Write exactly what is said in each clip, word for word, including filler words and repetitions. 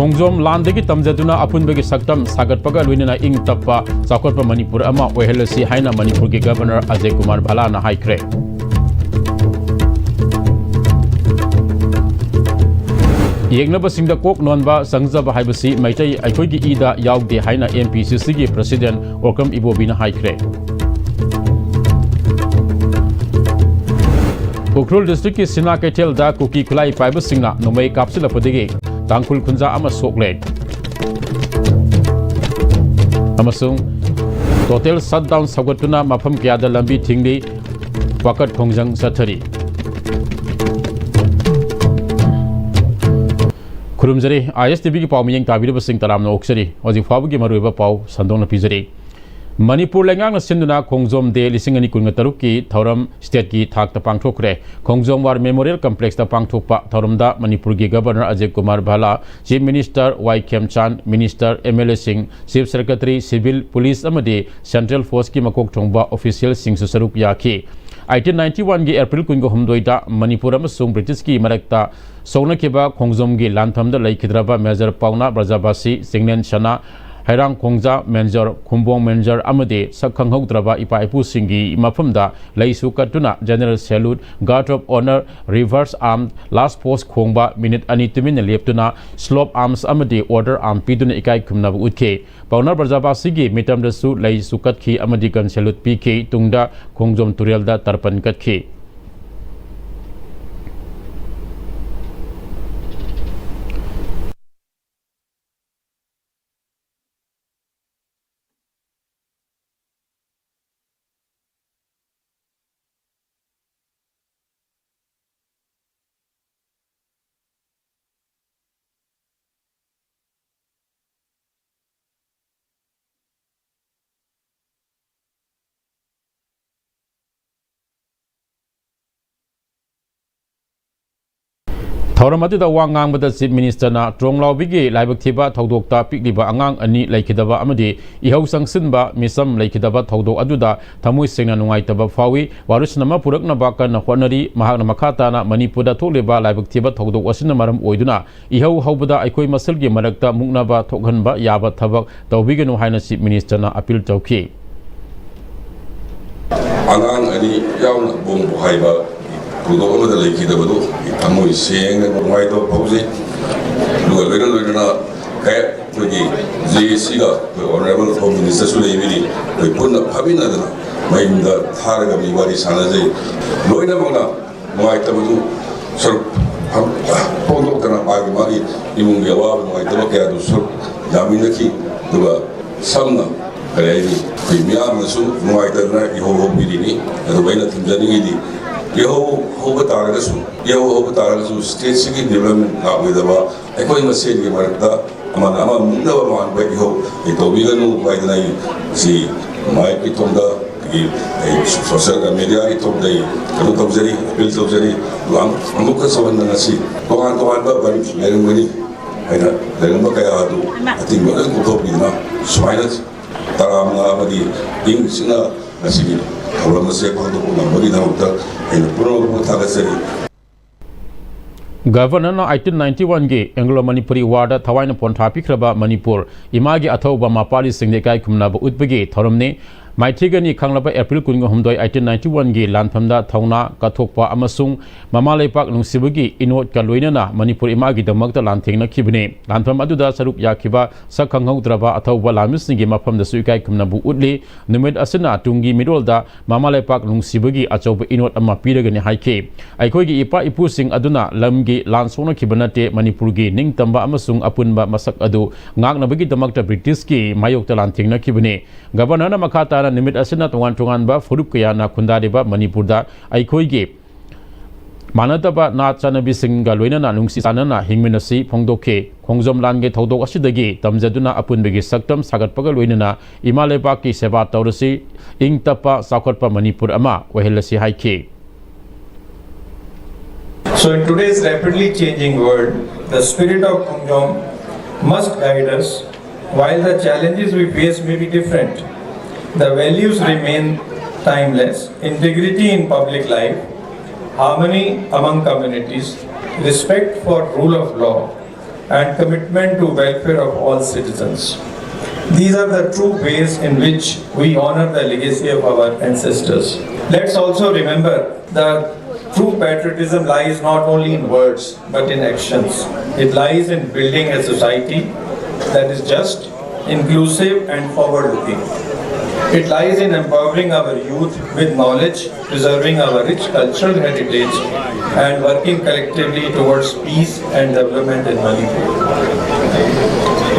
ꯈꯣꯡꯖꯣꯝ ꯂꯥꯟꯗꯒꯤ ꯇꯝꯖꯗꯨꯅ ꯑꯄꯨꯟꯕꯒꯤ ꯁꯛꯇꯝ ꯁꯥꯒꯠꯄꯒ ꯂꯣꯏꯅꯅ ꯏꯪ ꯇꯞꯄ ꯆꯥꯎꯈꯠꯄ ꯃꯅꯤꯄꯨꯔ ꯑꯃ ꯑꯣꯏꯍꯜꯂꯁꯤ ꯍꯥꯏꯅ ꯃꯅꯤꯄꯨꯔꯒꯤ ꯒꯕꯔꯅꯔ ꯑꯖꯌ ꯀꯨꯃꯥꯔ ꯚꯥꯂꯥꯅ ꯍꯥꯏꯈ꯭ꯔꯦ꯫ ꯌꯦꯛꯅꯕꯁꯤꯡꯗ ꯀꯣꯛ ꯅꯣꯟꯕ ꯆꯪꯖꯕ ꯍꯥꯏꯕꯁꯤ ꯃꯩꯇꯩ ꯑꯩꯈꯣꯏꯒꯤ ꯏꯗ ꯌꯥꯎꯗꯦ ꯍꯥꯏꯅ M P C Cꯒꯤ president Okram ꯏꯕꯣꯕꯤꯅ ꯍꯥꯏꯈ꯭ꯔꯦ꯫ ꯎꯈ꯭ꯔꯨꯜ districtꯀꯤ ꯁꯤꯅꯥ ꯀꯩꯊꯦꯜꯗ ꯀꯨꯀꯤ ꯈꯨꯠꯂꯥꯏ ꯄꯥꯏꯕꯁꯤꯡꯅ ꯅꯣꯡꯃꯩ ꯀꯥꯞꯁꯤꯜꯂꯛꯄꯗꯒꯤ ꯇꯥꯡꯈꯨꯜ ꯈꯨꯟꯖꯥ ꯑꯃ ꯁꯣꯛꯂꯦ꯫ ꯑꯃꯁꯨꯡ total shutdown ꯁꯧꯒꯠꯇꯨꯅ ꯃꯐꯝ ꯀꯌꯥꯗ ꯂꯝꯕꯤ ꯊꯤꯡꯂꯤ, ꯋꯥꯀꯠ ꯈꯣꯡꯖꯪ ꯆꯠꯊꯔꯤ꯫ ꯈꯨꯔꯨꯝꯖꯔꯤ, I S T Vꯒꯤ ꯄꯥꯎ ꯃꯤꯠꯌꯦꯡ ꯇꯥꯕꯤꯔꯤꯕꯁꯤꯡ ꯇꯔꯥꯝꯅ ꯑꯣꯛꯆꯔꯤ꯫ ꯍꯧꯖꯤꯛ ꯐꯥꯎꯕꯒꯤ ꯃꯔꯨꯑꯣꯏꯕ ꯄꯥꯎ ꯁꯟꯗꯣꯛꯅ ꯄꯤꯖꯔꯤ꯫ ꯃꯅꯤꯄꯨꯔ ꯂꯩꯉꯥꯛꯅ ꯁꯤꯟꯗꯨꯅ ꯈꯣꯡꯖꯣꯝ Day ꯂꯤꯁꯤꯡ ꯑꯅꯤ ꯀꯨꯟꯒ ꯇꯔꯨꯛꯀꯤ ꯊꯧꯔꯝ stateꯀꯤ ꯊꯥꯛꯇ ꯄꯥꯡꯊꯣꯛꯈ꯭ꯔꯦ꯫ ꯈꯣꯡꯖꯣꯝ War Memorial Complexꯇ ꯄꯥꯡꯊꯣꯛꯄ ꯊꯧꯔꯝꯗ ꯃꯅꯤꯄꯨꯔꯒꯤ governor Ajay Kumar Bhalla, Chief Minister Y Khemchand, minister, M L Aꯁꯤꯡ, Chief Secretary, civil, police ꯑꯃꯗꯤ central forceꯀꯤ ꯃꯀꯣꯛ ꯊꯣꯡꯕ officialꯁꯤꯡꯁꯨ ꯁꯔꯨꯛ ꯌꯥꯈꯤ꯫ Eighteen ninety oneꯒꯤ April ꯀꯨꯟꯒ ꯍꯨꯝꯗꯣꯏꯗ ꯃꯅꯤꯄꯨꯔ ꯑꯃꯁꯨꯡ Britishꯀꯤ ꯃꯔꯛꯇ ꯁꯣꯛꯅꯈꯤꯕ ꯈꯣꯡꯖꯣꯝꯒꯤ ꯂꯥꯟꯐꯝꯗ ꯂꯩꯈꯤꯗ꯭ꯔꯕ Major ꯄꯥꯎꯅꯥ ꯕ꯭ꯔꯖꯕꯥꯁꯤ, ꯆꯤꯡꯂꯦꯟ ꯁꯅꯥ, ꯍꯩꯔꯥꯡ ꯈꯣꯡꯖꯥ ꯃꯦꯟꯖꯣꯔ, ꯈꯨꯝꯕꯣꯡ ꯃꯦꯟꯖꯣꯔ ꯑꯃꯗꯤ ꯁꯛ ꯈꯪꯍꯧꯗ꯭ꯔꯕ ꯏꯄꯥ ꯏꯄꯨꯁꯤꯡꯒꯤ ꯃꯐꯝꯗ ꯂꯩꯁꯨ ꯀꯠꯇꯨꯅ general salute, guard of honour, reverse arm, last post ꯈꯣꯡꯕ, minute ꯑꯅꯤ ꯇꯨꯃꯤꯟꯅ ꯂꯦꯞꯇꯨꯅ slope arms ꯑꯃꯗꯤ order arm ꯄꯤꯗꯨꯅ ꯏꯀꯥꯏ ꯈꯨꯝꯅꯕ ꯎꯠꯈꯤ꯫ ꯄꯥꯎꯅꯥ ꯕ꯭ꯔꯖꯕꯥꯁꯤꯒꯤ ꯃꯤꯇꯝꯗꯁꯨ ꯂꯩꯁꯨ ꯀꯠꯈꯤ ꯑꯃꯗꯤ gun salute ꯄꯤꯈꯤ꯫ ꯇꯨꯡꯗ ꯈꯣꯡꯖꯣꯝ ꯇꯨꯔꯦꯜꯗ ꯇꯔꯄꯟ ꯀꯠꯈꯤ꯫ ꯊꯧꯔꯝ ꯑꯗꯨꯗ ꯋꯥ ꯉꯥꯡꯕꯗ Chief Minister ꯅ ꯇ꯭ꯔꯣꯡꯂꯥꯎꯕꯤꯒꯤ ꯂꯥꯏꯕꯛ ꯊꯤꯕ ꯊꯧꯗꯣꯛꯇ ꯄꯤꯛꯂꯤꯕ ꯑꯉꯥꯡ ꯑꯅꯤ ꯂꯩꯈꯤꯗꯕ ꯑꯃꯗꯤ ꯏꯍꯧ ꯆꯪꯁꯤꯟꯕ ꯃꯤꯆꯝ ꯂꯩꯈꯤꯗꯕ ꯊꯧꯗꯣꯛ ꯑꯗꯨꯗ ꯊꯃꯣꯏ ꯁꯦꯡꯅ ꯅꯨꯡꯉꯥꯏꯇꯕ ꯐꯥꯎꯏ꯫ ꯋꯥꯔꯣꯏꯁꯤꯟ ꯑꯃ ꯄꯨꯔꯛꯅꯕ ꯀꯟꯅ ꯍꯣꯠꯅꯔꯤ꯫ ꯃꯍꯥꯛꯅ ꯃꯈꯥ ꯇꯥꯅ ꯃꯅꯤꯄꯨꯔꯗ ꯊꯣꯛꯂꯤꯕ ꯂꯥꯏꯕꯛ ꯊꯤꯕ ꯊꯧꯗꯣꯛ ꯑꯁꯤꯅ ꯃꯔꯝ ꯑꯣꯏꯗꯨꯅ ꯏꯍꯧ ꯍꯧꯕꯗ ꯑꯩꯈꯣꯏ ꯃꯁꯦꯜꯒꯤ ꯃꯔꯛꯇ ꯃꯨꯛꯅꯕ ꯊꯣꯛꯍꯟꯕ ꯌꯥꯕ ꯊꯕꯛ ꯇꯧꯕꯤꯒꯅꯨ ꯍꯥꯏꯅ Chief Minister ꯅ appeal ꯇꯧꯈꯤ꯫ ꯑꯉꯥꯡ ꯑꯅꯤ ꯌꯥꯎꯅ ꯕꯣꯝ ꯄꯣꯈꯥꯏꯕ ꯊꯧꯗꯣꯛ ꯑꯃꯗ ꯂꯩꯈꯤꯗꯕꯗꯨ ꯑꯩ ꯊꯃꯣꯏ ꯁꯦꯡꯅ ꯅꯨꯡꯉꯥꯏꯇꯕ ꯐꯥꯎꯖꯩ꯫ ꯑꯗꯨꯒ ꯂꯣꯏꯅ ꯂꯣꯏꯅꯅ ꯀꯌꯥ ꯑꯩꯈꯣꯏꯒꯤ J A C ꯒ ꯑꯩꯈꯣꯏ Honourable Home Minister ꯁꯨ ꯂꯩꯕꯤꯔꯤ, ꯑꯩꯈꯣꯏ ꯄꯨꯟꯅ ꯐꯝꯃꯤꯟꯅꯗꯅ ꯃꯌꯨꯝꯗ ꯊꯥꯔꯒ ꯃꯤ ꯋꯥꯔꯤ ꯁꯥꯟꯅꯖꯩ꯫ ꯂꯣꯏꯅꯃꯛꯅ ꯅꯨꯡꯉꯥꯏꯇꯕꯗꯨ ꯁꯔꯨꯛ ꯐꯣꯡꯗꯣꯛꯇꯅ ꯃꯥꯒꯤ ꯃꯥꯒꯤ ꯏꯃꯨꯡꯒꯤ ꯑꯋꯥꯕ ꯅꯨꯡꯉꯥꯏꯇꯕ ꯀꯌꯥꯗꯨ ꯁꯔꯨꯛ ꯌꯥꯃꯤꯟꯅꯈꯤ꯫ ꯑꯗꯨꯒ ꯁꯝꯅ ꯀꯔꯤ ꯍꯥꯏꯅꯤ, ꯑꯩꯈꯣꯏ ꯃꯤꯌꯥꯝꯅꯁꯨ ꯅꯨꯡꯉꯥꯏꯇꯗꯅ ꯏꯍꯧ ꯍꯧꯕꯤꯔꯤꯅꯤ꯫ ꯑꯗꯨꯒ ꯑꯩꯅ ꯊꯝꯖꯅꯤꯡꯉꯤꯗꯤ, ꯏꯍꯧ ꯍꯧꯕ ꯇꯥꯔꯒꯁꯨ, ꯏꯍꯧ ꯍꯧꯕ ꯇꯥꯔꯒꯁꯨ state ꯁꯤꯒꯤ development ꯂꯥꯛꯂꯣꯏꯗꯕ, ꯑꯩꯈꯣꯏ ꯃꯁꯦꯟꯒꯤ ꯃꯔꯛꯇ ꯑꯃꯅ ꯑꯃ ꯃꯨꯛꯅꯕ ꯃꯥꯟꯕ ꯏꯍꯧ ꯑꯩ ꯇꯧꯕꯤꯒꯅꯨ ꯍꯥꯏꯗꯅ ꯑꯩ ꯁꯤ ꯃꯥꯏꯛꯀꯤ ꯊꯣꯡꯗ ꯑꯩ social media ꯒꯤ ꯊꯣꯡꯗ ꯑꯩ ꯀꯩꯅꯣ ꯇꯧꯖꯔꯤ, appeal ꯇꯧꯖꯔꯤ꯫ ꯑꯗꯨꯒ ꯑꯃꯨꯛ-, ꯑꯃꯨꯛꯀ ꯆꯥꯎꯍꯟꯗꯅ ꯁꯤ ꯇꯣꯉꯥꯟ ꯇꯣꯉꯥꯟꯕ ꯂꯩꯔꯝꯒꯅꯤ ꯍꯥꯏꯅ ꯂꯩꯔꯝꯕ ꯀꯌꯥ ꯑꯗꯨ ꯑꯇꯤꯡꯕ ꯂꯣꯏ ꯀꯣꯛꯊꯣꯛꯄꯤꯗꯨꯅ ꯁꯨꯃꯥꯏꯅ ꯇꯔꯥꯃꯉꯥ ꯑꯃꯗꯤ ꯏꯪ ꯆꯤꯛꯅ ꯉꯁꯤꯒꯤ ꯊꯧꯔꯝ ꯑꯁꯤ ꯄꯥꯡꯊꯣꯛꯄ ꯉꯝꯕꯒꯤꯗꯃꯛꯇ ꯑꯩꯅ ꯄꯨꯝꯅꯃꯛꯄꯨ ꯊꯥꯒꯠꯆꯔꯤ꯫ Governor ꯅ eighteen ninety one ꯒꯤ Anglo Manipuri War ꯗ ꯊꯋꯥꯏꯅ ꯄꯣꯟꯊꯥ ꯄꯤꯈ꯭ꯔꯕ ꯃꯅꯤꯄꯨꯔ ꯏꯃꯥꯒꯤ ꯑꯊꯧꯕ ꯃꯄꯥꯔꯤꯁꯤꯡꯗ ꯏꯀꯥꯏ ꯈꯨꯝꯅꯕ ꯎꯠꯄꯒꯤ ꯊꯧꯔꯝꯅꯤ꯫ ꯃꯥꯏꯊꯤꯒꯅꯤ ꯈꯪꯂꯕ April ꯀꯨꯟꯒ ꯍꯨꯝꯗꯣꯏ, eighteen ninety one ꯒꯤ ꯂꯥꯟꯐꯝꯗ ꯊꯧꯅꯥ ꯀꯠꯊꯣꯛꯄ ꯑꯃꯁꯨꯡ ꯃꯃꯥ ꯂꯩꯄꯥꯛ ꯅꯨꯡꯁꯤꯕꯒꯤ ꯏꯅꯣꯠꯀ ꯂꯣꯏꯅꯅ ꯃꯅꯤꯄꯨꯔ ꯏꯃꯥꯒꯤꯗꯃꯛꯇ ꯂꯥꯟꯊꯦꯡꯅꯈꯤꯕꯅꯤ꯫ ꯂꯥꯟꯐꯝ ꯑꯗꯨꯗ ꯁꯔꯨꯛ ꯌꯥꯈꯤꯕ ꯁꯛ ꯈꯪꯍꯧꯗ꯭ꯔꯕ ꯑꯊꯧꯕ ꯂꯥꯟꯃꯤꯁꯤꯡꯒꯤ ꯃꯐꯝꯗꯁꯨ ꯏꯀꯥꯏ ꯈꯨꯝꯅꯕ ꯎꯠꯂꯤ꯫ ꯅꯨꯃꯤꯠ ꯑꯁꯤꯅ ꯇꯨꯡꯒꯤ ꯃꯤꯔꯣꯜꯗ ꯃꯃꯥ ꯂꯩꯄꯥꯛ ꯅꯨꯡꯁꯤꯕꯒꯤ ꯑꯆꯧꯕ ꯏꯅꯣꯠ ꯑꯃ ꯄꯤꯔꯒꯅꯤ ꯍꯥꯏꯈꯤ꯫ ꯑꯩꯈꯣꯏꯒꯤ ꯏꯄꯥ ꯏꯄꯨꯁꯤꯡ ꯑꯗꯨꯅ ꯂꯝꯒꯤ ꯂꯥꯟ ꯁꯣꯛꯅꯈꯤꯕ ꯅꯠꯇꯦ, ꯃꯅꯤꯄꯨꯔꯒꯤ ꯅꯤꯡꯇꯝꯕ ꯑꯃꯁꯨꯡ ꯑꯄꯨꯟꯕ ꯃꯁꯛ ꯑꯗꯨ ꯉꯥꯛꯅꯕꯒꯤꯗꯃꯛꯇ British ꯀꯤ ꯃꯥꯌꯣꯛꯇ ꯂꯥꯟꯊꯦꯡꯅꯈꯤꯕꯅꯤ꯫ Governor ꯅ ꯃꯈꯥ ꯇꯥꯅ ꯅꯨꯃꯤꯠ ꯑꯁꯤꯅ ꯇꯣꯉꯥꯟ ꯇꯣꯉꯥꯟꯕ ꯐꯨꯔꯨꯞ ꯀꯌꯥꯅ ꯈꯨꯟꯗꯥꯔꯤꯕ ꯃꯅꯤꯄꯨꯔꯗ ꯑꯩꯈꯣꯏꯒꯤ ꯃꯥꯟꯅꯗꯕ ꯅꯥꯠ ꯆꯠꯅꯕꯤꯁꯤꯡꯒ ꯂꯣꯏꯅꯅ ꯅꯨꯡꯁꯤ ꯆꯥꯟꯅꯅ ꯍꯤꯡꯃꯤꯟꯅꯁꯤ ꯐꯣꯡꯗꯣꯛꯈꯤ꯫ ꯈꯣꯡꯖꯣꯝ ꯂꯥꯟꯒꯤ ꯊꯧꯗꯣꯛ ꯑꯁꯤꯗꯒꯤ ꯇꯝꯖꯗꯨꯅ ꯑꯄꯨꯟꯕꯒꯤ ꯁꯛꯇꯝ ꯁꯥꯒꯠꯄꯒ ꯂꯣꯏꯅꯅ ꯏꯃꯥ ꯂꯩꯕꯥꯛꯀꯤ ꯁꯦꯕꯥ ꯇꯧꯔꯁꯤ, ꯏꯪ ꯇꯞꯄ ꯆꯥꯎꯈꯠꯄ ꯃꯅꯤꯄꯨꯔ ꯑꯃ ꯑꯣꯏꯍꯜꯂꯁꯤ ꯍꯥꯏꯈꯤ꯫ So, in today's rapidly changing world, the spirit of Khongjom must guide us. While the challenges we face may be different, the values remain timeless: integrity in public life, harmony among communities, respect for rule of law, and commitment to welfare of all citizens. These are the true ways in which we honor the legacy of our ancestors. Let's also remember that true patriotism lies not only in words but in actions. It lies in building a society that is just, inclusive, and forward looking. It lies in empowering our youth with knowledge, preserving our rich cultural heritage, and working collectively towards peace and development in Manipur.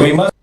We must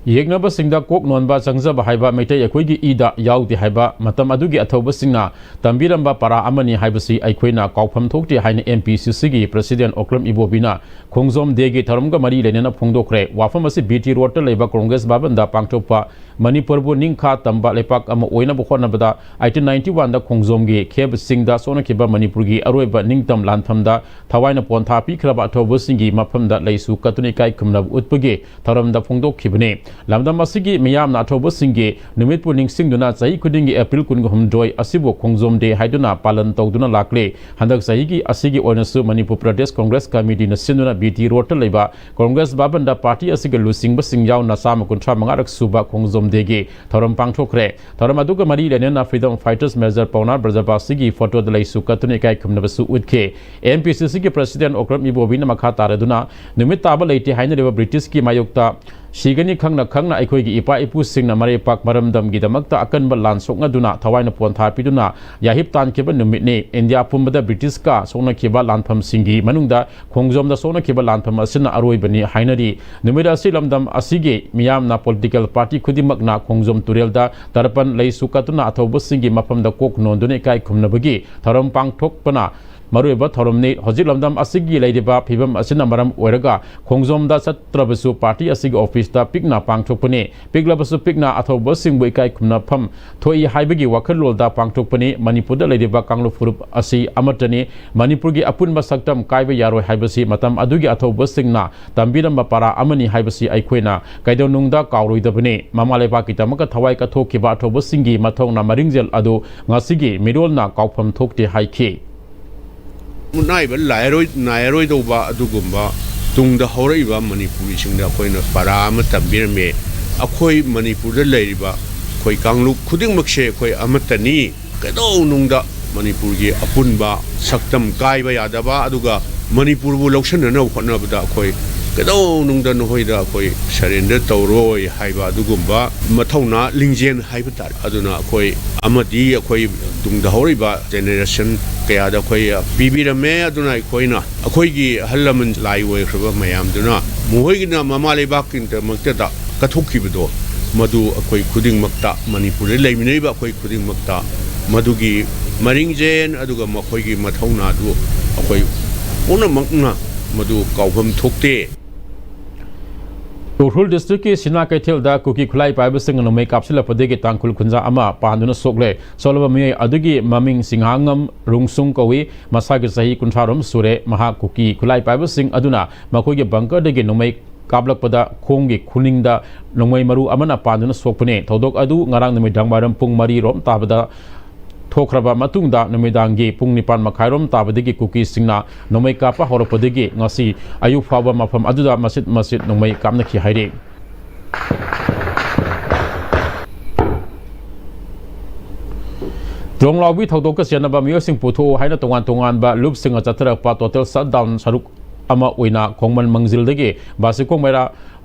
ꯌꯦꯛꯅꯕꯁꯤꯡꯗ ꯀꯣꯛ ꯅꯣꯟꯕ ꯆꯪꯖꯕ ꯍꯥꯏꯕ ꯃꯩꯇꯩ ꯑꯩꯈꯣꯏꯒꯤ ꯏꯗ ꯌꯥꯎꯗꯦ ꯍꯥꯏꯕ ꯃꯇꯝ ꯑꯗꯨꯒꯤ ꯑꯊꯧꯕꯁꯤꯡꯅ ꯇꯝꯕꯤꯔꯝꯕ ꯄꯔꯥ ꯑꯃꯅꯤ ꯍꯥꯏꯕꯁꯤ ꯑꯩꯈꯣꯏꯅ ꯀꯥꯎꯐꯝ ꯊꯣꯛꯇꯦ ꯍꯥꯏꯅ M P C Cꯒꯤ President Okram ꯏꯕꯣꯕꯤꯅ ꯈꯣꯡꯖꯣꯝ Dayꯒꯤ ꯊꯧꯔꯝꯒ ꯃꯔꯤ ꯂꯩꯅꯅ ꯐꯣꯡꯗꯣꯛꯈ꯭ꯔꯦ꯫ ꯋꯥꯐꯝ ꯑꯁꯤ B T Roadꯇ ꯂꯩꯕ Congress ꯚꯕꯟꯗ ꯄꯥꯡꯊꯣꯛꯄ ꯃꯅꯤꯄꯨꯔꯕꯨ ꯅꯤꯡꯈꯥ ꯇꯝꯕ ꯂꯩꯄꯥꯛ ꯑꯃ ꯑꯣꯏꯅꯕ ꯍꯣꯠꯅꯕꯗ eighteen ninety oneꯗ ꯈꯣꯡꯖꯣꯝꯒꯤ ꯈꯦꯕꯁꯤꯡꯗ ꯁꯣꯛꯅꯈꯤꯕ ꯃꯅꯤꯄꯨꯔꯒꯤ ꯑꯔꯣꯏꯕ ꯅꯤꯡꯇꯝ ꯂꯥꯟꯐꯝꯗ ꯊꯋꯥꯏꯅ ꯄꯣꯟꯊꯥ ꯄꯤꯈ꯭ꯔꯕ ꯑꯊꯧꯕꯁꯤꯡꯒꯤ ꯃꯐꯝꯗ ꯂꯩꯁꯨ ꯀꯠꯇꯨꯅ ꯏꯀꯥꯏ ꯈꯨꯝꯅꯕ ꯎꯠꯄꯒꯤ ꯊꯧꯔꯝꯗ ꯐꯣꯡꯗꯣꯛꯈꯤꯕꯅꯤ꯫ ꯂꯝꯗꯝ ꯑꯁꯤꯒꯤ ꯃꯤꯌꯥꯝꯅ ꯑꯊꯧꯕꯁꯤꯡꯒꯤ ꯅꯨꯃꯤꯠꯄꯨ ꯅꯤꯡꯁꯤꯡꯗꯨꯅ ꯆꯍꯤ ꯈꯨꯗꯤꯡꯒꯤ April ꯀꯨꯟꯍꯨꯝꯗꯣꯏ ꯑꯁꯤꯕꯨ ꯈꯣꯡꯖꯣꯝ Day ꯍꯥꯏꯗꯨꯅ ꯄꯥꯂꯟ ꯇꯧꯗꯨꯅ ꯂꯥꯛꯂꯤ꯫ ꯍꯟꯗꯛ ꯆꯍꯤꯒꯤ ꯑꯁꯤꯒꯤ ꯑꯣꯏꯅꯁꯨ ꯃꯅꯤꯄꯨꯔ ꯄ꯭ꯔꯗꯦꯁ Congress Committeeꯅ ꯁꯤꯟꯗꯨꯅ B T Roadꯇ ꯂꯩꯕ Congress ꯚꯕꯟꯗ party ꯑꯁꯤꯒꯤ ꯂꯨꯆꯤꯡꯕꯁꯤꯡ ꯌꯥꯎꯅ ꯆꯥꯝꯃ ꯀꯨꯟꯊ꯭ꯔꯥ ꯃꯉꯥꯔꯛ ꯁꯨꯕ ꯈꯣꯡꯖꯣꯝ Dayꯒꯤ ꯊꯧꯔꯝ ꯄꯥꯡꯊꯣꯛꯈ꯭ꯔꯦ꯫ ꯊꯧꯔꯝ ꯑꯗꯨꯒ ꯃꯔꯤ ꯂꯩꯅꯅ Freedom Fighters Major ꯄꯥꯎꯅꯥ ꯕ꯭ꯔꯖꯕꯥꯁꯤꯒꯤ photoꯗ ꯂꯩꯁꯨ ꯀꯠꯇꯨꯅ ꯏꯀꯥꯏ ꯈꯨꯝꯅꯕꯁꯨ ꯎꯠꯈꯤ꯫ M P C Cꯒꯤ President Okram ꯏꯕꯣꯕꯤꯅ ꯃꯈꯥ ꯇꯥꯔꯗꯨꯅ ꯅꯨꯃꯤꯠ ꯇꯥꯕ ꯂꯩꯇꯦ ꯍꯥꯏꯅꯔꯤꯕ Britishꯀꯤ ꯃꯥꯌꯣꯛꯇ ꯁꯤꯒꯅꯤ ꯈꯪꯅ ꯈꯪꯅ ꯑꯩꯈꯣꯏꯒꯤ ꯏꯄꯥ ꯏꯄꯨꯁꯤꯡꯅ ꯃꯔꯩꯄꯥꯛ ꯃꯔꯝꯗꯝꯒꯤꯗꯃꯛꯇ ꯑꯀꯟꯕ ꯂꯥꯟ ꯁꯣꯛꯅꯗꯨꯅ ꯊꯋꯥꯏꯅ ꯄꯣꯟꯊꯥ ꯄꯤꯗꯨꯅ ꯌꯥꯍꯤꯞ ꯇꯥꯟꯈꯤꯕ ꯅꯨꯃꯤꯠꯅꯤ꯫ ꯏꯟꯗꯤꯌꯥ ꯄꯨꯝꯕꯗ Britishꯀ ꯁꯣꯛꯅꯈꯤꯕ ꯂꯥꯟꯐꯝꯁꯤꯡꯒꯤ ꯃꯅꯨꯡꯗ ꯈꯣꯡꯖꯣꯝꯗ ꯁꯣꯛꯅꯈꯤꯕ ꯂꯥꯟꯐꯝ ꯑꯁꯤꯅ ꯑꯔꯣꯏꯕꯅꯤ ꯍꯥꯏꯅꯔꯤ꯫ ꯅꯨꯃꯤꯠ ꯑꯁꯤ ꯂꯝꯗꯝ ꯑꯁꯤꯒꯤ ꯃꯤꯌꯥꯝꯅ political party ꯈꯨꯗꯤꯡꯃꯛꯅ ꯈꯣꯡꯖꯣꯝ ꯇꯨꯔꯦꯜꯗ ꯇꯔꯄꯟ ꯂꯩꯁꯨ ꯀꯠꯇꯨꯅ ꯑꯊꯧꯕꯁꯤꯡꯒꯤ ꯃꯐꯝꯗ ꯀꯣꯛ ꯅꯣꯟꯗꯨꯅ ꯏꯀꯥꯏ ꯈꯨꯝꯅꯕꯒꯤ ꯊꯧꯔꯝ ꯄꯥꯡꯊꯣꯛꯄꯅ ꯃꯔꯨꯑꯣꯏꯕ ꯊꯧꯔꯝꯅꯤ꯫ ꯍꯧꯖꯤꯛ ꯂꯝꯗꯝ ꯑꯁꯤꯒꯤ ꯂꯩꯔꯤꯕ ꯐꯤꯕꯝ ꯑꯁꯤꯅ ꯃꯔꯝ ꯑꯣꯏꯔꯒ ꯈꯣꯡꯖꯣꯝꯗ ꯆꯠꯇ꯭ꯔꯕꯁꯨ ꯄꯥꯔꯇꯤ ꯑꯁꯤꯒꯤ ꯑꯣꯐꯤꯁꯇ ꯄꯤꯛꯅ ꯄꯥꯡꯊꯣꯛꯄꯅꯤ꯫ ꯄꯤꯛꯂꯕꯁꯨ ꯄꯤꯛꯅ ꯑꯊꯧꯕꯁꯤꯡꯕꯨ ꯏꯀꯥꯏ ꯈꯨꯝꯅꯐꯝ ꯊꯣꯛꯏ ꯍꯥꯏꯕꯒꯤ ꯋꯥꯈꯜꯂꯣꯟꯗ ꯄꯥꯡꯊꯣꯛꯄꯅꯤ꯫ ꯃꯅꯤꯄꯨꯔꯗ ꯂꯩꯔꯤꯕ ꯀꯥꯡꯂꯨꯞ ꯐꯨꯔꯨꯞ ꯑꯁꯤ ꯑꯃꯠꯇꯅꯤ꯫ ꯃꯅꯤꯄꯨꯔꯒꯤ ꯑꯄꯨꯟꯕ ꯁꯛꯇꯝ ꯀꯥꯏꯕ ꯌꯥꯔꯣꯏ ꯍꯥꯏꯕꯁꯤ ꯃꯇꯝ ꯑꯗꯨꯒꯤ ꯑꯊꯧꯕꯁꯤꯡꯅ ꯇꯝꯕꯤꯔꯝꯕ ꯄꯔꯥ ꯑꯃꯅꯤ ꯍꯥꯏꯕꯁꯤ ꯑꯩꯈꯣꯏꯅ ꯀꯩꯗꯧꯅꯨꯡꯗ ꯀꯥꯎꯔꯣꯏꯗꯕꯅꯤ꯫ ꯃꯃꯥ ꯂꯩꯕꯥꯛꯀꯤꯗꯃꯛꯇ ꯊꯋꯥꯏ ꯀꯠꯊꯣꯛꯈꯤꯕ ꯑꯊꯧꯕꯁꯤꯡꯒꯤ ꯃꯊꯧꯅꯥ ꯃꯔꯤꯡꯖꯦꯜ ꯑꯗꯨ ꯉꯁꯤꯒꯤ ꯃꯤꯔꯣꯜꯅ ꯀꯥꯎꯐꯝ ꯊꯣꯛꯇꯦ ꯍꯥꯏꯈꯤ꯫ ꯃꯨꯠꯅꯥꯏꯕ ꯂꯥꯏꯔꯣꯏ-, ꯅꯥꯏꯔꯔꯣꯏꯗꯧꯕ ꯑꯗꯨꯒꯨꯝꯕ ꯇꯨꯡꯗ ꯍꯧꯔꯛꯏꯕ ꯃꯅꯤꯄꯨꯔꯤꯁꯤꯡꯗ ꯑꯩꯈꯣꯏꯅ ꯄꯔꯥ ꯑꯃ ꯇꯝꯕꯤꯔꯝꯃꯦ꯫ ꯑꯩꯈꯣꯏ ꯃꯅꯤꯄꯨꯔꯗ ꯂꯩꯔꯤꯕ ꯑꯩꯈꯣꯏ ꯀꯥꯡꯂꯨꯞ ꯈꯨꯗꯤꯡꯃꯛꯁꯦ ꯑꯩꯈꯣꯏ ꯑꯃꯠꯇꯅꯤ꯫ ꯀꯩꯗꯧꯅꯨꯡꯗ ꯃꯅꯤꯄꯨꯔꯒꯤ ꯑꯄꯨꯟꯕ ꯁꯛꯇꯝ ꯀꯥꯏꯕ ꯌꯥꯗꯕ, ꯑꯗꯨꯒ ꯃꯅꯤꯄꯨꯔꯕꯨ ꯂꯧꯁꯤꯟꯅꯅꯕ ꯍꯣꯠꯅꯕꯗ ꯑꯩꯈꯣꯏ ꯀꯩꯗꯧꯅꯨꯡꯗ ꯅꯈꯣꯏꯗ ꯑꯩꯈꯣꯏ surrender ꯇꯧꯔꯣꯏ ꯍꯥꯏꯕ ꯑꯗꯨꯒꯨꯝꯕ ꯃꯊꯧꯅꯥ ꯂꯤꯡꯖꯦꯜ ꯍꯥꯏꯕ ꯇꯥꯔꯦ꯫ ꯑꯗꯨꯅ ꯑꯩꯈꯣꯏ ꯑꯃꯗꯤ ꯑꯩꯈꯣꯏ ꯇꯨꯡꯗ ꯍꯧꯔꯛꯏꯕ generation ꯀꯌꯥꯗ ꯑꯩꯈꯣꯏ ꯄꯤꯕꯤꯔꯝꯃꯦ꯫ ꯑꯗꯨꯅ ꯑꯩꯈꯣꯏꯅ ꯑꯩꯈꯣꯏꯒꯤ ꯑꯍꯜ ꯂꯃꯟ ꯂꯥꯏ ꯑꯣꯏꯈ꯭ꯔꯕ ꯃꯌꯥꯝꯗꯨꯅ ꯃꯈꯣꯏꯒꯤꯅ ꯃꯃꯥ ꯂꯩꯕꯥꯛꯀꯤꯗꯃꯛꯇꯗ ꯀꯠꯊꯣꯛꯈꯤꯕꯗꯣ, ꯃꯗꯨ ꯑꯩꯈꯣꯏ ꯈꯨꯗꯤꯡꯃꯛꯇ, ꯃꯅꯤꯄꯨꯔꯗ ꯂꯩꯃꯤꯟꯅꯔꯤꯕ ꯑꯩꯈꯣꯏ ꯈꯨꯗꯤꯡꯃꯛꯇ ꯃꯗꯨꯒꯤ ꯃꯔꯤꯡꯖꯦꯟ ꯑꯗꯨꯒ ꯃꯈꯣꯏꯒꯤ ꯃꯊꯧꯅꯥꯗꯨ ꯑꯩꯈꯣꯏ ꯄꯨꯝꯅꯃꯛꯅ ꯃꯗꯨ ꯀꯥꯎꯐꯝ ꯊꯣꯛꯇꯦ꯫ ꯎꯈ꯭ꯔꯨꯜ districtꯀꯤ ꯁꯤꯅꯥ ꯀꯩꯊꯦꯜꯗ ꯀꯨꯀꯤ ꯈꯨꯠꯂꯥꯏ ꯄꯥꯏꯕꯁꯤꯡꯅ ꯅꯣꯡꯃꯩ ꯀꯥꯞꯁꯤꯜꯂꯛꯄꯗꯒꯤ ꯇꯥꯡꯈꯨꯜ ꯈꯨꯟꯖꯥ ꯑꯃ ꯄꯥꯟꯗꯨꯅ ꯁꯣꯛꯂꯦ꯫ ꯁꯣꯛꯂꯕ ꯃꯤꯑꯣꯏ ꯑꯗꯨꯒꯤ ꯃꯃꯤꯡ ꯁꯤꯡꯍꯥꯉꯝ ꯔꯨꯡꯁꯨꯡ ꯀꯧꯏ꯫ ꯃꯁꯥꯒꯤ ꯆꯍꯤ ꯀꯨꯟꯊ꯭ꯔꯥꯔꯣꯝ ꯁꯨꯔꯦ꯫ ꯃꯍꯥꯛ ꯀꯨꯀꯤ ꯈꯨꯠꯂꯥꯏ ꯄꯥꯏꯕꯁꯤꯡ ꯑꯗꯨꯅ ꯃꯈꯣꯏꯒꯤ bunkerꯗꯒꯤ ꯅꯣꯡꯃꯩ ꯀꯥꯞꯂꯛꯄꯗ ꯈꯣꯡꯒꯤ ꯈꯨꯅꯤꯡꯗ ꯅꯣꯡꯃꯩ ꯃꯔꯨ ꯑꯃꯅ ꯄꯥꯟꯗꯨꯅ ꯁꯣꯛꯄꯅꯤ꯫ ꯊꯧꯗꯣꯛ ꯑꯗꯨ ꯉꯔꯥꯡ ꯅꯨꯃꯤꯗꯥꯡ ꯋꯥꯏꯔꯝ ꯄꯨꯡ ꯃꯔꯤ ꯔꯣꯝ ꯇꯥꯕꯗ ꯊꯣꯛꯈ꯭ꯔꯕ ꯃꯇꯨꯡꯗ, ꯅꯨꯃꯤꯗꯥꯡꯒꯤ ꯄꯨꯡ ꯅꯤꯄꯥꯟ ꯃꯈꯥꯏꯔꯣꯝ ꯇꯥꯕꯗꯒꯤ ꯀꯨꯀꯤꯁꯤꯡꯅ ꯅꯣꯡꯃꯩ ꯀꯥꯞꯄ ꯍꯧꯔꯛꯄꯗꯒꯤ ꯉꯁꯤ ꯑꯌꯨꯛ ꯐꯥꯎꯕ ꯃꯐꯝ ꯑꯗꯨꯗ ꯃꯆꯤꯠ ꯃꯆꯤꯠ ꯅꯣꯡꯃꯩ ꯀꯥꯞꯅꯈꯤ ꯍꯥꯏꯔꯤ꯫ ꯗ꯭ꯔꯣꯡꯂꯥꯎꯕꯤ ꯊꯧꯗꯣꯛꯇ ꯆꯦꯟꯅꯕ ꯃꯤꯑꯣꯏꯁꯤꯡ ꯄꯨꯊꯣꯛꯎ ꯍꯥꯏꯅ ꯇꯣꯉꯥꯟ ꯇꯣꯉꯥꯟꯕ ꯂꯨꯞꯁꯤꯡꯅ ꯆꯠꯊꯔꯛꯄ total shutdown ꯁꯔꯨꯛ ꯑꯃ ꯑꯣꯏꯅ ꯈꯣꯡꯃꯟ ꯃꯪꯖꯤꯜꯗꯒꯤ ꯕꯥꯁꯤꯈꯣꯡ ꯃꯩꯔꯥ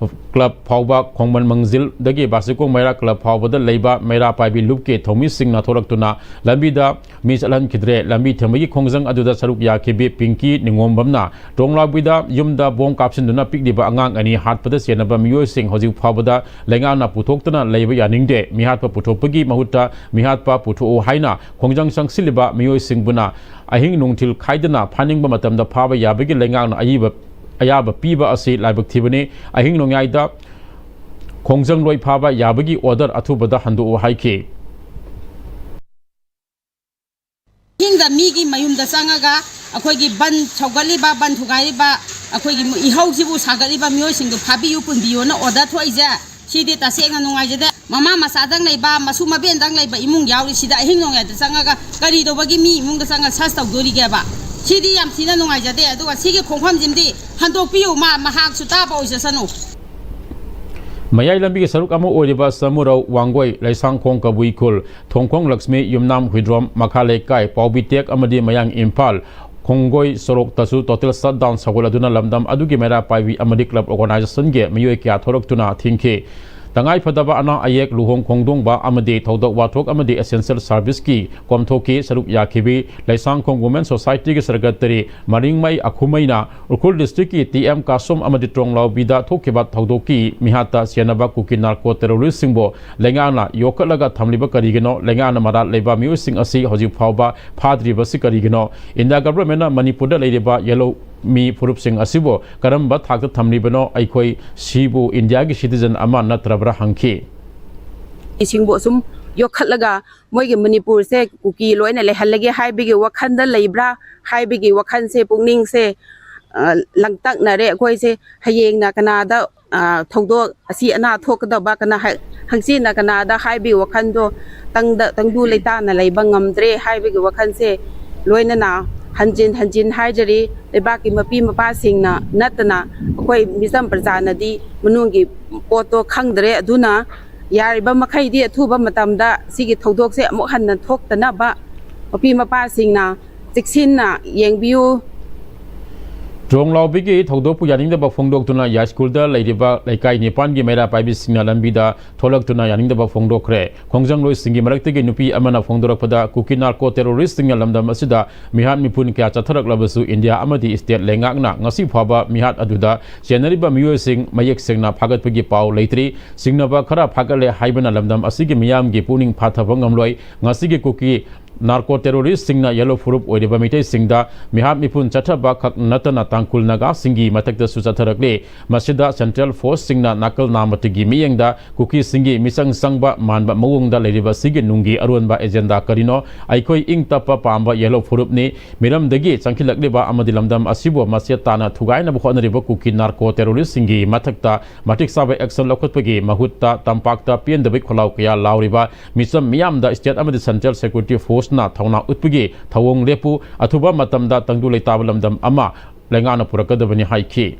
club ꯐꯥꯎꯕ, ꯈꯣꯡꯃꯟ ꯃꯪꯖꯤꯜꯗꯒꯤ ꯕꯥꯁꯤꯈꯣꯡ ꯃꯩꯔꯥ club ꯐꯥꯎꯕꯗ ꯂꯩꯕ ꯃꯩꯔꯥ ꯄꯥꯏꯕꯤ ꯂꯨꯞꯀꯤ ꯊꯧꯃꯤꯁꯤꯡꯅ ꯊꯣꯛꯂꯛꯇꯨꯅ ꯂꯝꯕꯤꯗ ꯃꯤ ꯆꯠꯍꯟꯈꯤꯗ꯭ꯔꯦ꯫ ꯂꯝꯕꯤ ꯊꯤꯡꯕꯒꯤ ꯈꯣꯡꯖꯪ ꯑꯗꯨꯗ ꯁꯔꯨꯛ ꯌꯥꯈꯤꯕꯤ ꯄꯤꯡꯀꯤ ꯅꯤꯉꯣꯝꯕꯝꯅ ꯗ꯭ꯔꯣꯡꯂꯥꯎꯕꯤꯗ ꯌꯨꯝꯗ ꯕꯣꯝ ꯀꯥꯞꯁꯤꯟꯗꯨꯅ ꯄꯤꯛꯂꯤꯕ ꯑꯉꯥꯡ ꯑꯅꯤ ꯍꯥꯠꯄꯗ ꯆꯦꯟꯅꯕ ꯃꯤꯑꯣꯏꯁꯤꯡ ꯍꯧꯖꯤꯛ ꯐꯥꯎꯕꯗ ꯂꯩꯉꯥꯛꯅ ꯄꯨꯊꯣꯛꯇꯅ ꯂꯩꯕ ꯌꯥꯅꯤꯡꯗꯦ꯫ ꯃꯤꯍꯥꯠꯄ ꯄꯨꯊꯣꯛꯄꯒꯤ ꯃꯍꯨꯠꯇ ꯃꯤꯍꯥꯠꯄ ꯄꯨꯊꯣꯛꯎ ꯍꯥꯏꯅ ꯈꯣꯡꯖꯪ ꯆꯪꯁꯤꯜꯂꯤꯕ ꯃꯤꯑꯣꯏꯁꯤꯡꯕꯨꯅ ꯑꯍꯤꯡ ꯅꯨꯡꯊꯤꯜ ꯈꯥꯏꯗꯅ ꯐꯥꯅꯤꯡꯕ ꯃꯇꯝꯗ ꯐꯥꯕ ꯌꯥꯕꯒꯤ ꯂꯩꯉꯥꯛꯅ ꯑꯏꯕ-, ꯑꯌꯥꯕ ꯄꯤꯕ ꯑꯁꯤ ꯂꯥꯏꯕꯛ ꯊꯤꯕꯅꯤ꯫ ꯑꯍꯤꯡ ꯅꯣꯡꯌꯥꯏꯗ ꯈꯣꯡꯖꯪꯂꯣꯏ ꯐꯥꯕ ꯌꯥꯕꯒꯤ order ꯑꯊꯨꯕꯗ ꯍꯟꯗꯣꯛꯎ ꯍꯥꯏꯈꯤ꯫ ꯑꯍꯤꯡꯗ ꯃꯤꯒꯤ ꯃꯌꯨꯝꯗ ꯆꯪꯉꯒ ꯑꯩꯈꯣꯏꯒꯤ ꯕꯟ ꯁꯧꯒꯠꯂꯤꯕ, ꯕꯟ ꯊꯨꯒꯥꯏꯔꯤꯕ, ꯑꯩꯈꯣꯏꯒꯤ ꯏꯍꯧꯁꯤꯕꯨ ꯁꯥꯒꯠꯂꯤꯕ ꯃꯤꯑꯣꯏꯁꯤꯡꯗꯨ ꯐꯥꯕꯤꯌꯨ, ꯄꯨꯟꯕꯤꯌꯨꯅ order ꯊꯣꯛꯏꯁꯦ, ꯁꯤꯗꯤ ꯇꯁꯦꯡꯅ ꯅꯨꯡꯉꯥꯏꯖꯗꯦ꯫ ꯃꯃꯥ ꯃꯆꯥꯗꯪ ꯂꯩꯕ, ꯃꯁꯨ ꯃꯕꯦꯟꯗꯪ ꯂꯩꯕ ꯏꯃꯨꯡ ꯌꯥꯎꯔꯤꯁꯤꯗ ꯑꯍꯤꯡ ꯅꯣꯡꯌꯥꯏꯗ ꯆꯪꯉꯒ ꯀꯔꯤ ꯇꯧꯕꯒꯤ ꯃꯤ ꯏꯃꯨꯡꯗ ꯆꯪꯉꯒ search ꯇꯧꯗꯣꯔꯤꯒꯦꯕ? ꯁꯤꯗꯤ ꯌꯥꯝ ꯊꯤꯅ ꯅꯨꯡꯉꯥꯏꯖꯗꯦ꯫ ꯑꯗꯨꯒ ꯁꯤꯒꯤ ꯈꯣꯡꯐꯝꯁꯤꯃꯗꯤ ꯍꯟꯗꯣꯛꯄꯤꯌꯨ, ꯃꯥ ꯃꯍꯥꯛꯁꯨ ꯇꯥꯕ ꯑꯣꯏꯖꯁꯅꯨ꯫ ꯃꯌꯥꯏ ꯂꯝꯕꯤꯒꯤ ꯁꯔꯨꯛ ꯑꯃ ꯑꯣꯏꯔꯤꯕ ꯁꯃꯨꯔꯧ ꯋꯥꯡꯒꯣꯏ, ꯂꯩꯁꯥꯡꯈꯣꯡ ꯀꯕꯨꯏ ꯈꯨꯜ, ꯊꯣꯡꯈꯣꯡ ꯂꯛꯁꯃꯤ, ꯌꯨꯝꯅꯥꯝ ꯍꯨꯏꯗ꯭ꯔꯣꯝ, ꯃꯈꯥ ꯂꯩꯀꯥꯏ, ꯄꯥꯎꯕꯤ ꯇꯦꯛ ꯑꯃꯗꯤ ꯃꯌꯥꯡ ꯏꯝꯐꯥꯜ ꯈꯣꯡꯒꯣꯏ ꯁꯣꯔꯣꯛꯇꯁꯨ total shutdown ꯁꯧꯒꯠꯂꯗꯨꯅ ꯂꯝꯗꯝ ꯑꯗꯨꯒꯤ ꯃꯩꯔꯥ ꯄꯥꯏꯕꯤ ꯑꯃꯗꯤ club organization ꯒꯤ ꯃꯤꯑꯣꯏ ꯀꯌꯥ ꯊꯣꯔꯛꯇꯨꯅ ꯊꯤꯡꯈꯤ꯫ ꯇꯉꯥꯏꯐꯗꯕ ꯑꯅꯥ ꯑꯌꯦꯛ, ꯂꯨꯍꯣꯡ ꯈꯣꯡꯗꯣꯡꯕ ꯑꯃꯗꯤ ꯊꯧꯗꯣꯛ ꯋꯥꯊꯣꯛ ꯑꯃꯗꯤ essential service ꯀꯤ ꯀꯣꯝꯊꯣꯛꯈꯤ꯫ ꯁꯔꯨꯛ ꯌꯥꯈꯤꯕꯤ ꯂꯩꯁꯥꯡꯈꯣꯡ Women Society ꯒꯤ secretary ꯃꯔꯤꯡꯃꯩ ꯑꯈꯨꯃꯩꯅ ꯎꯈ꯭ꯔꯨꯜ district ꯀꯤ ꯇꯤ ꯑꯦꯝ ꯀꯥꯁꯣꯝ ꯑꯃꯗꯤ ꯇ꯭ꯔꯣꯡꯂꯥꯎꯕꯤꯗ ꯊꯣꯛꯈꯤꯕ ꯊꯧꯗꯣꯛꯀꯤ ꯃꯤꯍꯥꯠꯇ ꯁꯦꯟꯅꯕ ꯀꯨꯀꯤ narco terrorist ꯁꯤꯡꯕꯨ ꯂꯩꯉꯥꯛꯅ ꯌꯣꯛꯈꯠꯂꯒ ꯊꯝꯂꯤꯕ ꯀꯔꯤꯒꯤꯅꯣ? ꯂꯩꯉꯥꯛꯅ ꯃꯔꯥꯜ ꯂꯩꯕ ꯃꯤꯑꯣꯏꯁꯤꯡ ꯑꯁꯤ ꯍꯧꯖꯤꯛ ꯐꯥꯎꯕ ꯐꯥꯗ꯭ꯔꯤꯕꯁꯤ ꯀꯔꯤꯒꯤꯅꯣ? ꯏꯟꯗꯤꯌꯥ government ꯅ ꯃꯅꯤꯄꯨꯔꯗ ꯂꯩꯔꯤꯕ ꯌꯦꯜꯍꯧꯃꯤ ꯐꯨꯔꯨꯞꯁꯤꯡ ꯑꯁꯤꯕꯨ ꯀꯔꯝꯕ ꯊꯥꯛꯇ ꯊꯝꯂꯤꯕꯅꯣ? ꯑꯩꯈꯣꯏ ꯁꯤꯕꯨ ꯏꯟꯗꯤꯌꯥꯒꯤ citizen ꯑꯃ ꯅꯠꯇ꯭ꯔꯕ꯭ꯔꯥ ꯍꯪꯈꯤ꯫ ꯁꯤꯡꯕꯨ ꯑꯁꯨꯝ ꯌꯣꯛꯈꯠꯂꯒ ꯃꯣꯏꯒꯤ ꯃꯅꯤꯄꯨꯔꯁꯦ ꯀꯨꯀꯤ ꯂꯣꯏꯅ ꯂꯩꯍꯜꯂꯒꯦ ꯍꯥꯏꯕꯒꯤ ꯋꯥꯈꯜꯗ ꯂꯩꯕ꯭ꯔꯥ ꯍꯥꯏꯕꯒꯤ ꯋꯥꯈꯜꯁꯦ, ꯄꯨꯛꯅꯤꯡꯁꯦ, ꯑ, ꯂꯥꯡꯇꯛꯅꯔꯦ ꯑꯩꯈꯣꯏꯁꯦ꯫ ꯍꯌꯦꯡꯅ ꯀꯅꯥꯗ, ꯑ, ꯊꯧꯗꯣꯛ ꯑꯁꯤ ꯑꯅꯥ ꯊꯣꯛꯀꯗꯕ, ꯀꯅꯥ ꯍ-, ꯍꯪꯆꯤꯠꯅ ꯀꯅꯥꯗ ꯍꯥꯏꯕꯒꯤ ꯋꯥꯈꯜꯗꯣ, ꯇꯪꯗ-, ꯇꯪꯗꯨ ꯂꯩꯇꯥꯅ ꯂꯩꯕ ꯉꯝꯗ꯭ꯔꯦ ꯍꯥꯏꯕꯒꯤ ꯋꯥꯈꯜꯁꯦ ꯂꯣꯏꯅꯅ ꯍꯟꯖꯤꯟ ꯍꯟꯖꯤꯟ ꯍꯥꯏꯖꯔꯤ꯫ ꯂꯩꯕꯥꯛꯀꯤ ꯃꯄꯤ ꯃꯄꯥꯁꯤꯡꯅ ꯅꯠꯇꯅ ꯑꯩꯈꯣꯏ ꯃꯤꯆꯝ ꯄ꯭ꯔꯖꯥꯅꯗꯤ ꯃꯅꯨꯡꯒꯤ ꯄꯣꯠꯇꯣ ꯈꯪꯗ꯭ꯔꯦ꯫ ꯑꯗꯨꯅ ꯌꯥꯔꯤꯕ ꯃꯈꯩꯗꯤ ꯑꯊꯨꯕ ꯃꯇꯝꯗ ꯁꯤꯒꯤ ꯊꯧꯗꯣꯛꯁꯦ ꯑꯃꯨꯛ ꯍꯟꯅ ꯊꯣꯛꯇꯅꯕ ꯃꯄꯤ ꯃꯄꯥꯁꯤꯡꯅ ꯆꯦꯛꯁꯤꯟꯅ ꯌꯦꯡꯕꯤꯌꯨ꯫ ꯇ꯭ꯔꯣꯡꯂꯥꯎꯕꯤꯒꯤ ꯊꯧꯗꯣꯛꯄꯨ ꯌꯥꯅꯤꯡꯗꯕ ꯐꯣꯡꯗꯣꯛꯇꯨꯅ ꯌꯥꯏꯁ꯭ꯀꯨꯜꯗ ꯂꯩꯔꯤꯕ ꯂꯩꯀꯥꯏ ꯅꯤꯄꯥꯟꯒꯤ ꯃꯩꯔꯥ ꯄꯥꯏꯕꯤꯁꯤꯡꯅ ꯂꯝꯕꯤꯗ ꯊꯣꯛꯂꯛꯇꯨꯅ ꯌꯥꯅꯤꯡꯗꯕ ꯐꯣꯡꯗꯣꯛꯈ꯭ꯔꯦ꯫ ꯈꯣꯡꯖꯪꯂꯣꯏꯁꯤꯡꯒꯤ ꯃꯔꯛꯇꯒꯤ ꯅꯨꯄꯤ ꯑꯃꯅ ꯐꯣꯡꯗꯣꯔꯛꯄꯗ, ꯀꯨꯀꯤ narco terrorist ꯁꯤꯡꯅ ꯂꯝꯗꯝ ꯑꯁꯤꯗ ꯃꯤꯍꯥꯠ ꯃꯤꯄꯨꯟ ꯀꯌꯥ ꯆꯠꯊꯔꯛꯂꯕꯁꯨ ꯏꯟꯗꯤꯌꯥ ꯑꯃꯗꯤ state ꯂꯩꯉꯥꯛꯅ ꯉꯁꯤ ꯐꯥꯎꯕ ꯃꯤꯍꯥꯠ ꯑꯗꯨꯗ ꯆꯦꯟꯅꯔꯤꯕ ꯃꯤꯑꯣꯏꯁꯤꯡ ꯃꯌꯦꯛ ꯁꯦꯡꯅ ꯐꯥꯒꯠꯄꯒꯤ ꯄꯥꯎ ꯂꯩꯇ꯭ꯔꯤ꯫ ꯆꯤꯡꯅꯕ ꯈꯔ ꯐꯥꯒꯠꯂꯦ ꯍꯥꯏꯕꯅ ꯂꯝꯗꯝ ꯑꯁꯤꯒꯤ ꯃꯤꯌꯥꯝꯒꯤ ꯄꯨꯛꯅꯤꯡ ꯐꯥꯊꯕ ꯉꯝꯂꯣꯏ꯫ ꯉꯁꯤꯒꯤ ꯀꯨꯀꯤ ꯅꯥꯔꯀꯣ ꯇꯦꯔꯣꯔꯤꯁꯁꯤꯡꯅ ꯌꯦꯜꯂꯣ ꯐꯨꯔꯨꯞ ꯑꯣꯏꯔꯤꯕ ꯃꯤꯇꯩꯁꯤꯡꯗ ꯃꯤꯍꯥꯠ ꯃꯤꯄꯨꯟ ꯆꯠꯊꯕ ꯈꯛ ꯅꯠꯇꯅ ꯇꯥꯡꯈꯨꯜ ꯅꯥꯒꯥꯁꯤꯡꯒꯤ ꯃꯊꯛꯇꯁꯨ ꯆꯠꯊꯔꯛꯂꯤ꯫ ꯃꯁꯤꯗ ꯁꯦꯟꯇ꯭ꯔꯦꯜ ꯐꯣꯔꯁꯁꯤꯡꯅ ꯅꯥꯀꯜ ꯅꯥꯝꯃꯇꯒꯤ ꯃꯤꯠꯌꯦꯡꯗ ꯀꯨꯀꯤꯁꯤꯡꯒꯤ ꯃꯤꯆꯪ ꯆꯪꯕ ꯃꯥꯟꯕ ꯃꯑꯣꯡꯗ ꯂꯩꯔꯤꯕ ꯑꯁꯤꯒꯤ ꯅꯨꯡꯒꯤ ꯑꯔꯣꯟꯕ ꯑꯦꯖꯦꯟꯗꯥ ꯀꯔꯤꯅꯣ? ꯑꯩꯈꯣꯏ ꯏꯪ ꯇꯞꯄ ꯄꯥꯝꯕ ꯌꯦꯜꯂꯣ ꯐꯨꯔꯨꯞꯅꯤ꯫ ꯃꯤꯔꯝꯗꯒꯤ ꯆꯪꯁꯤꯜꯂꯛꯂꯤꯕ ꯑꯃꯗꯤ ꯂꯝꯗꯝ ꯑꯁꯤꯕꯨ ꯃꯆꯦꯠ ꯇꯥꯅ ꯊꯨꯒꯥꯏꯅꯕ ꯍꯣꯠꯅꯔꯤꯕ ꯀꯨꯀꯤ ꯅꯥꯔꯀꯣ ꯇꯦꯔꯣꯔꯤꯁꯁꯤꯡꯒꯤ ꯃꯊꯛꯇ ꯃꯇꯤꯛ ꯆꯥꯕ ꯑꯦꯛꯁꯟ ꯂꯧꯈꯠꯄꯒꯤ ꯃꯍꯨꯠꯇ ꯇꯝꯄꯥꯛꯇ ꯄꯦꯟꯗꯕꯒꯤ ꯈꯣꯜꯂꯥꯎ ꯀꯌꯥ ꯂꯥꯎꯔꯤꯕ ꯃꯤꯆꯝ ꯃꯤꯌꯥꯝꯗ ꯁ꯭ꯇꯦꯠ ꯑꯃꯗꯤ ꯁꯦꯟꯇ꯭ꯔꯦꯜ ꯁꯦꯀ꯭ꯌꯨꯔꯤꯇꯤ ꯐꯣꯔꯁꯅ ꯊꯧꯅꯥ ꯎꯠꯄꯒꯤ ꯊꯧꯑꯣꯡ ꯂꯦꯞꯄꯨ꯫ ꯑꯊꯨꯕ ꯃꯇꯝꯗ ꯇꯪꯗꯨ ꯂꯩꯇꯥꯕ ꯂꯝꯗꯝ ꯑꯃ ꯂꯩꯉꯥꯛꯅ ꯄꯨꯔꯛꯀꯗꯕꯅꯤ ꯍꯥꯏꯈꯤ꯫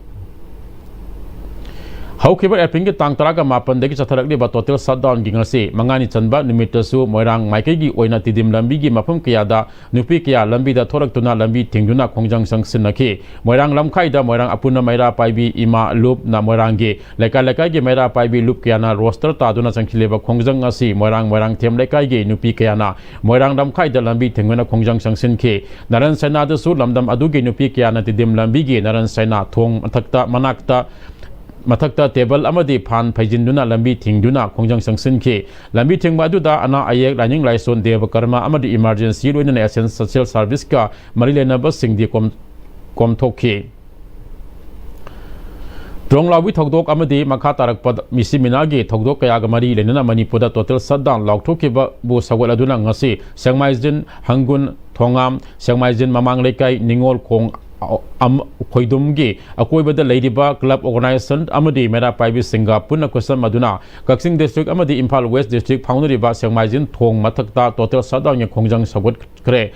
ꯍꯧꯈꯤꯕ ꯑꯦꯄ꯭ꯔꯤꯜꯒꯤ ꯇꯥꯡ ꯇꯔꯥꯒ ꯃꯥꯄꯟꯗꯒꯤ ꯆꯠꯊꯔꯛꯂꯤꯕ ꯇꯣꯇꯦꯜ ꯁꯠꯗꯥꯎꯟꯒꯤ ꯉꯁꯤ ꯃꯉꯥꯅꯤ ꯆꯟꯕ ꯅꯨꯃꯤꯠꯇꯁꯨ ꯃꯣꯏꯔꯥꯡ ꯃꯥꯏꯀꯩꯒꯤ ꯑꯣꯏꯅ ꯇꯤꯗꯤꯝ ꯂꯝꯕꯤꯒꯤ ꯃꯐꯝ ꯀꯌꯥꯗ ꯅꯨꯄꯤ ꯀꯌꯥ ꯂꯝꯕꯤꯗ ꯊꯣꯛꯂꯛꯇꯨꯅ ꯂꯝꯕꯤ ꯊꯤꯡꯗꯨꯅ ꯈꯣꯡꯖꯪ ꯆꯪꯁꯤꯟꯅꯈꯤ꯫ ꯃꯣꯏꯔꯥꯡ ꯂꯝꯈꯥꯏꯗ ꯃꯣꯏꯔꯥꯡ ꯑꯄꯨꯟꯅ ꯃꯩꯔꯥ ꯄꯥꯏꯕꯤ ꯏꯃꯥ ꯂꯨꯞꯅ ꯃꯣꯏꯔꯥꯡꯒꯤ ꯂꯩꯀꯥꯏ ꯂꯩꯀꯥꯏꯒꯤ ꯃꯩꯔꯥ ꯄꯥꯏꯕꯤ ꯂꯨꯞ ꯀꯌꯥꯅ ꯔꯣꯁꯇꯔ ꯇꯥꯗꯨꯅ ꯆꯪꯁꯤꯜꯂꯤꯕ ꯈꯣꯡꯖꯪ ꯑꯁꯤ ꯃꯣꯏꯔꯥꯡ ꯃꯣꯏꯔꯥꯡꯊꯦꯝ ꯂꯩꯀꯥꯏꯒꯤ ꯅꯨꯄꯤ ꯀꯌꯥꯅ ꯃꯣꯏꯔꯥꯡ ꯂꯝꯈꯥꯏꯗ ꯂꯝꯕꯤ ꯊꯤꯡꯗꯨꯅ ꯈꯣꯡꯖꯪ ꯆꯪꯁꯤꯟꯈꯤ꯫ ꯅꯔꯟ ꯁꯥꯏꯅꯥꯗꯁꯨ ꯂꯝꯗꯝ ꯑꯗꯨꯒꯤ ꯅꯨꯄꯤ ꯀꯌꯥꯅ ꯇꯤꯗꯤꯝ ꯂꯝꯕꯤꯒꯤ ꯅꯔꯟ ꯁꯥꯏꯅꯥ ꯊꯣꯡ ꯃꯊꯛꯇ ꯃꯅꯥꯛꯇ ꯃꯊꯛꯇ ꯇꯦꯕꯜ ꯑꯃꯗꯤ ꯐꯥꯟ ꯐꯩꯖꯤꯟꯗꯨꯅ ꯂꯝꯕꯤ ꯊꯤꯡꯗꯨꯅ ꯈꯣꯡꯖꯪ ꯆꯪꯁꯤꯟꯈꯤ꯫ ꯂꯝꯕꯤ ꯊꯤꯡꯕ ꯑꯗꯨꯗ ꯑꯅꯥ ꯑꯌꯦꯛ, ꯂꯥꯏꯅꯤꯡ ꯂꯥꯏꯁꯣꯟ, ꯗꯦꯕ ꯀꯔꯃ ꯑꯃꯗꯤ ꯏꯃꯥꯔꯖꯦꯟꯁꯤ ꯂꯣꯏꯅꯅ ꯑꯦꯁꯦꯟꯁꯤꯌꯦꯜ ꯁꯥꯔꯚꯤꯁꯀ ꯃꯔꯤ ꯂꯩꯅꯕꯁꯤꯡꯗꯤ ꯀꯣꯝ-, ꯀꯣꯝꯊꯣꯛꯈꯤ꯫ ꯗ꯭ꯔꯣꯡ ꯂꯥꯎꯕꯤ ꯊꯧꯗꯣꯛ ꯑꯃꯗꯤ ꯃꯈꯥ ꯇꯥꯔꯛꯄ ꯃꯤꯁꯤ ꯃꯤꯅꯥꯒꯤ ꯊꯧꯗꯣꯛ ꯀꯌꯥꯒ ꯃꯔꯤ ꯂꯩꯅꯅ ꯃꯅꯤꯄꯨꯔꯗ ꯇꯣꯇꯦꯜ ꯁꯠꯗꯥꯎꯟ ꯂꯥꯎꯊꯣꯛꯈꯤꯕꯕꯨ ꯁꯧꯒꯠꯂꯗꯨꯅ ꯉꯁꯤ ꯁꯦꯛꯃꯥꯏꯖꯤꯟ, ꯍꯪꯒꯨꯟ, ꯊꯣꯉꯥꯝ, ꯁꯦꯛꯃꯥꯏꯖꯤꯟ ꯃꯃꯥꯡ ꯂꯩꯀꯥꯏ, ꯅꯤꯉꯣꯜ ꯈꯣꯡ, ꯑ, ꯑꯝ-, ꯈꯣꯏꯗꯨꯝꯒꯤ ꯑꯀꯣꯏꯕꯗ ꯂꯩꯔꯤꯕ ꯀ꯭ꯂꯕ ꯑꯣꯔꯒꯅꯥꯏꯖꯦꯁꯟ ꯑꯃꯗꯤ ꯃꯩꯔꯥ ꯄꯥꯏꯕꯤꯁꯤꯡꯒ ꯄꯨꯟꯅ ꯈꯨꯠꯁꯝꯅꯗꯨꯅ ꯀꯛꯆꯤꯡ ꯗꯤꯁꯇ꯭ꯔꯤꯛ ꯑꯃꯗꯤ ꯏꯝꯐꯥꯜ ꯋꯦꯁ ꯗꯤꯁꯇ꯭ꯔꯤꯛ ꯐꯥꯎꯅꯔꯤꯕ ꯁꯦꯛꯃꯥꯏꯖꯤꯟ ꯊꯣꯡ ꯃꯊꯛꯇ ꯇꯣꯇꯦꯜ ꯁꯠꯗꯥꯎꯟꯒꯤ ꯈꯣꯡꯖꯪ ꯁꯧꯒꯠꯈ꯭ꯔꯦ꯫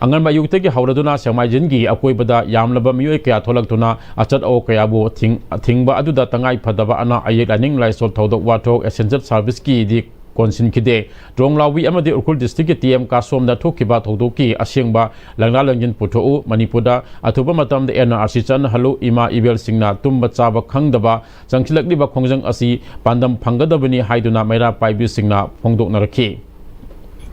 ꯑꯉꯟꯕ ꯑꯌꯨꯛꯇꯒꯤ ꯍꯧꯔꯗꯨꯅ ꯁꯦꯛꯃꯥꯏꯖꯤꯟꯒꯤ ꯑꯀꯣꯏꯕꯗ ꯌꯥꯝꯂꯕ ꯃꯤꯑꯣꯏ ꯀꯌꯥ ꯊꯣꯛꯂꯛꯇꯨꯅ ꯑꯆꯠ ꯑꯋꯣꯛ ꯀꯌꯥꯕꯨ ꯊꯤꯡ-, ꯊꯤꯡꯕ ꯑꯗꯨꯗ ꯇꯉꯥꯏ ꯐꯗꯕ ꯑꯅꯥ ꯑꯌꯦꯛ, ꯂꯥꯏꯅꯤꯡ ꯂꯥꯏꯁꯣꯜ ꯊꯧꯗꯣꯛ ꯋꯥꯊꯣꯛ, ꯑꯦꯁꯦꯟꯁꯤꯌꯦꯜ ꯁꯥꯔꯚꯤꯁꯀꯤꯗꯤ ꯀꯣꯟꯁꯤꯟꯈꯤꯗꯦ꯫ ꯗ꯭ꯔꯣꯡ ꯂꯥꯎꯕꯤ ꯑꯃꯗꯤ ꯎꯈ꯭ꯔꯨꯜ ꯗꯤꯁꯇ꯭ꯔꯤꯛꯀꯤ ꯇꯤ ꯑꯦꯝ ꯀꯥꯁꯣꯝꯗ ꯊꯣꯛꯈꯤꯕ ꯊꯧꯗꯣꯛꯀꯤ ꯑꯁꯦꯡꯕ ꯂꯪꯂꯥ ꯂꯪꯖꯤꯟ ꯄꯨꯊꯣꯛꯎ꯫ ꯃꯅꯤꯄꯨꯔꯗ ꯑꯊꯨꯕ ꯃꯇꯝꯗ ꯑꯦꯟ ꯑꯥꯔ ꯁꯤ ꯆꯠꯅꯍꯜꯂꯨ꯫ ꯏꯃꯥ ꯏꯕꯦꯜꯁꯤꯡꯅ ꯇꯨꯝꯕ ꯆꯥꯕ ꯈꯪꯗꯕ ꯆꯪꯁꯤꯜꯂꯛꯂꯤꯕ ꯈꯣꯡꯖꯪ ꯑꯁꯤ ꯄꯥꯟꯗꯝ ꯐꯪꯒꯗꯕꯅꯤ ꯍꯥꯏꯗꯨꯅ ꯃꯩꯔꯥ ꯄꯥꯏꯕꯤꯁꯤꯡꯅ ꯐꯣꯡꯗꯣꯛꯅꯔꯛꯈꯤ꯫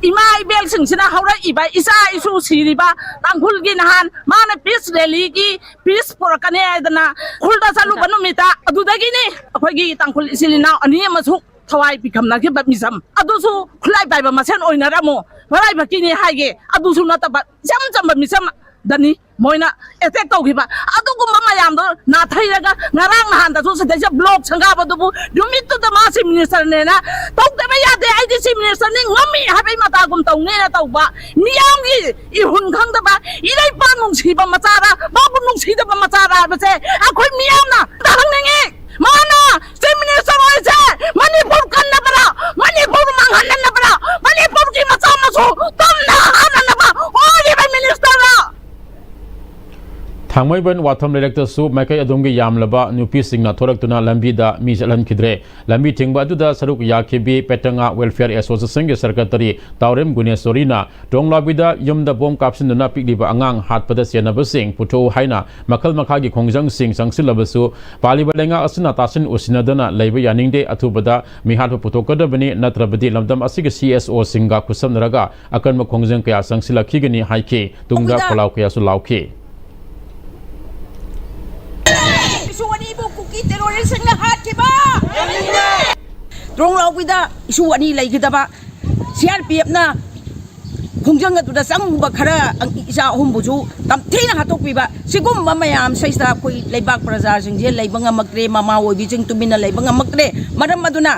ꯏꯃꯥ ꯏꯕꯦꯜꯁꯤꯡꯁꯤꯅ ꯍꯧꯔꯛꯏꯕ ꯏꯆꯥ ꯏꯁꯨ ꯁꯤꯔꯤꯕ ꯇꯥꯡꯈꯨꯜꯒꯤ ꯅꯍꯥꯟ ꯃꯥꯅ ꯄꯤꯁ ꯔꯦꯂꯤꯒꯤ ꯄꯤꯁ ꯄꯨꯔꯛꯀꯅꯤ ꯍꯥꯏꯗꯅ ꯎꯈ꯭ꯔꯨꯜꯗ ꯆꯠꯂꯨꯕ ꯅꯨꯃꯤꯠꯇ ꯑꯗꯨꯗꯒꯤꯅꯤ ꯑꯩꯈꯣꯏꯒꯤ ꯇꯥꯡꯈꯨꯜ ꯏꯆꯤꯜ ꯏꯅꯥꯎ ꯑꯅꯤ ꯑꯃꯁꯨ ꯊꯋꯥꯏ ꯄꯤꯈꯝꯅꯈꯤꯕ ꯃꯤꯆꯝ ꯑꯗꯨꯁꯨ ꯈꯨꯠꯂꯥꯏ ꯄꯥꯏꯕ ꯃꯁꯦꯟ ꯑꯣꯏꯅꯔꯝꯃꯣ, ꯃꯔꯥꯏꯕꯛꯀꯤꯅꯤ ꯍꯥꯏꯒꯦ꯫ ꯑꯗꯨꯁꯨ ꯅꯠꯇꯕ ꯏꯆꯝ ꯆꯝꯕ ꯃꯤꯆꯝꯗꯅꯤ ꯃꯣꯏꯅ ꯑꯦꯇꯦꯛ ꯇꯧꯈꯤꯕ꯫ ꯑꯗꯨꯒꯨꯝꯕ ꯃꯌꯥꯝꯗꯣ ꯅꯥꯊꯩꯔꯒ ꯉꯔꯥꯡ ꯅꯍꯥꯟꯗꯁꯨ ꯁꯤꯗꯩꯁꯤꯗ ꯕ꯭ꯂꯣꯛ ꯁꯪꯒꯥꯕꯗꯨꯕꯨ ꯅꯨꯃꯤꯠꯇꯨꯗ ꯃꯥ ꯆꯤꯐ ꯃꯤꯅꯤꯁꯇꯔꯅꯦꯅ ꯇꯧꯗꯕ ꯌꯥꯗꯦ, ꯑꯩꯗꯤ ꯆꯤꯐ ꯃꯤꯅꯤꯁꯇꯔꯅꯤ ꯉꯝꯃꯤ ꯍꯥꯏꯕꯒꯤ ꯃꯇꯥꯒꯨꯝ ꯇꯧꯅꯦꯅ ꯇꯧꯕ ꯃꯤꯌꯥꯝꯒꯤ ꯏꯍꯨꯟ ꯈꯪꯗꯕ ꯏꯔꯩꯄꯥꯛ ꯅꯨꯡꯁꯤꯕ ꯃꯆꯥꯔ ꯃꯥꯕꯨ ꯅꯨꯡꯁꯤꯗꯕ ꯃꯆꯥꯔ ꯍꯥꯏꯕꯁꯦ ꯑꯩꯈꯣꯏ ꯃꯤꯌꯥꯝꯅ ꯑꯝꯇ ꯈꯪꯅꯤꯡꯉꯤ꯫ ꯃꯥꯅ ꯆꯤꯐ ꯃꯤꯅꯤꯁꯇꯔ ꯑꯣꯏꯔꯤꯁꯦ ꯃꯅꯤꯄꯨꯔ ꯀꯟꯅꯕꯔ, ꯃꯅꯤꯄꯨꯔ ꯃꯥꯡꯍꯟꯅꯕꯔ, ꯃꯅꯤꯄꯨꯔꯒꯤ ꯃꯆꯥ ꯃꯁꯨ ꯇꯝꯅ ꯍꯥꯠꯅꯅꯕ ꯑꯣꯏꯔꯤꯕ ꯃꯤꯅꯤꯁꯇꯔꯔ? ꯊꯥꯡꯃꯩꯕꯟ ꯋꯥꯊꯝ ꯂꯩꯔꯛꯇꯁꯨ ꯃꯥꯏꯀꯩ ꯑꯗꯣꯝꯒꯤ ꯌꯥꯝꯂꯕ ꯅꯨꯄꯤꯁꯤꯡꯅ ꯊꯣꯔꯛꯇꯨꯅ ꯂꯝꯕꯤꯗ ꯃꯤ ꯆꯠꯍꯟꯈꯤꯗ꯭ꯔꯦ꯫ ꯂꯝꯕꯤ ꯊꯤꯡꯕ ꯑꯗꯨꯗ ꯁꯔꯨꯛ ꯌꯥꯈꯤꯕꯤ ꯄꯦꯇꯪꯉꯥ ꯋꯦꯜꯐꯤꯌꯔ ꯑꯦꯁꯣꯁꯤꯌꯦꯁꯟꯒꯤ ꯁꯦꯀ꯭ꯔꯦꯇꯔꯤ ꯇꯥꯎꯔꯦꯝ ꯒꯨꯅꯦꯁꯣꯔꯤꯅ ꯇꯣꯡꯂꯥꯎꯕꯤꯗ ꯌꯨꯝꯗ ꯕꯣꯝ ꯀꯥꯞꯁꯤꯟꯗꯨꯅ ꯄꯤꯛꯂꯤꯕ ꯑꯉꯥꯡ ꯍꯥꯠꯄꯗ ꯆꯦꯟꯅꯕꯁꯤꯡ ꯄꯨꯊꯣꯛꯎ ꯍꯥꯏꯅ ꯃꯈꯜ ꯃꯈꯥꯒꯤ ꯈꯣꯡꯖꯪꯁꯤꯡ ꯆꯪꯁꯤꯜꯂꯕꯁꯨ ꯄꯥꯜꯂꯤꯕ ꯂꯩꯉꯥꯛ ꯑꯁꯤꯅ ꯇꯥꯁꯤꯟ ꯎꯁꯤꯟꯅꯗꯅ ꯂꯩꯕ ꯌꯥꯅꯤꯡꯗꯦ꯫ ꯑꯊꯨꯕꯗ ꯃꯤꯍꯥꯠꯄ ꯄꯨꯊꯣꯛꯀꯗꯕꯅꯤ, ꯅꯠꯇ꯭ꯔꯕꯗꯤ ꯂꯝꯗꯝ ꯑꯁꯤꯒꯤ ꯁꯤ ꯑꯦꯁ ꯑꯣꯁꯤꯡꯒ ꯈꯨꯠꯁꯝꯅꯔꯒ ꯑꯀꯟꯕ ꯈꯣꯡꯖꯪ ꯀꯌꯥ ꯆꯪꯁꯤꯜꯂꯛꯈꯤꯒꯅꯤ ꯍꯥꯏꯈꯤ꯫ ꯇꯨꯡꯗ ꯑꯩꯈꯣꯏꯗ ꯈꯣꯜꯂꯥꯎ ꯀꯌꯥꯁꯨ ꯂꯥꯎꯈꯤ꯫ ꯏꯁꯨ ꯑꯅꯤꯕꯨ ꯀꯨꯀꯤ ꯇꯦꯔꯣꯔꯤꯁꯁꯤꯡꯅ ꯍꯥꯠꯈꯤꯕ꯫ ꯇ꯭ꯔꯣꯡꯂꯥꯎꯕꯤꯗ ꯏꯁꯨ ꯑꯅꯤ ꯂꯩꯈꯤꯗꯕ ꯁꯤ ꯑꯥꯔ ꯄꯤ ꯑꯦꯐꯅ ꯈꯣꯡꯖꯪ ꯑꯗꯨꯗ ꯆꯪꯉꯨꯕ ꯈꯔ ꯏꯆꯥ ꯑꯍꯨꯝꯕꯨꯁꯨ ꯇꯝꯊꯤꯅ ꯍꯥꯠꯇꯣꯛꯄꯤꯕ꯫ ꯁꯤꯒꯨꯝꯕ ꯃꯌꯥꯝꯁꯤꯗ ꯑꯩꯈꯣꯏ ꯂꯩꯕꯥꯛ ꯄ꯭ꯔꯖꯥꯁꯤꯡꯁꯦ ꯂꯩꯕ ꯉꯝꯃꯛꯇ꯭ꯔꯦ, ꯃꯃꯥ ꯑꯣꯏꯕꯤꯁꯤꯡ ꯇꯨꯃꯤꯟꯅ ꯂꯩꯕ ꯉꯝꯃꯛꯇ꯭ꯔꯦ꯫ ꯃꯔꯝ ꯑꯗꯨꯅ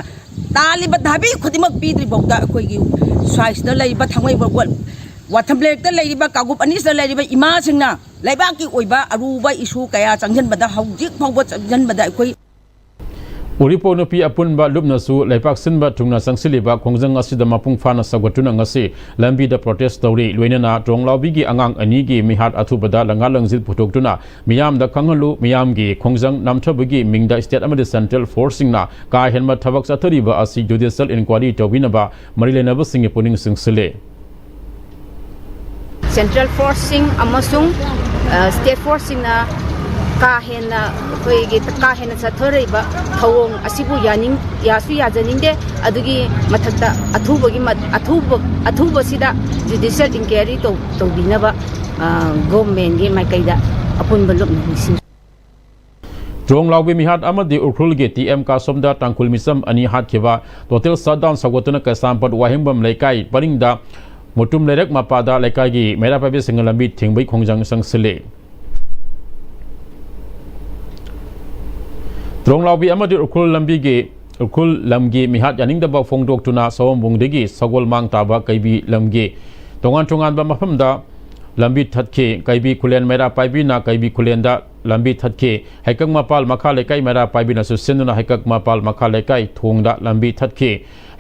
ꯇꯥꯜꯂꯤꯕ ꯗꯥꯕꯤ ꯈꯨꯗꯤꯡꯃꯛ ꯄꯤꯗ꯭ꯔꯤꯐꯥꯎꯗ ꯑꯩꯈꯣꯏꯒꯤ ꯁ꯭ꯋꯥꯏꯁꯤꯗ ꯂꯩꯔꯤꯕ ꯊꯥꯡꯃꯩꯕ ꯋꯥ-, ꯋꯥꯊꯝ ꯂꯩꯔꯛꯇ ꯂꯩꯔꯤꯕ ꯀꯥꯡꯂꯨꯞ ꯑꯅꯤꯁꯤꯗ ꯂꯩꯔꯤꯕ ꯏꯃꯥꯁꯤꯡꯅ ꯂꯩꯕꯥꯛꯀꯤ ꯑꯣꯏꯕ ꯑꯔꯨꯕ ꯏꯁꯨ ꯀꯌꯥ ꯆꯪꯁꯤꯟꯕꯗ ꯍꯧꯖꯤꯛ ꯐꯥꯎꯕ ꯆꯪꯁꯤꯟꯕꯗ ꯑꯩꯈꯣꯏ ꯎꯔꯤꯄꯣꯛ ꯅꯨꯄꯤ ꯑꯄꯨꯟꯕ ꯂꯨꯞꯅꯁꯨ ꯂꯩꯕꯥꯛ ꯁꯤꯟꯕ ꯊꯨꯡꯅ ꯆꯪꯁꯤꯜꯂꯤꯕ ꯈꯣꯡꯖꯪ ꯑꯁꯤꯗ ꯃꯄꯨꯡ ꯐꯥꯅ ꯁꯧꯒꯠꯇꯨꯅ ꯉꯁꯤ ꯂꯝꯕꯤꯗ ꯄ꯭ꯔꯣꯇꯦꯁ ꯇꯧꯔꯤ꯫ ꯂꯣꯏꯅꯅ ꯇ꯭ꯔꯣꯡꯂꯥꯎꯕꯤꯒꯤ ꯑꯉꯥꯡ ꯑꯅꯤꯒꯤ ꯃꯤꯍꯥꯠ ꯑꯊꯨꯕꯗ ꯂꯪꯉꯥ ꯂꯪꯖꯤꯜ ꯄꯨꯊꯣꯛꯇꯨꯅ ꯃꯤꯌꯥꯝꯗ ꯈꯪꯍꯜꯂꯨ, ꯃꯤꯌꯥꯝꯒꯤ ꯈꯣꯡꯖꯪ ꯅꯝꯊꯕꯒꯤ ꯃꯤꯡꯗ ꯁ꯭ꯇꯦꯠ ꯑꯃꯗꯤ ꯁꯦꯟꯇ꯭ꯔꯦꯜ ꯐꯣꯔꯁꯁꯤꯡꯅ ꯀꯥ ꯍꯦꯟꯕ ꯊꯕꯛ ꯆꯠꯊꯔꯤꯕ ꯑꯁꯤ ꯖꯨꯗꯤꯁꯤꯌꯦꯜ ꯏꯟꯀ꯭ꯋꯥꯏꯔꯤ ꯇꯧꯕꯤꯅꯕ ꯃꯔꯤ ꯂꯩꯅꯕꯁꯤꯡꯒꯤ ꯄꯨꯛꯅꯤꯡ ꯆꯤꯡꯁꯤꯜꯂꯤ꯫ ꯁꯦꯟꯇ꯭ꯔꯦꯜ ꯐꯣꯔꯁꯁꯤꯡ ꯑꯃꯁꯨꯡ ꯁ꯭ꯇꯦꯠ ꯐꯣꯔꯁꯁꯤꯡꯅ ꯀꯥ ꯍꯦꯟꯅ ꯑꯩꯈꯣꯏꯒꯤ ꯀꯥ ꯍꯦꯟꯅ ꯆꯠꯊꯔꯛꯏꯕ ꯊꯧꯑꯣꯡ ꯑꯁꯤꯕꯨ ꯌꯥꯅꯤꯡ ꯌꯥꯁꯨ ꯌꯥꯖꯅꯤꯡꯗꯦ꯫ ꯑꯗꯨꯒꯤ ꯃꯊꯛꯇ ꯑꯊꯨꯕꯒꯤ ꯃ- ꯑꯊꯨꯕ ꯑꯊꯨꯕꯁꯤꯗ ꯖꯨꯗꯤꯁꯤꯌꯦꯜ ꯏꯟꯀ꯭ꯋꯥꯏꯔꯤ ꯇꯧ- ꯇꯧꯕꯤꯅꯕ ꯒꯣꯚꯔꯟꯃꯦꯟꯒꯤ ꯃꯥꯏꯀꯩꯗ ꯑꯄꯨꯟꯕ ꯂꯨꯞꯅ ꯅꯤꯡꯁꯤꯡ ꯇ꯭ꯔꯣꯡꯂꯥꯎꯕꯤ ꯃꯤꯍꯥꯠ ꯑꯃꯗꯤ ꯎꯈ꯭ꯔꯨꯜꯒꯤ ꯇꯤ ꯑꯦꯝ ꯀꯥꯁꯣꯝꯗ ꯇꯥꯡꯈꯨꯜ ꯃꯤꯆꯝ ꯑꯅꯤ ꯍꯥꯠꯈꯤꯕ꯫ Total shutdown ꯁꯧꯒꯠꯇꯨꯅ ꯀꯩꯁꯥꯝꯄꯥꯠ ꯋꯥꯍꯦꯡꯕꯝ ꯂꯩꯀꯥꯏ ꯄꯔꯤꯡꯗ ꯃꯨꯇꯨꯝ ꯂꯩꯔꯛ ꯃꯄꯥꯗ ꯂꯩꯀꯥꯏꯒꯤ ꯃꯩꯔꯥ ꯄꯥꯏꯕꯤꯁꯤꯡꯅ ꯂꯝꯕꯤ ꯊꯤꯡꯕꯒꯤ ꯈꯣꯡꯖꯪ ꯆꯪꯁꯤꯜꯂꯤ꯫ ꯇ꯭ꯔꯣꯡꯂꯥꯎꯕꯤ ꯑꯃꯗꯤ ꯎꯈ꯭ꯔꯨꯜ ꯂꯝꯕꯤꯒꯤ, ꯎꯈ꯭ꯔꯨꯜ ꯂꯝꯒꯤ ꯃꯤꯍꯥꯠ ꯌꯥꯅꯤꯡꯗꯕ ꯐꯣꯡꯗꯣꯛꯇꯨꯅ ꯁꯑꯣꯝꯕꯨꯡꯗꯒꯤ ꯁꯒꯣꯜ ꯃꯥꯡ ꯇꯥꯕ ꯀꯩꯕꯤ ꯂꯝꯒꯤ ꯇꯣꯉꯥꯟ ꯇꯣꯉꯥꯟꯕ ꯃꯐꯝꯗ ꯂꯝꯕꯤ ꯊꯠꯈꯤ꯫ ꯀꯩꯕꯤ ꯈꯨꯂꯦꯟ ꯃꯩꯔꯥ ꯄꯥꯏꯕꯤꯅ ꯀꯩꯕꯤ ꯈꯨꯂꯦꯟꯗ ꯂꯝꯕꯤ ꯊꯠꯈꯤ꯫ ꯍꯩꯀꯛ ꯃꯄꯥꯜ ꯃꯈꯥ ꯂꯩꯀꯥꯏ ꯃꯩꯔꯥ ꯄꯥꯏꯕꯤꯅꯁꯨ ꯁꯤꯟꯗꯨꯅ ꯍꯩꯀꯛ ꯃꯄꯥꯜ ꯃꯈꯥ ꯂꯩꯀꯥꯏ ꯊꯣꯡꯗ ꯂꯝꯕꯤ ꯊꯠꯈꯤ꯫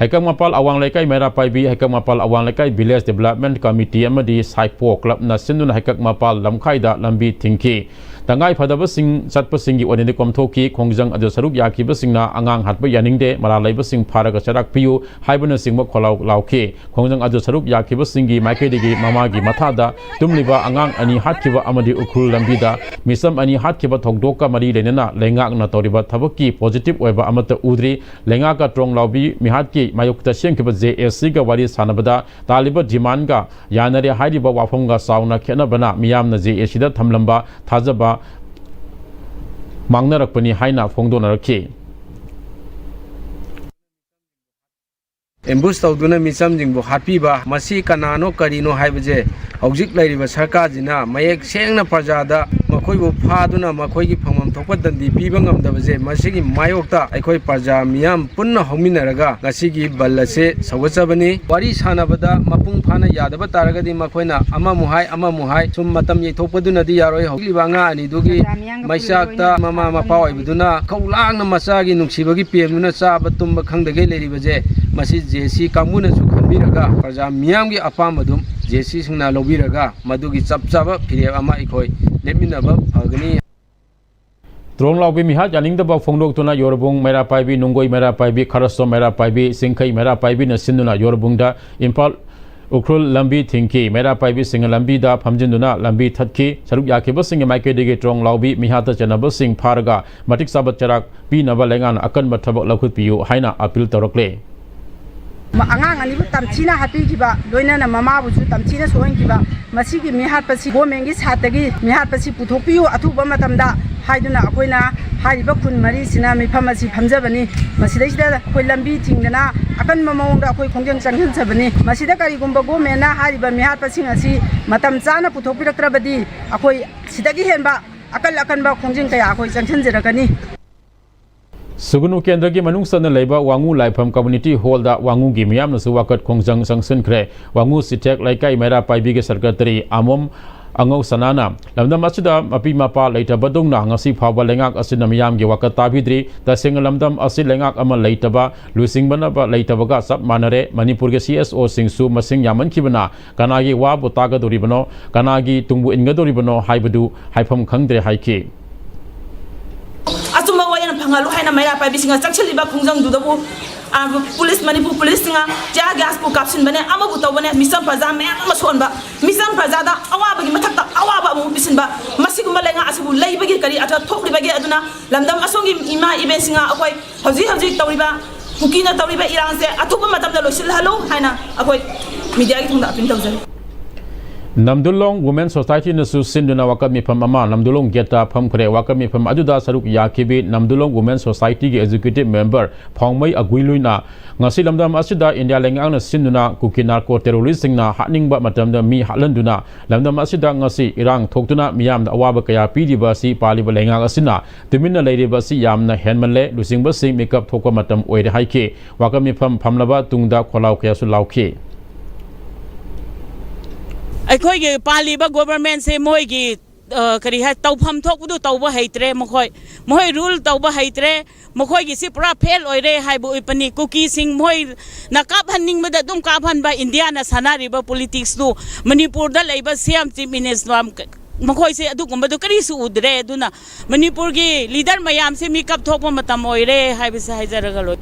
ꯍꯩꯀꯛ ꯃꯄꯥꯜ ꯑꯋꯥꯡ ꯂꯩꯀꯥꯏ ꯃꯩꯔꯥ ꯄꯥꯏꯕꯤ, ꯍꯩꯀꯛ ꯃꯄꯥꯜ ꯑꯋꯥꯡ ꯂꯩꯀꯥꯏ Village Development Committee ꯑꯃꯗꯤ ꯁꯥꯏꯄꯣ clubꯅ ꯁꯤꯟꯗꯨꯅ ꯍꯩꯀꯛ ꯃꯄꯥꯜ ꯂꯝꯈꯥꯏꯗ ꯂꯝꯕꯤ ꯊꯤꯡꯈꯤ꯫ ꯇꯉꯥꯏ ꯐꯗꯕꯁꯤꯡ ꯆꯠꯄꯁꯤꯡꯒꯤ ꯑꯣꯏꯅꯗꯤ ꯀꯣꯝꯊꯣꯛꯈꯤ꯫ ꯈꯣꯡꯖꯪ ꯑꯗꯨ ꯁꯔꯨꯛ ꯌꯥꯈꯤꯕꯁꯤꯡꯅ ꯑꯉꯥꯡ ꯍꯥꯠꯄ ꯌꯥꯅꯤꯡꯗꯦ, ꯃꯔꯥꯜ ꯂꯩꯕꯁꯤꯡ ꯐꯥꯔꯒ ꯆꯩꯔꯥꯛ ꯄꯤꯌꯨ ꯍꯥꯏꯕꯅꯆꯤꯡꯕ ꯈꯣꯜꯂꯥꯎ ꯂꯥꯎꯈꯤ꯫ ꯈꯣꯡꯖꯪ ꯑꯗꯨ ꯁꯔꯨꯛ ꯌꯥꯈꯤꯕꯁꯤꯡꯒꯤ ꯃꯥꯏꯀꯩꯗꯒꯤ ꯃꯃꯥꯒꯤ ꯃꯊꯥꯗ ꯇꯨꯝꯂꯤꯕ ꯑꯉꯥꯡ ꯑꯅꯤ ꯍꯥꯠꯈꯤꯕ ꯑꯃꯗꯤ ꯎꯈ꯭ꯔꯨꯜ ꯂꯝꯕꯤꯗ ꯃꯤꯆꯝ ꯑꯅꯤ ꯍꯥꯠꯈꯤꯕ ꯊꯧꯗꯣꯛꯀ ꯃꯔꯤ ꯂꯩꯅꯅ ꯂꯩꯉꯥꯛꯅ ꯇꯧꯔꯤꯕ ꯊꯕꯛꯀꯤ positive ꯑꯣꯏꯕ ꯑꯃꯠꯇ ꯎꯗ꯭ꯔꯤ꯫ ꯂꯩꯉꯥꯛꯀ ꯇ꯭ꯔꯣꯡꯂꯥꯎꯕꯤ ꯃꯤꯍꯥꯠꯀꯤ ꯃꯥꯌꯣꯛꯇ ꯁꯦꯝꯈꯤꯕ J A Cꯒ ꯋꯥꯔꯤ ꯁꯥꯟꯅꯕꯗ ꯇꯥꯜꯂꯤꯕ demandꯒ ꯌꯥꯅꯔꯦ ꯍꯥꯏꯔꯤꯕ ꯋꯥꯐꯝꯒ ꯆꯥꯎꯅ ꯈꯦꯠꯅꯕꯅ ꯃꯤꯌꯥꯝꯅ J A Cꯗ ꯊꯝꯂꯝꯕ ꯊꯥꯖꯕ ꯃꯥꯡꯅꯔꯛꯄꯅꯤ ꯍꯥꯏꯅ ꯐꯣꯡꯗꯣꯛꯅꯔꯛꯈꯤ꯫ Ambush ꯇꯧꯗꯨꯅ ꯃꯤꯆꯝꯁꯤꯡꯕꯨ ꯍꯥꯠꯄꯤꯕ, ꯃꯁꯤ ꯀꯅꯥꯅꯣ ꯀꯔꯤꯅꯣ ꯍꯥꯏꯕꯁꯦ ꯍꯧꯖꯤꯛ ꯂꯩꯔꯤꯕ ꯁꯔꯀꯥꯔꯁꯤꯅ ꯃꯌꯦꯛ ꯁꯦꯡꯅ ꯄ꯭ꯔꯖꯥꯗ ꯃꯈꯣꯏꯕꯨ ꯐꯥꯗꯨꯅ ꯃꯈꯣꯏꯒꯤ ꯐꯪꯐꯝ ꯊꯣꯛꯄ ꯗꯟꯗꯤ ꯄꯤꯕ ꯉꯝꯗꯕꯁꯦ, ꯃꯁꯤꯒꯤ ꯃꯥꯌꯣꯛꯇ ꯑꯩꯈꯣꯏ ꯄ꯭ꯔꯖꯥ ꯃꯤꯌꯥꯝ ꯄꯨꯟꯅ ꯍꯧꯃꯤꯟꯅꯔꯒ ꯉꯁꯤꯒꯤ ꯕꯟ ꯑꯁꯤ ꯁꯧꯒꯠꯆꯕꯅꯤ꯫ ꯋꯥꯔꯤ ꯁꯥꯟꯅꯕꯗ ꯃꯄꯨꯡ ꯐꯥꯅ ꯌꯥꯗꯕ ꯇꯥꯔꯒꯗꯤ ꯃꯈꯣꯏꯅ ꯑꯃꯃꯨꯛ ꯍꯥꯏ, ꯑꯃꯃꯨꯛ ꯍꯥꯏ, ꯁꯨꯝ ꯃꯇꯝ ꯌꯩꯊꯣꯛꯄꯗꯨꯅꯗꯤ ꯌꯥꯔꯣꯏ꯫ ꯍꯧꯒꯠꯂꯤꯕ ꯑꯉꯥꯡ ꯑꯅꯤꯗꯨꯒꯤ ꯄ꯭ꯔꯖꯥ ꯃꯤꯌꯥꯝꯒ ꯃꯩꯆꯥꯛꯇ ꯄꯨꯜꯂꯣꯏꯅ ꯃꯃꯥ ꯃꯄꯥ ꯑꯣꯏꯕꯗꯨꯅ ꯈꯧꯂꯥꯡꯅ ꯃꯆꯥꯒꯤ ꯅꯨꯡꯁꯤꯕꯒꯤ ꯄꯦꯝꯗꯨꯅ ꯆꯥꯕ ꯇꯨꯝꯕ ꯈꯪꯗꯒꯩ ꯂꯩꯔꯤꯕꯁꯦ, ꯃꯁꯤ J A C ꯀꯥꯡꯕꯨꯅꯁꯨ ꯈꯟꯕꯤꯔꯒ ꯄ꯭ꯔꯖꯥ ꯃꯤꯌꯥꯝꯒꯤ ꯑꯄꯥꯝꯕꯗꯨ J A Cꯁꯤꯡꯅ ꯂꯧꯕꯤꯔꯒ ꯃꯗꯨꯒꯤ ꯆꯞ ꯆꯥꯕ ꯐꯤꯔꯦꯞ ꯑꯃ ꯑꯩꯈꯣꯏ ꯂꯦꯞꯃꯤꯟꯅꯕ ꯐꯒꯅꯤ꯫ ꯇ꯭ꯔꯣꯡꯂꯥꯎꯕꯤ ꯃꯤꯍꯥꯠ ꯌꯥꯅꯤꯡꯗꯕ ꯐꯣꯡꯗꯣꯛꯇꯨꯅ ꯌꯣꯔꯕꯨꯡ ꯃꯩꯔꯥ ꯄꯥꯏꯕꯤ, ꯅꯨꯡꯒꯣꯏ ꯃꯩꯔꯥ ꯄꯥꯏꯕꯤ, ꯈꯔꯁꯣꯝ ꯃꯩꯔꯥ ꯄꯥꯏꯕꯤ, ꯆꯤꯡꯈꯩ ꯃꯩꯔꯥ ꯄꯥꯏꯕꯤꯅ ꯁꯤꯟꯗꯨꯅ ꯌꯣꯔꯕꯨꯡꯗ ꯏꯝꯐꯥꯜ ꯎꯈ꯭ꯔꯨꯜ ꯂꯝꯕꯤ ꯊꯤꯡꯈꯤ꯫ ꯃꯩꯔꯥ ꯄꯥꯏꯕꯤꯁꯤꯡꯅ ꯂꯝꯕꯤꯗ ꯐꯝꯖꯤꯟꯗꯨꯅ ꯂꯝꯕꯤ ꯊꯠꯈꯤ꯫ ꯁꯔꯨꯛ ꯌꯥꯈꯤꯕꯁꯤꯡꯒꯤ ꯃꯥꯏꯀꯩꯗꯒꯤ ꯇ꯭ꯔꯣꯡꯂꯥꯎꯕꯤ ꯃꯤꯍꯥꯠꯇ ꯆꯦꯟꯅꯕꯁꯤꯡ ꯐꯥꯔꯒ ꯃꯇꯤꯛ ꯆꯥꯕ ꯆꯩꯔꯥꯛ ꯄꯤꯅꯕ ꯂꯩꯉꯥꯛꯅ ꯑꯀꯟꯕ ꯊꯕꯛ ꯂꯧꯈꯠꯄꯤꯌꯨ ꯍꯥꯏꯅ appeal ꯇꯧꯔꯛꯂꯦ꯫ ꯑꯉꯥꯡ ꯑꯅꯤꯕꯨ ꯇꯝꯊꯤꯅ ꯍꯥꯠꯄꯤꯈꯤꯕ, ꯂꯣꯏꯅꯅ ꯃꯃꯥꯕꯨꯁꯨ ꯇꯝꯊꯤꯅ ꯁꯣꯛꯍꯟꯈꯤꯕ, ꯃꯁꯤꯒꯤ ꯃꯤꯍꯥꯠꯄꯁꯤ governmentꯀꯤ ꯁꯥꯏꯠꯇꯒꯤ ꯃꯤꯍꯥꯠꯄꯁꯤ ꯄꯨꯊꯣꯛꯄꯤꯌꯨ꯫ ꯑꯊꯨꯕ ꯃꯇꯝꯗ ꯍꯥꯏꯗꯨꯅ ꯑꯩꯈꯣꯏꯅ ꯍꯥꯏꯔꯤꯕ ꯈꯨꯟ ꯃꯔꯤꯁꯤꯅ ꯃꯤꯐꯝ ꯑꯁꯤ ꯐꯝꯖꯕꯅꯤ꯫ ꯃꯁꯤꯗꯩꯁꯤꯗ ꯑꯩꯈꯣꯏ ꯂꯝꯕꯤ ꯊꯤꯡꯗꯅ ꯑꯀꯟꯕ ꯃꯑꯣꯡꯗ ꯑꯩꯈꯣꯏ ꯈꯣꯡꯖꯪ ꯆꯪꯁꯤꯟꯖꯕꯅꯤ꯫ ꯃꯁꯤꯗ ꯀꯔꯤꯒꯨꯝꯕ ꯒꯣꯔꯃꯦꯟꯅ ꯍꯥꯏꯔꯤꯕ ꯃꯤꯍꯥꯠꯄꯁꯤꯡ ꯑꯁꯤ ꯃꯇꯝ ꯆꯥꯅ ꯄꯨꯊꯣꯛꯄꯤꯔꯛꯇ꯭ꯔꯕꯗꯤ ꯑꯩꯈꯣꯏ ꯁꯤꯗꯒꯤ ꯍꯦꯟꯕ ꯑꯀꯜ ꯑꯀꯟꯕ ꯈꯣꯡꯖꯪ ꯀꯌꯥ ꯑꯩꯈꯣꯏ ꯆꯪꯁꯤꯟꯖꯔꯛꯀꯅꯤ꯫ ꯁꯨꯒꯨꯅꯨ ꯀꯦꯟꯗ꯭ꯔꯒꯤ ꯃꯅꯨꯡ ꯆꯟꯅ ꯂꯩꯕ ꯋꯥꯉꯨ ꯂꯥꯏꯐꯝ ꯀꯝꯃ꯭ꯌꯨꯅꯤꯇꯤ ꯍꯣꯜꯗ ꯋꯥꯉꯨꯒꯤ ꯃꯤꯌꯥꯝꯅꯁꯨ ꯋꯥꯀꯠ ꯈꯣꯡꯖꯪ ꯆꯪꯁꯤꯟꯈ꯭ꯔꯦ꯫ ꯋꯥꯉꯨ ꯆꯤꯊꯦꯛ ꯂꯩꯀꯥꯏ ꯃꯩꯔꯥ ꯄꯥꯏꯕꯤꯒꯤ ꯁꯦꯀ꯭ꯔꯦꯇꯔꯤ ꯑꯃꯣꯝ ꯑꯉꯧ ꯁꯅꯥꯅ ꯂꯝꯗꯝ ꯑꯁꯤꯗ ꯃꯄꯤ ꯃꯄꯥ ꯂꯩꯇꯕꯗꯧꯅ ꯉꯁꯤ ꯐꯥꯎꯕ ꯂꯩꯉꯥꯛ ꯑꯁꯤꯅ ꯃꯤꯌꯥꯝꯒꯤ ꯋꯥꯀꯠ ꯇꯥꯕꯤꯗ꯭ꯔꯤ꯫ ꯇꯁꯦꯡꯅ ꯂꯝꯗꯝ ꯑꯁꯤ ꯂꯩꯉꯥꯛ ꯑꯃ ꯂꯩꯇꯕ, ꯂꯨꯆꯤꯡꯕꯅꯕ ꯂꯩꯇꯕꯒ ꯆꯞ ꯃꯥꯟꯅꯔꯦ꯫ ꯃꯅꯤꯄꯨꯔꯒꯤ ꯁꯤ ꯑꯦꯁ ꯑꯣꯁꯤꯡꯁꯨ ꯃꯁꯤꯡ ꯌꯥꯝꯃꯟꯈꯤꯕꯅ ꯀꯅꯥꯒꯤ ꯋꯥꯕꯨ ꯇꯥꯒꯗꯧꯔꯤꯕꯅꯣ, ꯀꯅꯥꯒꯤ ꯇꯨꯡꯕꯨ ꯏꯟꯒꯗꯧꯔꯤꯕꯅꯣ ꯍꯥꯏꯕꯗꯨ ꯍꯥꯏꯐꯝ ꯈꯪꯗ꯭ꯔꯦ ꯍꯥꯏꯈꯤ꯫ ꯑꯆꯨꯝꯕ ꯋꯥꯌꯦꯜ ꯐꯪꯍꯜꯂꯨ ꯍꯥꯏꯅ ꯃꯩꯔꯥ ꯄꯥꯏꯕꯤꯁꯤꯡꯅ ꯆꯪꯁꯤꯜꯂꯤꯕ ꯈꯣꯡꯖꯪꯗꯨꯗꯕꯨ, ꯑ, ꯄꯨꯂꯤꯁ, ꯃꯅꯤꯄꯨꯔ ꯄꯨꯂꯤꯁꯁꯤꯡꯅ tear gasꯄꯨ ꯀꯥꯞꯁꯤꯟꯕꯅꯦ, ꯑꯃꯕꯨ ꯇꯧꯕꯅꯦ, ꯃꯤꯆꯝ ꯄ꯭ꯔꯖꯥ ꯃꯌꯥꯝ ꯑꯃ ꯁꯣꯛꯍꯟꯕ, ꯃꯤꯆꯝ ꯄ꯭ꯔꯖꯥꯗ ꯑꯋꯥꯕꯒꯤ ꯃꯊꯛꯇ ꯑꯋꯥꯕ ꯑꯃꯨꯛ ꯄꯤꯁꯤꯟꯕ, ꯃꯁꯤꯒꯨꯝꯕ ꯂꯩꯉꯥꯛ ꯑꯁꯤꯕꯨ ꯂꯩꯕꯒꯤ ꯀꯔꯤ ꯑꯔꯊ ꯊꯣꯛꯂꯤꯕꯒꯦ? ꯑꯗꯨꯅ ꯂꯝꯗꯝ ꯑꯁꯣꯝꯒꯤ ꯏꯃꯥ ꯏꯕꯦꯟꯁꯤꯡꯅ ꯑꯩꯈꯣꯏ ꯍꯧꯖꯤꯛ ꯍꯧꯖꯤꯛ ꯇꯧꯔꯤꯕ, ꯀꯨꯀꯤꯅ ꯇꯧꯔꯤꯕ ꯏꯔꯥꯡꯁꯦ ꯑꯊꯨꯕ ꯃꯇꯝꯗ ꯂꯣꯏꯁꯤꯜꯍꯜꯂꯨ ꯍꯥꯏꯅ ꯑꯩꯈꯣꯏ mediaꯒꯤ ꯊꯣꯡꯗ appeal ꯇꯧꯖꯔꯤ꯫ ꯅꯝꯗꯨꯂꯣꯡ Women Societyꯅꯁꯨ ꯁꯤꯟꯗꯨꯅ ꯋꯥꯀꯠ ꯃꯤꯐꯝ ꯑꯃ ꯅꯝꯗꯨꯂꯣꯡ gateꯇ ꯐꯝꯈ꯭ꯔꯦ꯫ ꯋꯥꯀꯠ ꯃꯤꯐꯝ ꯑꯗꯨꯗ ꯁꯔꯨꯛ ꯌꯥꯈꯤꯕꯤ ꯅꯝꯗꯨꯂꯣꯡ Women Societyꯒꯤ executive member ꯐꯥꯎꯃꯩ ꯑꯒꯨꯏꯂꯨꯏꯅ ꯉꯁꯤ ꯂꯝꯗꯝ ꯑꯁꯤꯗ ꯏꯟꯗꯤꯌꯥ ꯂꯩꯉꯥꯛꯅ ꯁꯤꯟꯗꯨꯅ ꯀꯨꯀꯤ narco terroristꯁꯤꯡꯅ ꯍꯥꯠꯅꯤꯡꯕ ꯃꯇꯝꯗ ꯃꯤ ꯍꯥꯠꯍꯟꯗꯨꯅ ꯂꯝꯗꯝ ꯑꯁꯤꯗ ꯉꯁꯤ ꯏꯔꯥꯡ ꯊꯣꯛꯇꯨꯅ ꯃꯤꯌꯥꯝꯗ ꯑꯋꯥꯕ ꯀꯌꯥ ꯄꯤꯔꯤꯕ ꯑꯁꯤ ꯄꯥꯜꯂꯤꯕ ꯂꯩꯉꯥꯛ ꯑꯁꯤꯅ ꯇꯨꯃꯤꯟꯅ ꯂꯩꯔꯤꯕ ꯑꯁꯤ ꯌꯥꯝꯅ ꯍꯦꯟꯃꯜꯂꯦ꯫ ꯂꯨꯆꯤꯡꯕꯁꯤꯡ ꯃꯤꯀꯞ ꯊꯣꯛꯄ ꯃꯇꯝ ꯑꯣꯏꯔꯦ ꯍꯥꯏꯈꯤ꯫ ꯋꯥꯀꯠ ꯃꯤꯐꯝ ꯐꯝꯂꯕ ꯇꯨꯡꯗ ꯈꯣꯜꯂꯥꯎ ꯀꯌꯥꯁꯨ ꯂꯥꯎꯈꯤ꯫ ꯑꯩꯈꯣꯏꯒꯤ ꯄꯥꯜꯂꯤꯕ governmentꯁꯦ ꯃꯣꯏꯒꯤ, ꯑ, ꯀꯔꯤ ꯍꯥꯏ, ꯇꯧꯐꯝ ꯊꯣꯛꯄꯗꯨ ꯇꯧꯕ ꯍꯩꯇ꯭ꯔꯦ꯫ ꯃꯈꯣꯏ, ꯃꯈꯣꯏ rule ꯇꯧꯕ ꯍꯩꯇ꯭ꯔꯦ꯫ ꯃꯈꯣꯏꯒꯤꯁꯤ ꯄꯨꯔꯥ fail ꯑꯣꯏꯔꯦ ꯍꯥꯏꯕ ꯎꯠꯄꯅꯤ꯫ ꯀꯨꯀꯤꯁꯤꯡ ꯃꯣꯏꯅ ꯀꯥꯞꯍꯟꯅꯤꯡꯕꯗ ꯑꯗꯨꯝ ꯀꯥꯞꯍꯟꯕ, ꯏꯟꯗꯤꯌꯥꯅ ꯁꯥꯟꯅꯔꯤꯕ politicsꯇꯨ ꯃꯅꯤꯄꯨꯔꯗ ꯂꯩꯕ C M, Chief Minister, ꯃꯈꯣꯏꯁꯦ ꯑꯗꯨꯒꯨꯝꯕꯗꯨ ꯀꯔꯤꯁꯨ ꯎꯗ꯭ꯔꯦ꯫ ꯑꯗꯨꯅ ꯃꯅꯤꯄꯨꯔꯒꯤ leader ꯃꯌꯥꯝꯁꯦ ꯃꯤꯀꯞ ꯊꯣꯛꯄ ꯃꯇꯝ ꯑꯣꯏꯔꯦ ꯍꯥꯏꯕꯁꯦ ꯍꯥꯏꯖꯔꯒ ꯂꯣꯏ꯫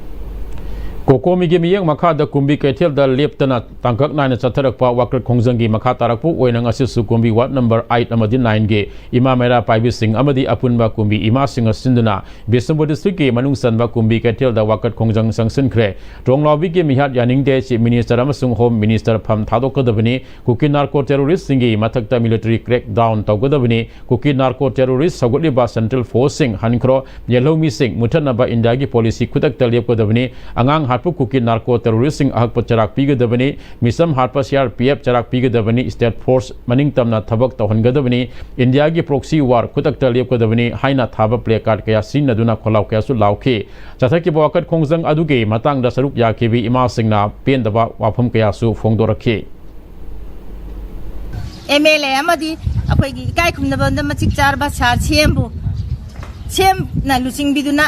ꯀꯣꯀꯣꯃꯤꯒꯤ ꯃꯤꯠꯌꯦꯡ ꯃꯈꯥꯗ ꯀꯨꯝꯕꯤ ꯀꯩꯊꯦꯜꯗ ꯂꯦꯞꯇꯅ ꯇꯥꯡꯀꯛ ꯅꯥꯏꯅ ꯆꯠꯊꯔꯛꯄ ꯋꯥꯀꯠ ꯈꯣꯡꯖꯪꯒꯤ ꯃꯈꯥ ꯇꯥꯔꯛꯄ ꯑꯣꯏꯅ ꯉꯁꯤꯁꯨ ꯀꯨꯝꯕꯤ ꯋꯥꯔꯗ ꯅꯝꯕꯔ ꯑꯥꯏꯠ ꯑꯃꯗꯤ ꯅꯥꯏꯟꯒꯤ ꯏꯃꯥ ꯃꯩꯔꯥ ꯄꯥꯏꯕꯤꯁꯤꯡ ꯑꯃꯗꯤ ꯑꯄꯨꯟꯕ ꯀꯨꯝꯕꯤ ꯏꯃꯥꯁꯤꯡ ꯑꯁꯤꯟꯗꯨꯅ ꯕꯤꯁꯅꯨꯄꯨꯔ ꯗꯤꯁꯇ꯭ꯔꯤꯛꯀꯤ ꯃꯅꯨꯡ ꯆꯟꯕ ꯀꯨꯝꯕꯤ ꯀꯩꯊꯦꯜꯗ ꯋꯥꯀꯠ ꯈꯣꯡꯖꯪ ꯆꯪꯁꯤꯟꯈ꯭ꯔꯦ꯫ ꯇ꯭ꯔꯣꯡꯂꯥꯎꯕꯤꯒꯤ ꯃꯤꯍꯥꯠ ꯌꯥꯅꯤꯡꯗꯦ, ꯆꯤꯐ ꯃꯤꯅꯤꯁꯇꯔ ꯑꯃꯁꯨꯡ ꯍꯣꯝ ꯃꯤꯅꯤꯁꯇꯔ ꯐꯝ ꯊꯥꯗꯣꯛꯀꯗꯕꯅꯤ, ꯀꯨꯀꯤ ꯅꯥꯔꯀꯣ ꯇꯦꯔꯣꯔꯤꯁꯁꯤꯡꯒꯤ ꯃꯊꯛꯇ ꯃꯤꯂꯤꯇꯔꯤ ꯀ꯭ꯔꯦꯛ ꯗꯥꯎꯟ ꯇꯧꯒꯗꯕꯅꯤ, ꯀꯨꯀꯤ ꯅꯥꯔꯀꯣ ꯇꯦꯔꯣꯔꯤꯁ ꯁꯧꯒꯠꯂꯤꯕ ꯁꯦꯟꯇ꯭ꯔꯦꯜ ꯐꯣꯔꯁꯁꯤꯡ ꯍꯟꯈ꯭ꯔꯣ, ꯌꯦꯜꯍꯧꯃꯤꯁꯤꯡ ꯃꯨꯊꯠꯅꯕ ꯏꯟꯗꯤꯌꯥꯒꯤ ꯄꯣꯂꯤꯁꯤ ꯈꯨꯗꯛꯇ ꯂꯦꯞꯀꯗꯕꯅꯤ, ꯑꯉꯥꯡ ꯍꯥꯠꯄ ꯀꯨꯀꯤ ꯅꯥꯔꯀꯣ ꯇꯦꯔꯣꯔꯤꯁꯁꯤꯡ ꯑꯍꯛꯄ ꯆꯩꯔꯥꯛ ꯄꯤꯒꯗꯕꯅꯤ, ꯃꯤꯆꯝ ꯍꯥꯠꯄ ꯁꯤ ꯑꯥꯔ ꯄꯤ ꯑꯦꯐ ꯆꯩꯔꯥꯛ ꯄꯤꯒꯗꯕꯅꯤ, ꯁ꯭ꯇꯦꯠ ꯐꯣꯔꯁ ꯃꯅꯤꯡ ꯇꯝꯅ ꯊꯕꯛ ꯇꯧꯍꯟꯒꯗꯕꯅꯤ, ꯏꯟꯗꯤꯌꯥꯒꯤ ꯄ꯭ꯔꯣꯛꯁꯤ ꯋꯥꯔ ꯈꯨꯗꯛꯇ ꯂꯦꯞꯀꯗꯕꯅꯤ ꯍꯥꯏꯅ ꯊꯥꯕ ꯄ꯭ꯂꯦ ꯀꯥꯔꯗ ꯀꯌꯥ ꯁꯤꯖꯤꯟꯅꯗꯨꯅ ꯈꯣꯜꯂꯥꯎ ꯀꯌꯥꯁꯨ ꯂꯥꯎꯈꯤ꯫ ꯆꯠꯊꯈꯤꯕ ꯋꯥꯀꯠ ꯈꯣꯡꯖꯪ ꯑꯗꯨꯒꯤ ꯃꯇꯥꯡꯗ ꯁꯔꯨꯛ ꯌꯥꯈꯤꯕꯤ ꯏꯃꯥꯁꯤꯡꯅ ꯄꯦꯟꯗꯕ ꯋꯥꯐꯝ ꯀꯌꯥꯁꯨ ꯐꯣꯡꯗꯣꯔꯛꯈꯤ꯫ ꯑꯦꯝ ꯑꯦꯜ ꯑꯦ ꯑꯃꯗꯤ ꯑꯩꯈꯣꯏꯒꯤ ꯏꯀꯥꯏ ꯈꯨꯝꯅꯕꯗ ꯃꯆꯤꯛ ꯆꯥꯔꯕ ꯁꯥꯔ ꯁꯤ ꯑꯦꯝꯕꯨ, ꯁꯤ ꯑꯦꯝꯅ ꯂꯨꯆꯤꯡꯕꯤꯗꯨꯅ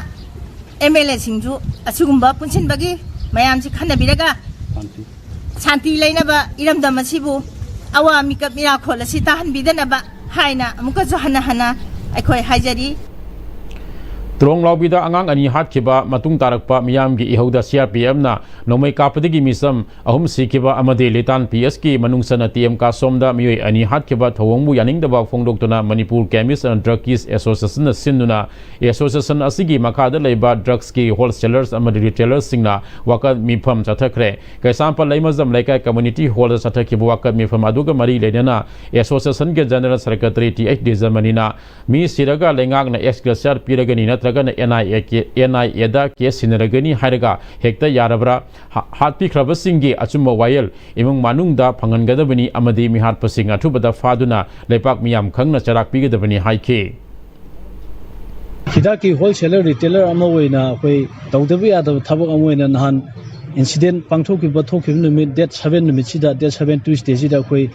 ꯑꯦꯝ ꯑꯦꯜ ꯑꯦꯁꯤꯡꯁꯨ ꯑꯁꯤꯒꯨꯝꯕ ꯄꯨꯟꯁꯤꯟꯕꯒꯤ ꯃꯌꯥꯝꯁꯤ ꯈꯟꯅꯕꯤꯔꯒ ꯁꯥꯟꯇꯤ ꯂꯩꯅꯕ ꯏꯔꯝꯗꯝ ꯑꯁꯤꯕꯨ ꯑꯋꯥ ꯃꯤꯀꯞ ꯃꯤꯔꯥꯈꯣꯜ ꯑꯁꯤ ꯇꯥꯍꯟꯕꯤꯗꯅꯕ ꯍꯥꯏꯅ ꯑꯃꯨꯛꯀꯁꯨ ꯍꯟꯅ ꯍꯟꯅ ꯑꯩꯈꯣꯏ ꯍꯥꯏꯖꯔꯤ꯫ ꯇ꯭ꯔꯣꯡ ꯂꯥꯎꯕꯤꯗ ꯑꯉꯥꯡ ꯑꯅꯤ ꯍꯥꯠꯈꯤꯕ ꯃꯇꯨꯡ ꯇꯥꯔꯛꯄ ꯃꯤꯌꯥꯝꯒꯤ ꯏꯍꯧꯗ ꯁꯤ ꯑꯥꯔ ꯄꯤ ꯑꯦꯐꯅ ꯅꯣꯡꯃꯩ ꯀꯥꯞꯄꯗꯒꯤ ꯃꯤꯆꯝ ꯑꯍꯨꯝ ꯁꯤꯈꯤꯕ ꯑꯃꯗꯤ ꯂꯤꯇꯥꯟ ꯄꯤ ꯑꯦꯁꯀꯤ ꯃꯅꯨꯡ ꯆꯟꯅ ꯇꯤ ꯑꯦꯝ ꯀꯥꯁꯣꯝꯗ ꯃꯤꯑꯣꯏ ꯑꯅꯤ ꯍꯥꯠꯈꯤꯕ ꯊꯧꯑꯣꯡꯕꯨ ꯌꯥꯅꯤꯡꯗꯕ ꯐꯣꯡꯗꯣꯛꯇꯨꯅ ꯃꯅꯤꯄꯨꯔ ꯀꯦꯃꯤꯁ ꯑꯦꯟ ꯗ꯭ꯔꯒꯤꯁ ꯑꯦꯁꯣꯁꯤꯌꯦꯁꯟꯅ ꯁꯤꯟꯗꯨꯅ ꯑꯦꯁꯣꯁꯤꯌꯦꯁꯟ ꯑꯁꯤꯒꯤ ꯃꯈꯥꯗ ꯂꯩꯕ ꯗ꯭ꯔꯒꯁꯀꯤ ꯍꯣꯜꯁꯦꯂꯔꯁ ꯑꯃꯗꯤ ꯔꯤꯇꯦꯂꯔꯁꯁꯤꯡꯅ ꯋꯥꯀꯠ ꯃꯤꯐꯝ ꯆꯠꯊꯈ꯭ꯔꯦ꯫ ꯀꯩꯁꯥꯝꯄꯥꯠ ꯂꯩꯃꯖꯝ ꯂꯩꯀꯥꯏ ꯀꯝꯃ꯭ꯌꯨꯅꯤꯇꯤ ꯍꯣꯜꯗ ꯆꯠꯊꯈꯤꯕ ꯋꯥꯀꯠ ꯃꯤꯐꯝ ꯑꯗꯨꯒ ꯃꯔꯤ ꯂꯩꯅꯅ ꯑꯦꯁꯣꯁꯤꯌꯦꯁꯟꯒꯤ ꯖꯦꯅꯔꯦꯜ ꯁꯦꯀ꯭ꯔꯦꯇꯔꯤ ꯇꯤ ꯑꯩꯆ ꯗꯤꯖꯃꯅꯤꯅ ꯃꯤ ꯁꯤꯔꯒ ꯂꯩꯉꯥꯛꯅ ꯑꯦꯛꯁ ꯒ꯭ꯔꯦꯁꯤꯌꯥꯔ ꯄꯤꯔꯒꯅꯤ ꯅꯠꯇ꯭ꯔꯒꯅ ꯑꯦꯟ ꯑꯥꯏ ꯑꯦ ꯀꯦ-, ꯑꯦꯟ ꯑꯥꯏ ꯑꯦꯗ ꯀꯦꯁ ꯁꯤꯟꯅꯔꯒꯅꯤ ꯍꯥꯏꯔꯒ ꯍꯦꯛꯇ ꯌꯥꯔꯕ꯭ꯔꯥ? ꯍꯥ-, ꯍꯥꯠꯄꯤꯈ꯭ꯔꯕꯁꯤꯡꯒꯤ ꯑꯆꯨꯝꯕ ꯋꯥꯌꯦꯜ ꯏꯃꯨꯡ ꯃꯅꯨꯡꯗ ꯐꯪꯍꯟꯒꯗꯕꯅꯤ ꯑꯃꯗꯤ ꯃꯤꯍꯥꯠꯄꯁꯤꯡ ꯑꯊꯨꯕꯗ ꯐꯥꯗꯨꯅ ꯂꯩꯄꯥꯛ ꯃꯤꯌꯥꯝ ꯈꯪꯅ ꯆꯩꯔꯥꯛ ꯄꯤꯒꯗꯕꯅꯤ ꯍꯥꯏꯈꯤ꯫ ꯍꯤꯗꯥꯛꯀꯤ ꯍꯣꯜꯁꯦꯂꯔ ꯔꯤꯇꯦꯂꯔ ꯑꯃ ꯑꯣꯏꯅ ꯑꯩꯈꯣꯏ ꯇꯧꯗꯕ ꯌꯥꯗꯕ ꯊꯕꯛ ꯑꯃ ꯑꯣꯏꯅ ꯅꯍꯥꯟ ꯏꯟꯁꯤꯗꯦꯟ ꯄꯥꯡꯊꯣꯛꯈꯤꯕ, ꯊꯣꯛꯈꯤꯕ ꯅꯨꯃꯤꯠ ꯗꯦꯠ ꯁꯚꯦꯟ ꯅꯨꯃꯤꯠꯁꯤꯗ, ꯗꯦꯠ ꯁꯚꯦꯟ ꯇ꯭ꯌꯨꯁꯗꯦꯁꯤꯗ ꯑꯩꯈꯣꯏ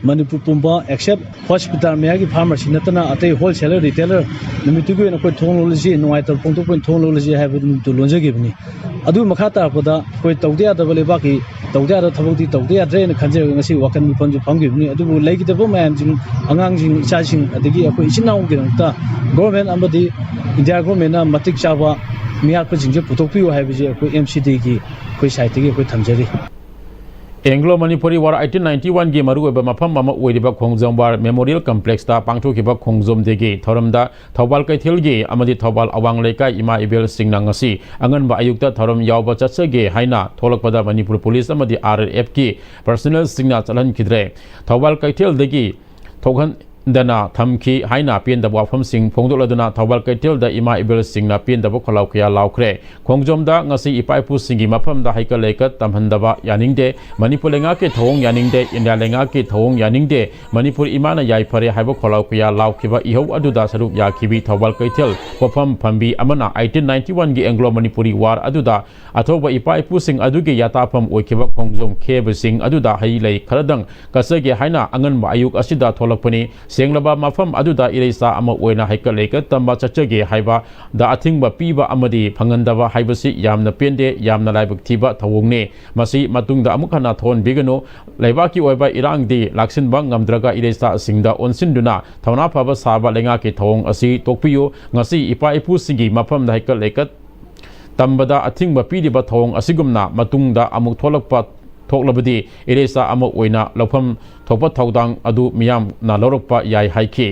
ꯃꯅꯤꯄꯨꯔ ꯄꯨꯝꯕ ꯑꯦꯛꯁꯦꯞ ꯍꯣꯁꯄꯤꯇꯥꯜ ꯃꯌꯥꯒꯤ ꯐꯥꯔꯃꯥꯁꯤ ꯅꯠꯇꯅ ꯑꯇꯩ ꯍꯣꯜꯁꯦꯂꯔ ꯔꯤꯇꯦꯂꯔ ꯅꯨꯃꯤꯠꯇꯨꯒꯤ ꯑꯣꯏꯅ ꯑꯩꯈꯣꯏ ꯊꯣꯡ ꯂꯣꯜꯂꯁꯤ, ꯅꯨꯡꯉꯥꯏꯇꯕ ꯐꯣꯡꯗꯣꯛꯄ ꯑꯣꯏꯅ ꯊꯣꯡ ꯂꯣꯜꯂꯁꯤ ꯍꯥꯏꯕ ꯅꯨꯃꯤꯠꯇꯨ ꯂꯣꯟꯖꯈꯤꯕꯅꯤ꯫ ꯑꯗꯨꯒꯤ ꯃꯈꯥ ꯇꯥꯔꯛꯄꯗ ꯑꯩꯈꯣꯏ ꯇꯧꯗ ꯌꯥꯗꯕ ꯂꯩꯕꯥꯛꯀꯤ ꯇꯧꯗ ꯌꯥꯗꯕ ꯊꯕꯛꯇꯤ ꯇꯧꯗ ꯌꯥꯗ꯭ꯔꯦꯅ ꯈꯟꯖꯔꯒ ꯉꯁꯤ ꯋꯥꯀꯠ ꯃꯤꯐꯝꯁꯨ ꯐꯝꯈꯤꯕꯅꯤ꯫ ꯑꯗꯨꯕꯨ ꯂꯩꯈꯤꯗꯕ ꯃꯌꯥꯝꯁꯤꯡ, ꯑꯉꯥꯡꯁꯤꯡ, ꯏꯆꯥꯁꯤꯡ, ꯑꯗꯒꯤ ꯑꯩꯈꯣꯏ ꯏꯆꯤꯟ ꯏꯅꯥꯎꯒꯤꯗꯃꯛꯇ ꯒꯣꯔꯃꯦꯟ ꯑꯃꯗꯤ ꯏꯟꯗꯤꯌꯥ ꯒꯣꯔꯃꯦꯟꯅ ꯃꯇꯤꯛ ꯆꯥꯕ ꯃꯤꯍꯥꯠꯄꯁꯤꯡꯁꯦ ꯄꯨꯊꯣꯛꯄꯤꯌꯨ ꯍꯥꯏꯕꯁꯤ ꯑꯩꯈꯣꯏ ꯑꯦꯝ ꯁꯤ ꯗꯤꯒꯤ ꯑꯩꯈꯣꯏ ꯁꯥꯏꯠꯇꯒꯤ ꯑꯩꯈꯣꯏ ꯊꯝꯖꯔꯤ꯫ Anglo Manipuri war eighteen ninety ꯋꯥꯟꯒꯤ ꯃꯔꯨꯑꯣꯏꯕ ꯃꯐꯝ ꯑꯃ ꯑꯣꯏꯔꯤꯕ ꯈꯣꯡꯖꯣꯝ ꯋꯥꯔ ꯃꯦꯃꯣꯔꯤꯌꯦꯜ ꯀꯝꯄ꯭ꯂꯦꯛꯁꯇ ꯄꯥꯡꯊꯣꯛꯈꯤꯕ ꯈꯣꯡꯖꯣꯝ ꯗꯦꯒꯤ ꯊꯧꯔꯝꯗ ꯊꯧꯕꯥꯜ ꯀꯩꯊꯦꯜꯒꯤ ꯑꯃꯗꯤ ꯊꯧꯕꯥꯜ ꯑꯋꯥꯡ ꯂꯩꯀꯥꯏ ꯏꯃꯥ ꯏꯕꯦꯜꯁꯤꯡꯅ ꯉꯁꯤ ꯑꯉꯟꯕ ꯑꯌꯨꯛꯇ ꯊꯧꯔꯝ ꯌꯥꯎꯕ ꯆꯠꯆꯒꯦ ꯍꯥꯏꯅ ꯊꯣꯛꯂꯛꯄꯗ ꯃꯅꯤꯄꯨꯔ ꯄꯨꯂꯤꯁ ꯑꯃꯗꯤ ꯑꯥꯔ ꯑꯦꯜ ꯑꯦꯐꯀꯤ ꯄꯔꯁꯣꯅꯦꯜꯁꯤꯡꯅ ꯆꯠꯍꯟꯈꯤꯗ꯭ꯔꯦ꯫ ꯊꯧꯕꯥꯜ ꯀꯩꯊꯦꯜꯗꯒꯤ ꯊꯣꯛꯍꯟꯗꯅ ꯊꯝꯈꯤ ꯍꯥꯏꯅ ꯄꯦꯟꯗꯕ ꯋꯥꯐꯝꯁꯤꯡ ꯐꯣꯡꯗꯣꯛꯂꯗꯨꯅ ꯊꯧꯕꯥꯜ ꯀꯩꯊꯦꯜꯗ ꯏꯃꯥ ꯏꯕꯦꯜꯁꯤꯡꯅ ꯄꯦꯟꯗꯕ ꯈꯣꯜꯂꯥꯎ ꯀꯌꯥ ꯂꯥꯎꯈ꯭ꯔꯦ꯫ ꯈꯣꯡꯖꯣꯝꯗ ꯉꯁꯤ ꯏꯄꯥ ꯏꯄꯨꯁꯤꯡꯒꯤ ꯃꯐꯝꯗ ꯍꯩꯀꯠ ꯂꯩꯀꯠ ꯇꯝꯍꯟꯗꯕ ꯌꯥꯅꯤꯡꯗꯦ꯫ ꯃꯅꯤꯄꯨꯔ ꯂꯩꯉꯥꯛꯀꯤ ꯊꯧꯑꯣꯡ ꯌꯥꯅꯤꯡꯗꯦ꯫ ꯏꯟꯗꯤꯌꯥ ꯂꯩꯉꯥꯛꯀꯤ ꯊꯧꯑꯣꯡ ꯌꯥꯅꯤꯡꯗꯦ꯫ ꯃꯅꯤꯄꯨꯔ ꯏꯃꯥꯅ ꯌꯥꯏꯐꯔꯦ ꯍꯥꯏꯕ ꯈꯣꯜꯂꯥꯎ ꯀꯌꯥ ꯂꯥꯎꯈꯤꯕ ꯏꯍꯧ ꯑꯗꯨꯗ ꯁꯔꯨꯛ ꯌꯥꯈꯤꯕꯤ ꯊꯧꯕꯥꯜ ꯀꯩꯊꯦꯜ ꯄꯣꯠꯐꯝ ꯐꯝꯕꯤ ꯑꯃꯅ ꯑꯩꯠꯇꯤꯟ ꯅꯥꯏꯟꯇꯤ ꯋꯥꯟꯒꯤ ꯑꯦꯡꯒ꯭ꯂꯣ ꯃꯅꯤꯄꯨꯔꯤ ꯋꯥꯔ ꯑꯗꯨꯗ ꯑꯊꯧꯕ ꯏꯄꯥ ꯏꯄꯨꯁꯤꯡ ꯑꯗꯨꯒꯤ ꯌꯥꯇꯥꯐꯝ ꯑꯣꯏꯈꯤꯕ ꯈꯣꯡꯖꯣꯝ ꯈꯦꯕꯁꯤꯡ ꯑꯗꯨꯗ ꯍꯩ ꯂꯩ ꯈꯔꯗꯪ ꯀꯠꯆꯒꯦ ꯍꯥꯏꯅ ꯑꯉꯟꯕ ꯑꯌꯨꯛ ꯑꯁꯤꯗ ꯊꯣꯛꯂꯛꯄꯅꯤ꯫ ꯁꯦꯡꯂꯕ ꯃꯐꯝ ꯑꯗꯨꯗ ꯏꯔꯩꯆꯥ ꯑꯃ ꯑꯣꯏꯅ ꯍꯩꯀꯠ ꯂꯩꯀꯠ ꯇꯝꯕ ꯆꯠꯆꯒꯦ ꯍꯥꯏꯕꯗ ꯑꯊꯤꯡꯕ ꯄꯤꯕ ꯑꯃꯗꯤ ꯐꯪꯍꯟꯗꯕ ꯍꯥꯏꯕꯁꯤ ꯌꯥꯝꯅ ꯄꯦꯟꯗꯦ, ꯌꯥꯝꯅ ꯂꯥꯏꯕꯛ ꯊꯤꯕ ꯊꯧꯑꯣꯡꯅꯤ꯫ ꯃꯁꯤ ꯃꯇꯨꯡꯗ ꯑꯃꯨꯛ ꯍꯟꯅ ꯊꯣꯛꯍꯟꯕꯤꯒꯅꯨ꯫ ꯂꯩꯕꯥꯛꯀꯤ ꯑꯣꯏꯕ ꯏꯔꯥꯡꯗꯤ ꯂꯥꯛꯁꯤꯟꯕ ꯉꯝꯗ꯭ꯔꯒ ꯏꯔꯩꯆꯥꯁꯤꯡꯗ ꯑꯣꯟꯁꯤꯟꯗꯨꯅ ꯊꯧꯅꯥ ꯐꯕ ꯁꯥꯕ ꯂꯩꯉꯥꯛꯀꯤ ꯊꯧꯑꯣꯡ ꯑꯁꯤ ꯇꯣꯛꯄꯤꯌꯨ꯫ ꯉꯁꯤ ꯏꯄꯥ ꯏꯄꯨꯁꯤꯡꯒꯤ ꯃꯐꯝꯗ ꯍꯩꯀꯠ ꯂꯩꯀꯠ ꯇꯝꯕꯗ ꯑꯊꯤꯡꯕ ꯄꯤꯔꯤꯕ ꯊꯧꯑꯣꯡ ꯑꯁꯤꯒꯨꯝꯅ ꯃꯇꯨꯡꯗ ꯑꯃꯨꯛ ꯊꯣꯛꯂꯛꯄ ꯊꯣꯛꯂꯕꯗꯤ ꯏꯔꯩꯆꯥ ꯑꯃ ꯑꯣꯏꯅ ꯂꯧꯐꯝ ꯊꯣꯛꯄ ꯊꯧꯗꯥꯡ ꯑꯗꯨ ꯃꯤꯌꯥꯝꯅ ꯂꯧꯔꯛꯄ ꯌꯥꯏ ꯍꯥꯏꯈꯤ꯫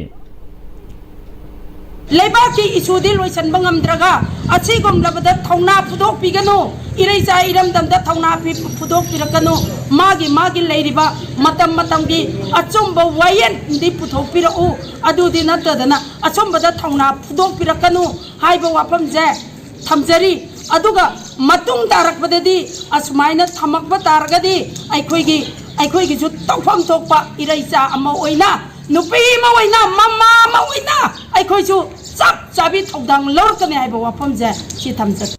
ꯂꯩꯕꯥꯛꯀꯤ ꯏꯁꯨꯗꯤ ꯂꯣꯏꯁꯤꯟꯕ ꯉꯝꯗ꯭ꯔꯒ ꯑꯁꯤꯒꯨꯝꯂꯕꯗ ꯊꯧꯅꯥ ꯐꯨꯗꯣꯛꯄꯤꯒꯅꯨ꯫ ꯏꯔꯩꯆꯥ ꯏꯔꯝꯗꯝꯗ ꯊꯧꯅꯥ ꯐꯤ-, ꯐꯨꯗꯣꯛꯄꯤꯔꯛꯀꯅꯨ꯫ ꯃꯥꯒꯤ ꯃꯥꯒꯤ ꯂꯩꯔꯤꯕ ꯃꯇꯝ ꯃꯇꯝꯒꯤ ꯑꯆꯨꯝꯕ ꯋꯥꯌꯦꯜꯗꯤ ꯄꯨꯊꯣꯛꯄꯤꯔꯛꯎ꯫ ꯑꯗꯨꯗꯤ ꯅꯠꯇꯗꯅ ꯑꯆꯨꯝꯕꯗ ꯊꯧꯅꯥ ꯐꯨꯗꯣꯛꯄꯤꯔꯛꯀꯅꯨ ꯍꯥꯏꯕ ꯋꯥꯐꯝꯁꯦ ꯊꯝꯖꯔꯤ꯫ ꯑꯗꯨꯒ ꯃꯇꯨꯡ ꯇꯥꯔꯛꯄꯗꯗꯤ ꯑꯁꯨꯃꯥꯏꯅ ꯊꯝꯃꯛꯄ ꯇꯥꯔꯒꯗꯤ ꯑꯩꯈꯣꯏꯒꯤ, ꯑꯩꯈꯣꯏꯒꯤꯁꯨ ꯇꯧꯐꯝ ꯊꯣꯛꯄ ꯏꯔꯩꯆꯥ ꯑꯃ ꯑꯣꯏꯅ, ꯅꯨꯄꯤ ꯑꯃ ꯑꯣꯏꯅ, ꯃꯃꯥ ꯑꯃ ꯑꯣꯏꯅ ꯑꯩꯈꯣꯏꯁꯨ ꯆꯞ ꯆꯥꯕꯤ ꯊꯧꯗꯥꯡ ꯂꯧꯔꯛꯀꯅꯤ ꯍꯥꯏꯕ ꯋꯥꯐꯝꯁꯦ ꯁꯤ ꯊꯝꯖꯒꯦ꯫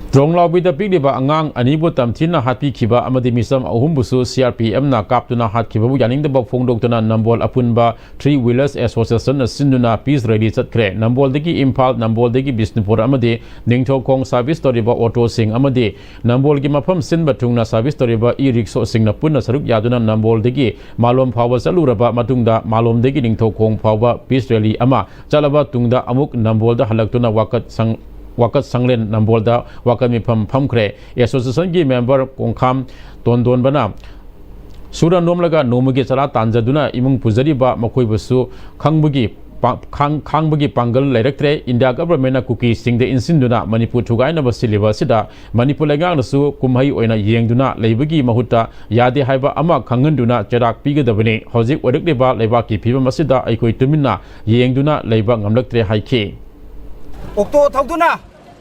ꯇ꯭ꯔꯣꯡꯂꯥꯎꯕꯤꯗ ꯄꯤꯛꯂꯤꯕ ꯑꯉꯥꯡ ꯑꯅꯤꯕꯨ ꯇꯝꯊꯤꯅ ꯍꯥꯠꯄꯤꯈꯤꯕ ꯑꯃꯗꯤ ꯃꯤꯆꯝ ꯑꯍꯨꯝꯕꯨꯁꯨ ꯁꯤ ꯑꯥꯔ ꯄꯤ ꯑꯦꯐꯅ ꯀꯥꯞꯇꯨꯅ ꯍꯥꯠꯈꯤꯕꯕꯨ ꯌꯥꯅꯤꯡꯗꯕ ꯐꯣꯡꯗꯣꯛꯇꯨꯅ ꯅꯝꯕꯣꯜ ꯑꯄꯨꯟꯕ ꯊ꯭ꯔꯤ ꯋꯤꯂꯔꯁ ꯑꯦꯁꯣꯁꯤꯌꯦꯁꯟꯅ ꯁꯤꯟꯗꯨꯅ ꯄꯤꯁ ꯔꯦꯂꯤ ꯆꯠꯈ꯭ꯔꯦ꯫ ꯅꯝꯕꯣꯜꯗꯒꯤ ꯏꯝꯐꯥꯜ, ꯅꯝꯕꯣꯜꯗꯒꯤ ꯕꯤꯁꯅꯨꯄꯨꯔ ꯑꯃꯗꯤ ꯅꯤꯡꯊꯧꯈꯣꯡ ꯁꯥꯔꯚꯤꯁ ꯇꯧꯔꯤꯕ ꯑꯣꯇꯣꯁꯤꯡ ꯑꯃꯗꯤ ꯅꯝꯕꯣꯜꯒꯤ ꯃꯐꯝ ꯁꯤꯟꯕ ꯊꯨꯡꯅ ꯁꯥꯔꯚꯤꯁ ꯇꯧꯔꯤꯕ ꯏ ꯔꯤꯛꯁꯣꯁꯤꯡꯅ ꯄꯨꯟꯅ ꯁꯔꯨꯛ ꯌꯥꯗꯨꯅ ꯅꯝꯕꯣꯜꯗꯒꯤ ꯃꯥꯂꯣꯝ ꯐꯥꯎꯕ ꯆꯠꯂꯨꯔꯕ ꯃꯇꯨꯡꯗ ꯃꯥꯂꯣꯝꯗꯒꯤ ꯅꯤꯡꯊꯧꯈꯣꯡ ꯐꯥꯎꯕ ꯄꯤꯁ ꯔꯦꯂꯤ ꯑꯃ ꯆꯠꯂꯕ ꯇꯨꯡꯗ ꯑꯃꯨꯛ ꯅꯝꯕꯣꯜꯗ ꯍꯜꯂꯛꯇꯨꯅ ꯋꯥꯀꯠ ꯁꯪ-, ꯋꯥꯀꯠ ꯁꯪꯂꯦꯟ ꯅꯝꯕꯣꯜꯗ ꯋꯥꯀꯠ ꯃꯤꯐꯝ ꯐꯝꯈ꯭ꯔꯦ꯫ ꯑꯦꯁꯣꯁꯤꯌꯦꯁꯟꯒꯤ ꯃꯦꯝꯕꯔ ꯀꯣꯡꯈꯥꯝ ꯇꯣꯟꯗꯣꯟꯕꯅ ꯁꯨꯔ ꯅꯣꯝꯂꯒ ꯅꯣꯡꯃꯒꯤ ꯆꯔꯥ ꯇꯥꯟꯖꯗꯨꯅ ꯏꯃꯨꯡ ꯄꯨꯖꯔꯤꯕ ꯃꯈꯣꯏꯕꯨꯁꯨ ꯈꯪꯕꯒꯤ ꯄꯥ-, ꯈꯥꯡ-, ꯈꯥꯡꯕꯒꯤ ꯄꯥꯡꯒꯜ ꯂꯩꯔꯛꯇ꯭ꯔꯦ꯫ ꯏꯟꯗꯤꯌꯥ ꯒꯚꯔꯟꯃꯦꯟꯠꯅ ꯀꯨꯀꯤꯁꯤꯡꯗ ꯏꯟꯁꯤꯟꯗꯨꯅ ꯃꯅꯤꯄꯨꯔ ꯊꯨꯒꯥꯏꯅꯕ ꯁꯤꯜꯂꯤꯕ ꯑꯁꯤꯗ ꯃꯅꯤꯄꯨꯔ ꯂꯩꯉꯥꯛꯅꯁꯨ ꯀꯨꯝꯍꯩ ꯑꯣꯏꯅ ꯌꯦꯡꯗꯨꯅ ꯂꯩꯕꯒꯤ ꯃꯍꯨꯠꯇ ꯌꯥꯗꯦ ꯍꯥꯏꯕ ꯑꯃ ꯈꯪꯍꯟꯗꯨꯅ ꯆꯩꯔꯥꯛ ꯄꯤꯒꯗꯕꯅꯤ꯫ ꯍꯧꯖꯤꯛ ꯑꯣꯏꯔꯛꯂꯤꯕ ꯂꯩꯕꯥꯛꯀꯤ ꯐꯤꯕꯝ ꯑꯁꯤꯗ ꯑꯩꯈꯣꯏ ꯇꯨꯃꯤꯟꯅ ꯌꯦꯡꯗꯨꯅ ꯂꯩꯕ ꯉꯝꯂꯛꯇ꯭ꯔꯦ ꯍꯥꯏꯈꯤ꯫ ꯑꯣꯛꯇꯣ ꯊꯧꯗꯨꯅ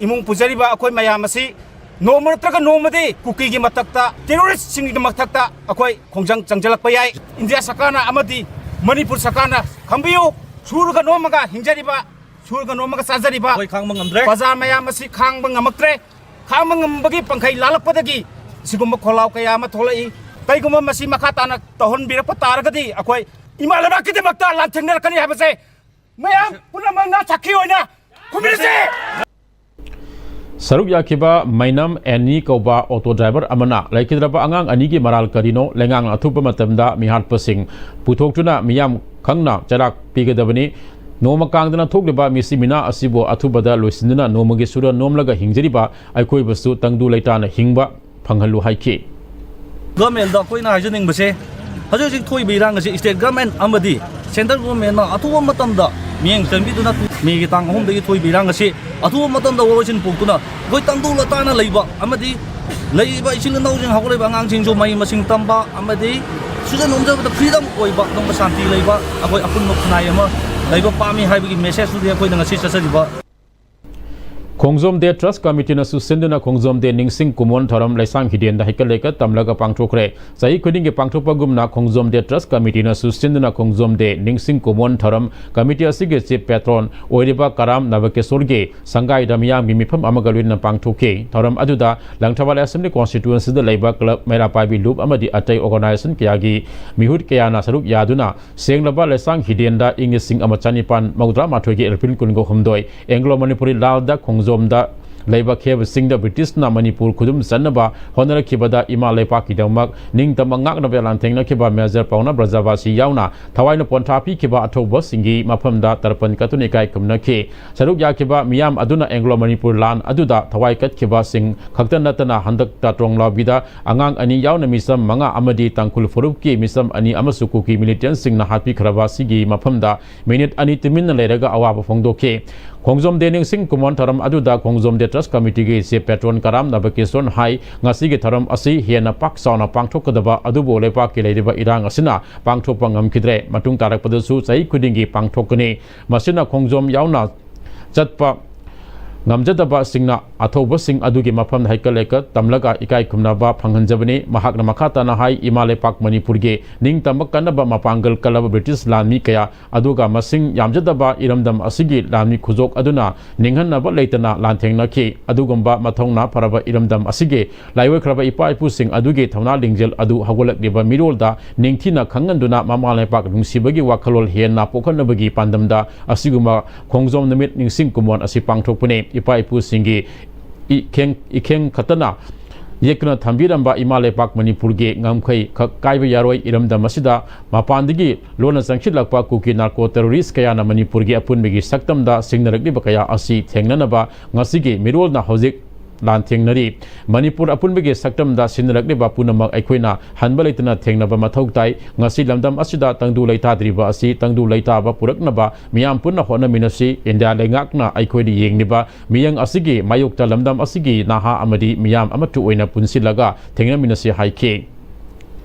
ꯏꯃꯨꯡ ꯄꯨꯖꯔꯤꯕ ꯑꯩꯈꯣꯏ ꯃꯌꯥꯝ ꯑꯁꯤ ꯅꯣꯡꯃ ꯅꯠꯇ꯭ꯔꯒ ꯅꯣꯡꯃꯗꯤ ꯀꯨꯀꯤꯒꯤ ꯃꯊꯛꯇ, ꯇꯦꯔꯣꯔꯤꯁ꯭ꯠꯁꯤꯡꯒꯤ ꯃꯊꯛꯇ ꯑꯩꯈꯣꯏ ꯈꯣꯡꯖꯪ ꯆꯪꯁꯤꯜꯂꯛꯄ ꯌꯥꯏ꯫ ꯏꯟꯗꯤꯌꯥ ꯁꯔꯀꯥꯔꯅ ꯑꯃꯗꯤ ꯃꯅꯤꯄꯨꯔ ꯁꯔꯀꯥꯔꯅ ꯈꯪꯕꯤꯌꯨ, ꯁꯨꯔꯒ ꯅꯣꯝꯃꯒ ꯍꯤꯡꯖꯔꯤꯕ, ꯁꯨꯔꯒ ꯅꯣꯝꯃꯒ ꯆꯥꯖꯔꯤꯕ ꯑꯩꯈꯣꯏ ꯈꯥꯡꯕ ꯉꯝꯗ꯭ꯔꯦ꯫ ꯄ꯭ꯔꯖꯥ ꯃꯌꯥꯝ ꯑꯁꯤ ꯈꯥꯡꯕ ꯉꯝꯃꯛꯇ꯭ꯔꯦ꯫ ꯈꯥꯡꯕ ꯉꯝꯕꯒꯤ ꯄꯟꯈꯩ ꯂꯥꯜꯂꯛꯄꯗꯒꯤ ꯁꯤꯒꯨꯝꯕ ꯈꯣꯜꯂꯥꯎ ꯀꯌꯥ ꯑꯃ ꯊꯣꯛꯂꯛꯏ꯫ ꯀꯩꯒꯨꯝꯕ ꯃꯁꯤ ꯃꯈꯥ ꯇꯥꯅ ꯇꯧꯍꯟꯕꯤꯔꯛꯄ ꯇꯥꯔꯒꯗꯤ ꯑꯩꯈꯣꯏ ꯏꯃꯥ ꯂꯩꯕꯥꯛꯀꯤꯗꯃꯛꯇ ꯂꯥꯟꯊꯦꯡꯅꯔꯛꯀꯅꯤ ꯍꯥꯏꯕꯁꯦ ꯃꯌꯥꯝ ꯄꯨꯝꯅꯃꯛꯅ ꯁꯥꯈꯤ ꯑꯣꯏꯅ ꯈꯨꯝꯃꯤꯟꯅꯁꯤ꯫ ꯁꯔꯨꯛ ꯌꯥꯈꯤꯕ ꯃꯩꯅꯝ ꯑꯦꯅꯤ ꯀꯧꯕ ꯑꯣꯇꯣ ꯗ꯭ꯔꯥꯏꯚꯔ ꯑꯃꯅ ꯂꯩꯈꯤꯗ꯭ꯔꯕ ꯑꯉꯥꯡ ꯑꯅꯤꯒꯤ ꯃꯔꯥꯜ ꯀꯔꯤꯅꯣ? ꯂꯩꯉꯥꯛꯅ ꯑꯊꯨꯕ ꯃꯇꯝꯗ ꯃꯤꯍꯥꯠꯄꯁꯤꯡ ꯄꯨꯊꯣꯛꯇꯨꯅ ꯃꯤꯌꯥꯝ ꯈꯪꯅ ꯆꯩꯔꯥꯛ ꯄꯤꯒꯗꯕꯅꯤ꯫ ꯅꯣꯡꯃ ꯀꯥꯡꯗꯅ ꯊꯣꯛꯂꯤꯕ ꯃꯤꯁꯤ ꯃꯤꯅꯥ ꯑꯁꯤꯕꯨ ꯑꯊꯨꯕꯗ ꯂꯣꯏꯁꯤꯟꯗꯨꯅ ꯅꯣꯡꯃꯒꯤ ꯁꯨꯔ ꯅꯣꯝꯂꯒ ꯍꯤꯡꯖꯔꯤꯕ ꯑꯩꯈꯣꯏꯕꯨꯁꯨ ꯇꯪꯗꯨ ꯂꯩꯇꯥꯅ ꯍꯤꯡꯕ ꯐꯪꯍꯜꯂꯨ ꯍꯥꯏꯈꯤ꯫ ꯒꯚꯔꯟꯃꯦꯟꯠꯗ ꯑꯩꯈꯣꯏꯅ ꯍꯥꯏꯖꯅꯤꯡꯕꯁꯦ, ꯍꯧꯖꯤꯛ ꯍꯧꯖꯤꯛ ꯊꯣꯛꯏꯕ ꯏꯔꯥꯡ ꯑꯁꯤ ꯁ꯭ꯇꯦꯠ ꯒꯚꯔꯟꯃꯦꯟꯠ ꯑꯃꯗꯤ ꯁꯦꯟꯇ꯭ꯔꯦꯜ ꯒꯚꯔꯟꯃꯦꯟꯠꯅ ꯑꯊꯨꯕ ꯃꯇꯝꯗ ꯃꯤꯠꯌꯦꯡ ꯆꯪꯕꯤꯗꯨꯅ ꯃꯦꯒꯤ ꯇꯥꯡ ꯑꯍꯨꯝꯗꯒꯤ ꯊꯣꯛꯏꯕ ꯏꯔꯥꯡ ꯑꯁꯤ ꯑꯊꯨꯕ ꯃꯇꯝꯗ ꯋꯥꯔꯣꯏꯁꯤꯟ ꯄꯨꯣꯛꯇꯨꯅ ꯑꯩꯈꯣꯏ ꯇꯪꯗꯨ ꯂꯩꯇꯥꯅ ꯂꯩꯕ ꯑꯃꯗꯤ ꯂꯩꯔꯤꯕ ꯏꯆꯤꯜ ꯏꯅꯥꯎꯁꯤꯡ, ꯍꯧꯒꯠꯂꯛꯏꯕ ꯑꯉꯥꯡꯁꯤꯡꯁꯨ ꯃꯍꯩ ꯃꯁꯤꯡ ꯇꯝꯕ ꯑꯃꯗꯤ ꯁꯨꯖ ꯅꯣꯝꯖꯕꯗ ꯐ꯭ꯔꯤꯗꯝ ꯑꯣꯏꯕ, ꯑꯗꯨꯒꯨꯝꯕ ꯁꯥꯟꯇꯤ ꯂꯩꯕ ꯑꯩꯈꯣꯏ ꯑꯄꯨꯟꯕ ꯈꯨꯟꯅꯥꯏ ꯑꯃ ꯂꯩꯕ ꯄꯥꯝꯃꯤ ꯍꯥꯏꯕꯒꯤ ꯃꯦꯁꯦꯖꯇꯨꯗꯤ ꯑꯩꯈꯣꯏꯅ ꯉꯁꯤ ꯆꯠꯆꯔꯤꯕ ꯈꯣꯡꯖꯣꯝ ꯗꯦ ꯇ꯭ꯔꯁꯠ ꯀꯃꯤꯇꯤꯅꯁꯨ ꯁꯤꯟꯗꯨꯅ ꯈꯣꯡꯖꯣꯝ ꯗꯦ ꯅꯤꯡꯁꯤꯡ ꯀꯨꯝꯑꯣꯟ ꯊꯧꯔꯝ ꯂꯩꯁꯥꯡ ꯍꯤꯗꯦꯟꯗ ꯍꯩꯀꯠ ꯂꯩꯀꯠ ꯇꯝꯂꯒ ꯄꯥꯡꯊꯣꯛꯈ꯭ꯔꯦ꯫ ꯆꯍꯤ ꯈꯨꯗꯤꯡꯒꯤ ꯄꯥꯡꯊꯣꯛꯄꯒꯨꯝꯅ ꯈꯣꯡꯖꯣꯝ ꯗꯦ ꯇ꯭ꯔꯁꯠ ꯀꯃꯤꯇꯤꯅꯁꯨ ꯁꯤꯟꯗꯨꯅ ꯈꯣꯡꯖꯣꯝ ꯗꯦ ꯅꯤꯡꯁꯤꯡ ꯀꯨꯝꯑꯣꯟ ꯊꯧꯔꯝ ꯀꯃꯤꯇꯤ ꯑꯁꯤꯒꯤ ꯆꯤꯐ ꯄꯦꯇ꯭ꯔꯣꯟ ꯑꯣꯏꯔꯤꯕ ꯀꯔꯥꯝ ꯅꯕꯀꯤꯁꯣꯔꯒꯤ ꯁꯪꯒꯥꯏꯗ ꯃꯤꯌꯥꯝꯒꯤ ꯃꯤꯐꯝ ꯑꯃꯒ ꯂꯣꯏꯅꯅ ꯄꯥꯡꯊꯣꯛꯈꯤ꯫ ꯊꯧꯔꯝ ꯑꯗꯨꯗ ꯂꯪꯊꯕꯥꯜ ꯑꯦꯁꯦꯝꯕ꯭ꯂꯤ ꯀꯣꯟꯁꯇꯤꯇ꯭ꯋꯦꯟꯁꯤꯗ ꯂꯩꯕ ꯀ꯭ꯂꯕ, ꯃꯩꯔꯥ ꯄꯥꯏꯕꯤ ꯂꯨꯞ ꯑꯃꯗꯤ ꯑꯇꯩ ꯑꯣꯔꯒꯅꯥꯏꯖꯦꯁꯟ ꯀꯌꯥꯒꯤ ꯃꯤꯍꯨꯠ ꯀꯌꯥꯅ ꯁꯔꯨꯛ ꯌꯥꯗꯨꯅ ꯁꯦꯡꯂꯕ ꯂꯩꯁꯥꯡ ꯍꯤꯗꯦꯟꯗ ꯏꯪ ꯂꯤꯁꯤꯡ ꯑꯃ ꯆꯅꯤꯄꯥꯟ ꯃꯧꯗ꯭ꯔꯥ ꯃꯥꯊꯣꯏꯒꯤ ꯑꯦꯄ꯭ꯔꯤꯜ ꯀꯨꯟꯒ ꯍꯨꯝꯗꯣꯏ ꯑꯦꯡꯒ꯭ꯂꯣ ꯃꯅꯤꯄꯨꯔꯤ ꯂꯥꯜꯗ ꯈꯣꯡꯖꯣꯝꯗ ꯂꯩꯕ ꯈꯦꯕꯁꯤꯡꯗ ꯕ꯭ꯔꯤꯇꯤꯁꯅ ꯃꯅꯤꯄꯨꯔ ꯈꯨꯗꯨꯝ ꯆꯟꯅꯕ ꯍꯣꯠꯅꯔꯛꯈꯤꯕꯗ ꯏꯃꯥ ꯂꯩꯄꯥꯛꯀꯤꯗꯃꯛ ꯅꯤꯡꯇꯝꯕ ꯉꯥꯛꯅꯕ ꯂꯥꯟꯊꯦꯡꯅꯈꯤꯕ ꯃꯦꯖꯔ ꯄꯥꯎꯅꯥ ꯕ꯭ꯔꯖꯕꯥꯁꯤ ꯌꯥꯎꯅ ꯊꯋꯥꯏꯅ ꯄꯣꯟꯊꯥ ꯄꯤꯈꯤꯕ ꯑꯊꯧꯕꯁꯤꯡꯒꯤ ꯃꯐꯝꯗ ꯇꯔꯄꯟ ꯀꯠꯇꯨꯅ ꯏꯀꯥꯏ ꯈꯨꯝꯅꯈꯤ꯫ ꯁꯔꯨꯛ ꯌꯥꯈꯤꯕ ꯃꯤꯌꯥꯝ ꯑꯗꯨꯅ ꯑꯦꯡꯒ꯭ꯂꯣ ꯃꯅꯤꯄꯨꯔ ꯂꯥꯟ ꯑꯗꯨꯗ ꯊꯋꯥꯏ ꯀꯠꯈꯤꯕꯁꯤꯡ ꯈꯛꯇ ꯅꯠꯇꯅ ꯍꯟꯗꯛꯇ ꯇ꯭ꯔꯣꯡꯂꯥꯎꯕꯤꯗ ꯑꯉꯥꯡ ꯑꯅꯤ ꯌꯥꯎꯅ ꯃꯤꯆꯝ ꯃꯉꯥ ꯑꯃꯗꯤ ꯇꯥꯡꯈꯨꯜ ꯐꯨꯔꯨꯞꯀꯤ ꯃꯤꯆꯝ ꯑꯅꯤ ꯑꯃꯁꯨ ꯀꯨꯀꯤ ꯃꯤꯂꯤꯇꯦꯟꯁꯤꯡꯅ ꯍꯥꯠꯄꯤꯈ꯭ꯔꯕ ꯑꯁꯤꯒꯤ ꯃꯐꯝꯗ ꯃꯤꯅꯤꯠ ꯑꯅꯤ ꯇꯨꯃꯤꯟꯅ ꯂꯩꯔꯒ ꯑꯋꯥꯕ ꯐꯣꯡꯗꯣꯛꯈꯤ꯫ ꯈꯣꯡꯖꯣꯝ ꯗꯦ ꯅꯤꯡꯁꯤꯡ ꯀꯨꯝꯑꯣꯟ ꯊꯧꯔꯝ ꯑꯗꯨꯗ ꯈꯣꯡꯖꯣꯝ ꯗꯦ ꯇ꯭ꯔꯁ ꯀꯃꯤꯇꯤꯒꯤ ꯆꯤꯐ ꯄꯦꯇ꯭ꯔꯣꯟ ꯀꯔꯥꯝ ꯅꯕꯀꯤꯁꯣꯟ ꯍꯥꯏ, ꯉꯁꯤꯒꯤ ꯊꯧꯔꯝ ꯑꯁꯤ ꯍꯦꯟꯅ ꯄꯥꯛ ꯆꯥꯎꯅ ꯄꯥꯡꯊꯣꯛꯀꯗꯕ ꯑꯗꯨꯕꯨ ꯂꯩꯕꯥꯛꯀꯤ ꯂꯩꯔꯤꯕ ꯏꯔꯥꯡ ꯑꯁꯤꯅ ꯄꯥꯡꯊꯣꯛꯄ ꯉꯝꯈꯤꯗ꯭ꯔꯦ꯫ ꯃꯇꯨꯡ ꯇꯥꯔꯛꯄꯗꯁꯨ ꯆꯍꯤ ꯈꯨꯗꯤꯡꯒꯤ ꯄꯥꯡꯊꯣꯛꯀꯅꯤ꯫ ꯃꯁꯤꯅ ꯈꯣꯡꯖꯣꯝ ꯌꯥꯎꯅ ꯆꯠꯄ ꯉꯝꯖꯗꯕꯁꯤꯡꯅ ꯑꯊꯧꯕꯁꯤꯡ ꯑꯗꯨꯒꯤ ꯃꯐꯝꯗ ꯍꯩꯀꯠ ꯂꯩꯀꯠ ꯇꯝꯂꯒ ꯏꯀꯥꯏ ꯈꯨꯝꯅꯕ ꯐꯪꯍꯟꯖꯕꯅꯤ꯫ ꯃꯍꯥꯛꯅ ꯃꯈꯥ ꯇꯥꯅ ꯍꯥꯏ, ꯏꯃꯥ ꯂꯩꯄꯥꯛ ꯃꯅꯤꯄꯨꯔꯒꯤ ꯅꯤꯡꯇꯝꯕ ꯀꯟꯅꯕ ꯃꯄꯥꯡꯒꯜ ꯀꯜꯂꯕ ꯕ꯭ꯔꯤꯇꯤꯁ ꯂꯥꯟꯃꯤ ꯀꯌꯥ ꯑꯗꯨꯒ ꯃꯁꯤꯡ ꯌꯥꯝꯖꯗꯕ ꯏꯔꯝꯗꯝ ꯑꯁꯤꯒꯤ ꯂꯥꯟꯃꯤ ꯈꯨꯖꯣꯛ ꯑꯗꯨꯅ ꯅꯤꯡꯍꯟꯅꯕ ꯂꯩꯇꯅ ꯂꯥꯟꯊꯦꯡꯅꯈꯤ꯫ ꯑꯗꯨꯒꯨꯝꯕ ꯃꯊꯧꯅꯥ ꯐꯔꯕ ꯏꯔꯝꯗꯝ ꯑꯁꯤꯒꯤ ꯂꯥꯏꯑꯣꯏꯈ꯭ꯔꯕ ꯏꯄꯥ ꯏꯄꯨꯁꯤꯡ ꯑꯗꯨꯒꯤ ꯊꯧꯅꯥ ꯂꯤꯡꯖꯦꯜ ꯑꯗꯨ ꯍꯧꯒꯠꯂꯛꯂꯤꯕ ꯃꯤꯔꯣꯜꯗ ꯅꯤꯡꯊꯤꯅ ꯈꯪꯍꯟꯗꯨꯅ ꯃꯃꯥ ꯂꯩꯄꯥꯛ ꯅꯨꯡꯁꯤꯕꯒꯤ ꯋꯥꯈꯜꯂꯣꯟ ꯍꯦꯟꯅ ꯄꯣꯛꯍꯟꯅꯕꯒꯤ ꯄꯥꯟꯗꯝꯗ ꯑꯁꯤꯒꯨꯝꯕ ꯈꯣꯡꯖꯣꯝ ꯅꯨꯃꯤꯠ ꯅꯤꯡꯁꯤꯡ ꯀꯨꯝꯑꯣꯟ ꯑꯁꯤ ꯄꯥꯡꯊꯣꯛꯄꯅꯤ꯫ ꯏꯄꯥ ꯏꯄꯨꯁꯤꯡꯒꯤ ꯏꯈꯦꯡ, ꯏꯈꯦꯡ ꯈꯛꯇꯅ ꯌꯦꯛꯇꯨꯅ ꯊꯝꯕꯤꯔꯝꯕ ꯏꯃꯥ ꯂꯩꯄꯥꯛ ꯃꯅꯤꯄꯨꯔꯒꯤ ꯉꯝꯈꯩ ꯈꯛ ꯀꯥꯏꯕ ꯌꯥꯔꯣꯏ꯫ ꯏꯔꯝꯗꯝ ꯑꯁꯤꯗ ꯃꯄꯥꯟꯗꯒꯤ ꯂꯣꯟꯅ ꯆꯪꯁꯤꯜꯂꯛꯄ ꯀꯨꯀꯤ ꯅꯥꯔꯀꯣ ꯇꯦꯔꯣꯔꯤꯁ ꯀꯌꯥꯅ ꯃꯅꯤꯄꯨꯔꯒꯤ ꯑꯄꯨꯟꯕꯒꯤ ꯁꯛꯇꯝꯗ ꯁꯤꯡꯅꯔꯛꯂꯤꯕ ꯀꯌꯥ ꯑꯁꯤ ꯊꯦꯡꯅꯅꯕ ꯉꯁꯤꯒꯤ ꯃꯤꯔꯣꯜꯅ ꯍꯧꯖꯤꯛ ꯂꯥꯟꯊꯦꯡꯅꯔꯤ꯫ ꯃꯅꯤꯄꯨꯔ ꯑꯄꯨꯟꯕꯒꯤ ꯁꯛꯇꯝꯗ ꯁꯤꯡꯅꯔꯛꯂꯤꯕ ꯄꯨꯝꯅꯃꯛ ꯑꯩꯈꯣꯏꯅ ꯍꯟꯕ ꯂꯩꯇꯅ ꯊꯦꯡꯅꯕ ꯃꯊꯧ ꯇꯥꯏ꯫ ꯉꯁꯤ ꯂꯝꯗꯝ ꯑꯁꯤꯗ ꯇꯪꯗꯨ ꯂꯩꯇꯥꯗ꯭ꯔꯤꯕ ꯑꯁꯤ ꯇꯪꯗꯨ ꯂꯩꯇꯥꯕ ꯄꯨꯔꯛꯅꯕ ꯃꯤꯌꯥꯝ ꯄꯨꯟꯅ ꯍꯣꯠꯅꯃꯤꯟꯅꯁꯤ꯫ ꯏꯟꯗꯤꯌꯥ ꯂꯩꯉꯥꯛꯅ ꯑꯩꯈꯣꯏꯗ ꯌꯦꯡꯂꯤꯕ ꯃꯤꯌꯥꯝ ꯑꯁꯤꯒꯤ ꯃꯥꯌꯣꯛꯇ ꯂꯝꯗꯝ ꯑꯁꯤꯒꯤ ꯅꯍꯥ ꯑꯃꯗꯤ ꯃꯤꯌꯥꯝ ꯑꯃꯠꯇ ꯑꯣꯏꯅ ꯄꯨꯟꯁꯤꯜꯂꯒ ꯊꯦꯡꯅꯃꯤꯟꯅꯁꯤ ꯍꯥꯏꯈꯤ꯫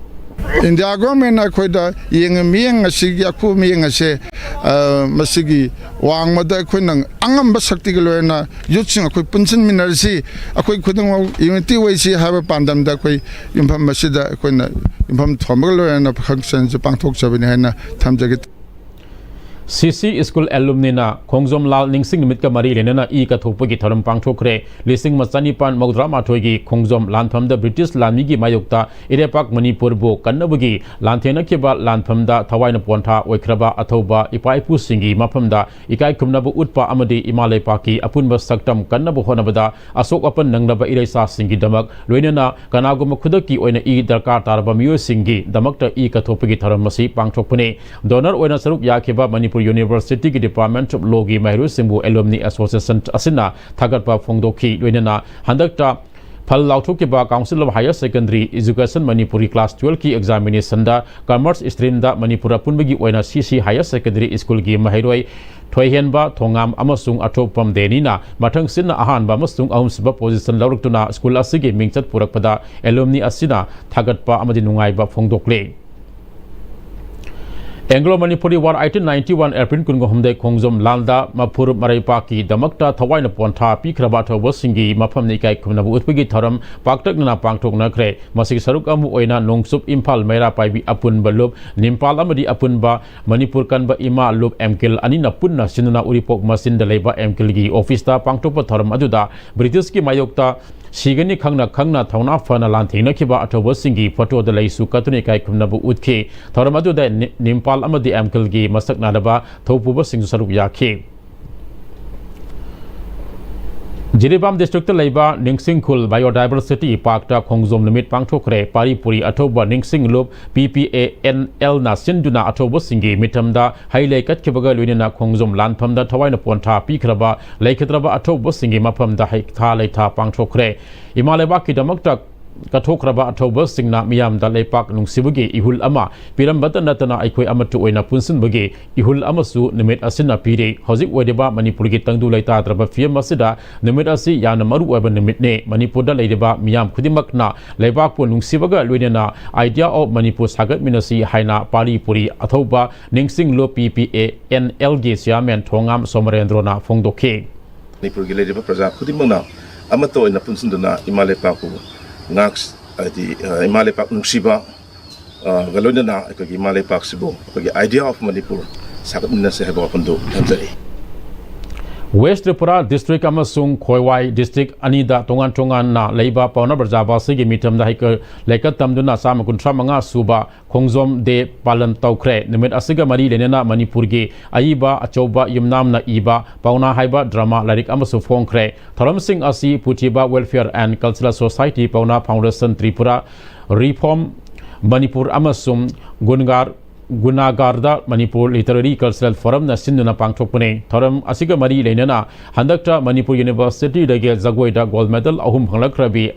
ꯏꯟꯗꯤꯌꯥ ꯒꯣꯔꯃꯦꯟꯅ ꯑꯩꯈꯣꯏꯗ ꯌꯦꯡꯉꯤ ꯃꯤꯠꯌꯦꯡ ꯑꯁꯤꯒꯤ ꯑꯀꯨꯞꯄ ꯃꯤꯠꯌꯦꯡ ꯑꯁꯦ, ꯑ, ꯃꯁꯤꯒꯤ ꯋꯥꯡꯃꯗ ꯑꯩꯈꯣꯏꯅ ꯑꯉꯝꯕ ꯁꯛꯇꯤꯒ ꯂꯣꯏꯅꯅ ꯌꯨꯠꯁꯤꯡ ꯑꯩꯈꯣꯏ ꯄꯨꯟꯁꯤꯟꯃꯤꯟꯅꯔꯁꯤ, ꯑꯩꯈꯣꯏ ꯈꯨꯗꯤꯡꯃꯛ ꯌꯨꯅꯤꯇꯤ ꯑꯣꯏꯁꯤ ꯍꯥꯏꯕ ꯄꯥꯟꯗꯝꯗ ꯑꯩꯈꯣꯏ ꯌꯨꯝꯐꯝ ꯑꯁꯤꯗ ꯑꯩꯈꯣꯏꯅ ꯌꯨꯝꯐꯝ ꯊꯣꯟꯕꯒ ꯂꯣꯏꯅꯅ ꯐꯪꯁꯟꯁꯤ ꯄꯥꯡꯊꯣꯛꯆꯕꯅꯤ ꯍꯥꯏꯅ ꯊꯝꯖꯒꯦ꯫ ꯁꯤ ꯁꯤ ꯁ꯭ꯀꯨꯜ ꯑꯦꯂꯨꯝꯅꯤꯅ ꯈꯣꯡꯖꯣꯝ ꯂꯥꯜ ꯅꯤꯡꯁꯤꯡ ꯅꯨꯃꯤꯠꯀ ꯃꯔꯤ ꯂꯩꯅꯅ ꯏ ꯀꯠꯊꯣꯛꯄꯒꯤ ꯊꯧꯔꯝ ꯄꯥꯡꯊꯣꯛꯈ꯭ꯔꯦ꯫ ꯂꯤꯁꯤꯡ ꯑꯃ ꯆꯅꯤꯄꯥꯟ ꯃꯧꯗ꯭ꯔꯥ ꯃꯥꯊꯣꯏꯒꯤ ꯈꯣꯡꯖꯣꯝ ꯂꯥꯟꯐꯝꯗ ꯕ꯭ꯔꯤꯇꯤꯁ ꯂꯥꯟꯃꯤꯒꯤ ꯃꯥꯌꯣꯛꯇ ꯏꯔꯩꯄꯥꯛ ꯃꯅꯤꯄꯨꯔꯕꯨ ꯀꯟꯅꯕꯒꯤ ꯂꯥꯟꯊꯦꯡꯅꯈꯤꯕ ꯂꯥꯟꯐꯝꯗ ꯊꯋꯥꯏꯅ ꯄꯣꯟꯊꯥ ꯑꯣꯏꯈ꯭ꯔꯕ ꯑꯊꯧꯕ ꯏꯄꯥ ꯏꯄꯨꯁꯤꯡꯒꯤ ꯃꯐꯝꯗ ꯏꯀꯥꯏ ꯈꯨꯝꯅꯕ ꯎꯠꯄ ꯑꯃꯗꯤ ꯏꯃꯥ ꯂꯩꯄꯥꯛꯀꯤ ꯑꯄꯨꯟꯕ ꯁꯛꯇꯝ ꯀꯟꯅꯕ ꯍꯣꯠꯅꯕꯗ ꯑꯁꯣꯛ ꯑꯄꯟ ꯅꯪꯂꯕ ꯏꯔꯩꯆꯥꯁꯤꯡꯒꯤꯗꯃꯛ, ꯂꯣꯏꯅꯅ ꯀꯅꯥꯒꯨꯝꯕ ꯈꯨꯗꯛꯀꯤ ꯑꯣꯏꯅ ꯏ ꯗꯔꯀꯥꯔ ꯇꯥꯔꯕ ꯃꯤꯑꯣꯏꯁꯤꯡꯒꯤꯗꯃꯛꯇ ꯏ ꯀꯠꯊꯣꯛꯄꯒꯤ ꯊꯧꯔꯝ ꯑꯁꯤ ꯄꯥꯡꯊꯣꯛꯄꯅꯤ꯫ ꯗꯣꯅꯔ ꯑꯣꯏꯅ ꯁꯔꯨꯛ ꯌꯥꯈꯤꯕ ꯃꯅꯤꯄꯨꯔ ꯌꯨꯅꯤꯚꯔꯁꯤꯇꯤꯒꯤ Department of Lawꯒꯤ ꯃꯍꯩꯔꯣꯏꯁꯤꯡꯕꯨ Alumni Association ꯑꯁꯤꯅ ꯊꯥꯒꯠꯄ ꯐꯣꯡꯗꯣꯛꯈꯤ꯫ ꯂꯣꯏꯅꯅ ꯍꯟꯗꯛꯇ ꯐꯜ ꯂꯥꯎꯊꯣꯛꯈꯤꯕ Council of Higher Secondary Education ꯃꯅꯤꯄꯨꯔꯒꯤ class twelveꯀꯤ examinationꯗ Commerce streamꯗ ꯃꯅꯤꯄꯨꯔ ꯑꯄꯨꯟꯕꯒꯤ ꯑꯣꯏꯅ ꯁꯤ ꯁꯤ Higher Secondary Schoolꯒꯤ ꯃꯍꯩꯔꯣꯏ ꯊꯣꯏꯍꯦꯟꯕ ꯊꯣꯉꯥꯝ ꯑꯃꯁꯨꯡ ꯑꯊꯣꯛꯄꯝ ꯗꯦꯅꯤꯅ ꯃꯊꯪ ꯁꯤꯠꯅ ꯑꯍꯥꯟꯕ ꯑꯃꯁꯨꯡ ꯑꯍꯨꯝꯁꯨꯕ position ꯂꯧꯔꯛꯇꯨꯅ ꯁ꯭ꯀꯨꯜ ꯑꯁꯤꯒꯤ ꯃꯤꯡꯆꯠ ꯄꯨꯔꯛꯄꯗ alumni ꯑꯁꯤꯅ ꯊꯥꯒꯠꯄ ꯑꯃꯗꯤ ꯅꯨꯡꯉꯥꯏꯕ ꯐꯣꯡꯗꯣꯛꯂꯤ꯫ Anglo Manipuri War eighteen ninety one April ꯀꯨꯟꯒ ꯍꯨꯝꯗꯣꯏ ꯈꯣꯡꯖꯣꯝ ꯂꯥꯟꯗ ꯃꯐꯨꯔ ꯃꯔꯩꯄꯥꯛꯀꯤꯗꯃꯛꯇ ꯊꯋꯥꯏꯅ ꯄꯣꯟꯊꯥ ꯄꯤꯈ꯭ꯔꯕ ꯑꯊꯧꯕꯁꯤꯡꯒꯤ ꯃꯐꯝꯗ ꯏꯀꯥꯏ ꯈꯨꯝꯅꯕ ꯎꯠꯄꯒꯤ ꯊꯧꯔꯝ ꯄꯥꯛꯇꯛꯅꯅ ꯄꯥꯡꯊꯣꯛꯅꯈ꯭ꯔꯦ꯫ ꯃꯁꯤꯒꯤ ꯁꯔꯨꯛ ꯑꯃ ꯑꯣꯏꯅ ꯅꯣꯡꯆꯨꯞ ꯏꯝꯐꯥꯜ ꯃꯩꯔꯥ ꯄꯥꯏꯕꯤ ꯑꯄꯨꯟꯕ ꯂꯨꯞ ꯅꯤꯝꯄꯥꯜ ꯑꯃꯗꯤ ꯑꯄꯨꯟꯕ ꯃꯅꯤꯄꯨꯔ ꯀꯟꯕ ꯏꯃꯥ ꯂꯨꯞ ꯑꯦꯝꯀꯤꯜ ꯑꯅꯤꯅ ꯄꯨꯟꯅ ꯁꯤꯟꯗꯨꯅ ꯎꯔꯤꯄꯣꯛ ꯃꯆꯤꯟꯗ ꯂꯩꯕ ꯑꯦꯝꯀꯤꯜꯒꯤ officeꯇ ꯄꯥꯡꯊꯣꯛꯄ ꯊꯧꯔꯝ ꯑꯗꯨꯗ ꯕ꯭ꯔꯤꯇꯤꯁꯀꯤ ꯃꯥꯌꯣꯛꯇ ꯁꯤꯒꯅꯤ ꯈꯪꯅ ꯈꯪꯅ ꯊꯧꯅꯥ ꯐꯅ ꯂꯥꯟꯊꯦꯡꯅꯈꯤꯕ ꯑꯊꯧꯕꯁꯤꯡꯒꯤ photoꯗ ꯂꯩꯁꯨ ꯀꯠꯇꯨꯅ ꯏꯀꯥꯏ ꯈꯨꯝꯅꯕ ꯎꯠꯈꯤ꯫ ꯊꯧꯔꯝ ꯑꯗꯨꯗ ꯅꯤ-, ꯅꯤꯝꯄꯥꯜ ꯑꯃꯗꯤ ꯑꯦꯝꯀꯤꯜꯒꯤ ꯃꯁꯛ ꯅꯥꯏꯔꯕ ꯊꯧꯄꯨꯕꯁꯤꯡꯁꯨ ꯁꯔꯨꯛ ꯌꯥꯈꯤ꯫ ꯖꯤꯔꯤꯕꯥꯝ districtꯇ ꯂꯩꯕ ꯅꯤꯡꯁꯤꯡꯈꯨꯜ Biodiversity Parkꯇ ꯈꯣꯡꯖꯣꯝ ꯅꯨꯃꯤꯠ ꯄꯥꯡꯊꯣꯛꯈ꯭ꯔꯦ꯫ ꯄꯥꯔꯤ ꯄꯨꯔꯤ ꯑꯊꯧꯕ ꯅꯤꯡꯁꯤꯡ ꯂꯨꯞ P P A N Lꯅ ꯁꯤꯟꯗꯨꯅ ꯑꯊꯧꯕꯁꯤꯡꯒꯤ ꯃꯤꯇꯝꯗ ꯍꯩ ꯂꯩ ꯀꯠꯈꯤꯕꯒ ꯂꯣꯏꯅꯅ ꯈꯣꯡꯖꯣꯝ ꯂꯥꯟꯐꯝꯗ ꯊꯋꯥꯏꯅ ꯄꯣꯟꯊꯥ ꯄꯤꯈ꯭ꯔꯕ ꯂꯩꯈꯤꯗ꯭ꯔꯕ ꯑꯊꯧꯕꯁꯤꯡꯒꯤ ꯃꯐꯝꯗ ꯍꯩꯈꯥ ꯂꯩꯊꯥ ꯄꯥꯡꯊꯣꯛꯈ꯭ꯔꯦ꯫ ꯏꯃꯥ ꯂꯩꯕꯥꯛꯀꯤꯗꯃꯛꯇ ꯀꯠꯊꯣꯛꯈ꯭ꯔꯕ ꯑꯊꯧꯕꯁꯤꯡꯅ ꯃꯤꯌꯥꯝꯗ ꯂꯩꯄꯥꯛ ꯅꯨꯡꯁꯤꯕꯒꯤ ꯏꯍꯨꯜ ꯑꯃ ꯄꯤꯔꯝꯕꯇ ꯅꯠꯇꯅ ꯑꯩꯈꯣꯏ ꯑꯃꯠꯇ ꯑꯣꯏꯅ ꯄꯨꯟꯁꯤꯟꯕꯒꯤ ꯏꯍꯨꯜ ꯑꯃꯁꯨ ꯅꯨꯃꯤꯠ ꯑꯁꯤꯅ ꯄꯤꯔꯤ꯫ ꯍꯧꯖꯤꯛ ꯑꯣꯏꯔꯤꯕ ꯃꯅꯤꯄꯨꯔꯒꯤ ꯇꯪꯗꯨ ꯂꯩꯇꯥꯗ꯭ꯔꯕ ꯐꯤꯕꯝ ꯑꯁꯤꯗ ꯅꯨꯃꯤꯠ ꯑꯁꯤ ꯌꯥꯝꯅ ꯃꯔꯨ ꯑꯣꯏꯕ ꯅꯨꯃꯤꯠꯅꯤ꯫ ꯃꯅꯤꯄꯨꯔꯗ ꯂꯩꯔꯤꯕ ꯃꯤꯌꯥꯝ ꯈꯨꯗꯤꯡꯃꯛꯅ ꯂꯩꯕꯥꯛꯄꯨ ꯅꯨꯡꯁꯤꯕꯒ ꯂꯣꯏꯅꯅ Idea of Manipur ꯁꯥꯒꯠꯃꯤꯟꯅꯁꯤ ꯍꯥꯏꯅ ꯄꯥꯔꯤ ꯄꯨꯔꯤ ꯑꯊꯧꯕ ꯅꯤꯡꯁꯤꯡꯂꯨ P P A N Lꯒꯤ chairman ꯊꯣꯉꯥꯝ ꯁꯣꯃꯔꯦꯟꯗ꯭ꯔꯣꯅ ꯐꯣꯡꯗꯣꯛꯈꯤ꯫ ꯃꯅꯤꯄꯨꯔꯒꯤ ꯂꯩꯔꯤꯕ ꯄ꯭ꯔꯖꯥ ꯈꯨꯗꯤꯡꯃꯛꯅ ꯑꯃꯠꯇ ꯑꯣꯏꯅ ꯄꯨꯟꯁꯤꯟꯗꯨꯅ ꯏꯃꯥ ꯂꯩꯄꯥꯛꯄꯨ ꯉꯥꯛ-, ꯍꯥꯏꯗꯤ, ꯑ, ꯏꯃꯥ ꯂꯩꯄꯥꯛ ꯅꯨꯡꯁꯤꯕ, ꯑ, ꯒ ꯂꯣꯏꯅꯅ ꯑꯩꯈꯣꯏꯒꯤ ꯏꯃꯥ ꯂꯩꯄꯥꯛꯁꯤꯕꯨ ꯑꯩꯈꯣꯏꯒꯤ Idea of Manipur ꯁꯥꯒꯠꯃꯤꯟꯅꯁꯦ ꯍꯥꯏꯕ ꯋꯥꯐꯝꯗꯨ ꯊꯝꯖꯔꯤ꯫ ꯋꯦꯁ ꯇ꯭ꯔꯤꯄꯨꯔꯥ ꯗꯤꯁꯇ꯭ꯔꯤꯛ ꯑꯃꯁꯨꯡ ꯈꯣꯏꯋꯥꯏ ꯗꯤꯁꯇ꯭ꯔꯤꯛ ꯑꯅꯤꯗ ꯇꯣꯉꯥꯟ ꯇꯣꯉꯥꯟꯅ ꯂꯩꯕ ꯄꯥꯎꯅꯥ ꯄ꯭ꯔꯖꯥꯕꯥꯁꯤꯒꯤ ꯃꯤꯐꯝꯗ ꯍꯩꯀ-, ꯂꯩꯀꯠ ꯇꯝꯗꯨꯅ ꯆꯥꯝꯃ ꯀꯨꯟꯊ꯭ꯔꯥ ꯃꯉꯥ ꯁꯨꯕ ꯈꯣꯡꯖꯣꯝ ꯗꯦ ꯄꯥꯂꯟ ꯇꯧꯈ꯭ꯔꯦ꯫ ꯅꯨꯃꯤꯠ ꯑꯁꯤꯒ ꯃꯔꯤ ꯂꯩꯅꯅ ꯃꯅꯤꯄꯨꯔꯒꯤ ꯑꯏꯕ ꯑꯆꯧꯕ ꯌꯨꯝꯅꯥꯝꯅ ꯏꯕ ꯄꯥꯎꯅꯥ ꯍꯥꯏꯕ ꯗ꯭ꯔꯃꯥ ꯂꯥꯏꯔꯤꯛ ꯑꯃꯁꯨ ꯐꯣꯡꯈ꯭ꯔꯦ꯫ ꯊꯧꯔꯝꯁꯤꯡ ꯑꯁꯤ Puthiba Welfare and Cultural Society, Pauna Foundation Tripura, Reform Manipur ꯑꯃꯁꯨꯡ ꯒꯨꯟꯒꯥꯔ ꯒꯨꯅꯥꯒꯥꯔꯗ ꯃꯅꯤꯄꯨꯔ ꯂꯤꯇꯔꯦꯔꯤ ꯀꯜꯆꯔꯦꯜ ꯐꯣꯔꯝꯅ ꯁꯤꯟꯗꯨꯅ ꯄꯥꯡꯊꯣꯛꯄꯅꯤ꯫ ꯊꯧꯔꯝ ꯑꯁꯤꯒ ꯃꯔꯤ ꯂꯩꯅꯅ ꯍꯟꯗꯛꯇ ꯃꯅꯤꯄꯨꯔ ꯌꯨꯅꯤꯚꯔꯁꯤꯇꯤꯗꯒꯤ ꯖꯒꯣꯏꯗ ꯒꯣꯜ ꯃꯦꯗꯜ ꯑꯍꯨꯝ ꯐꯪꯂꯛꯈ꯭ꯔꯕꯤ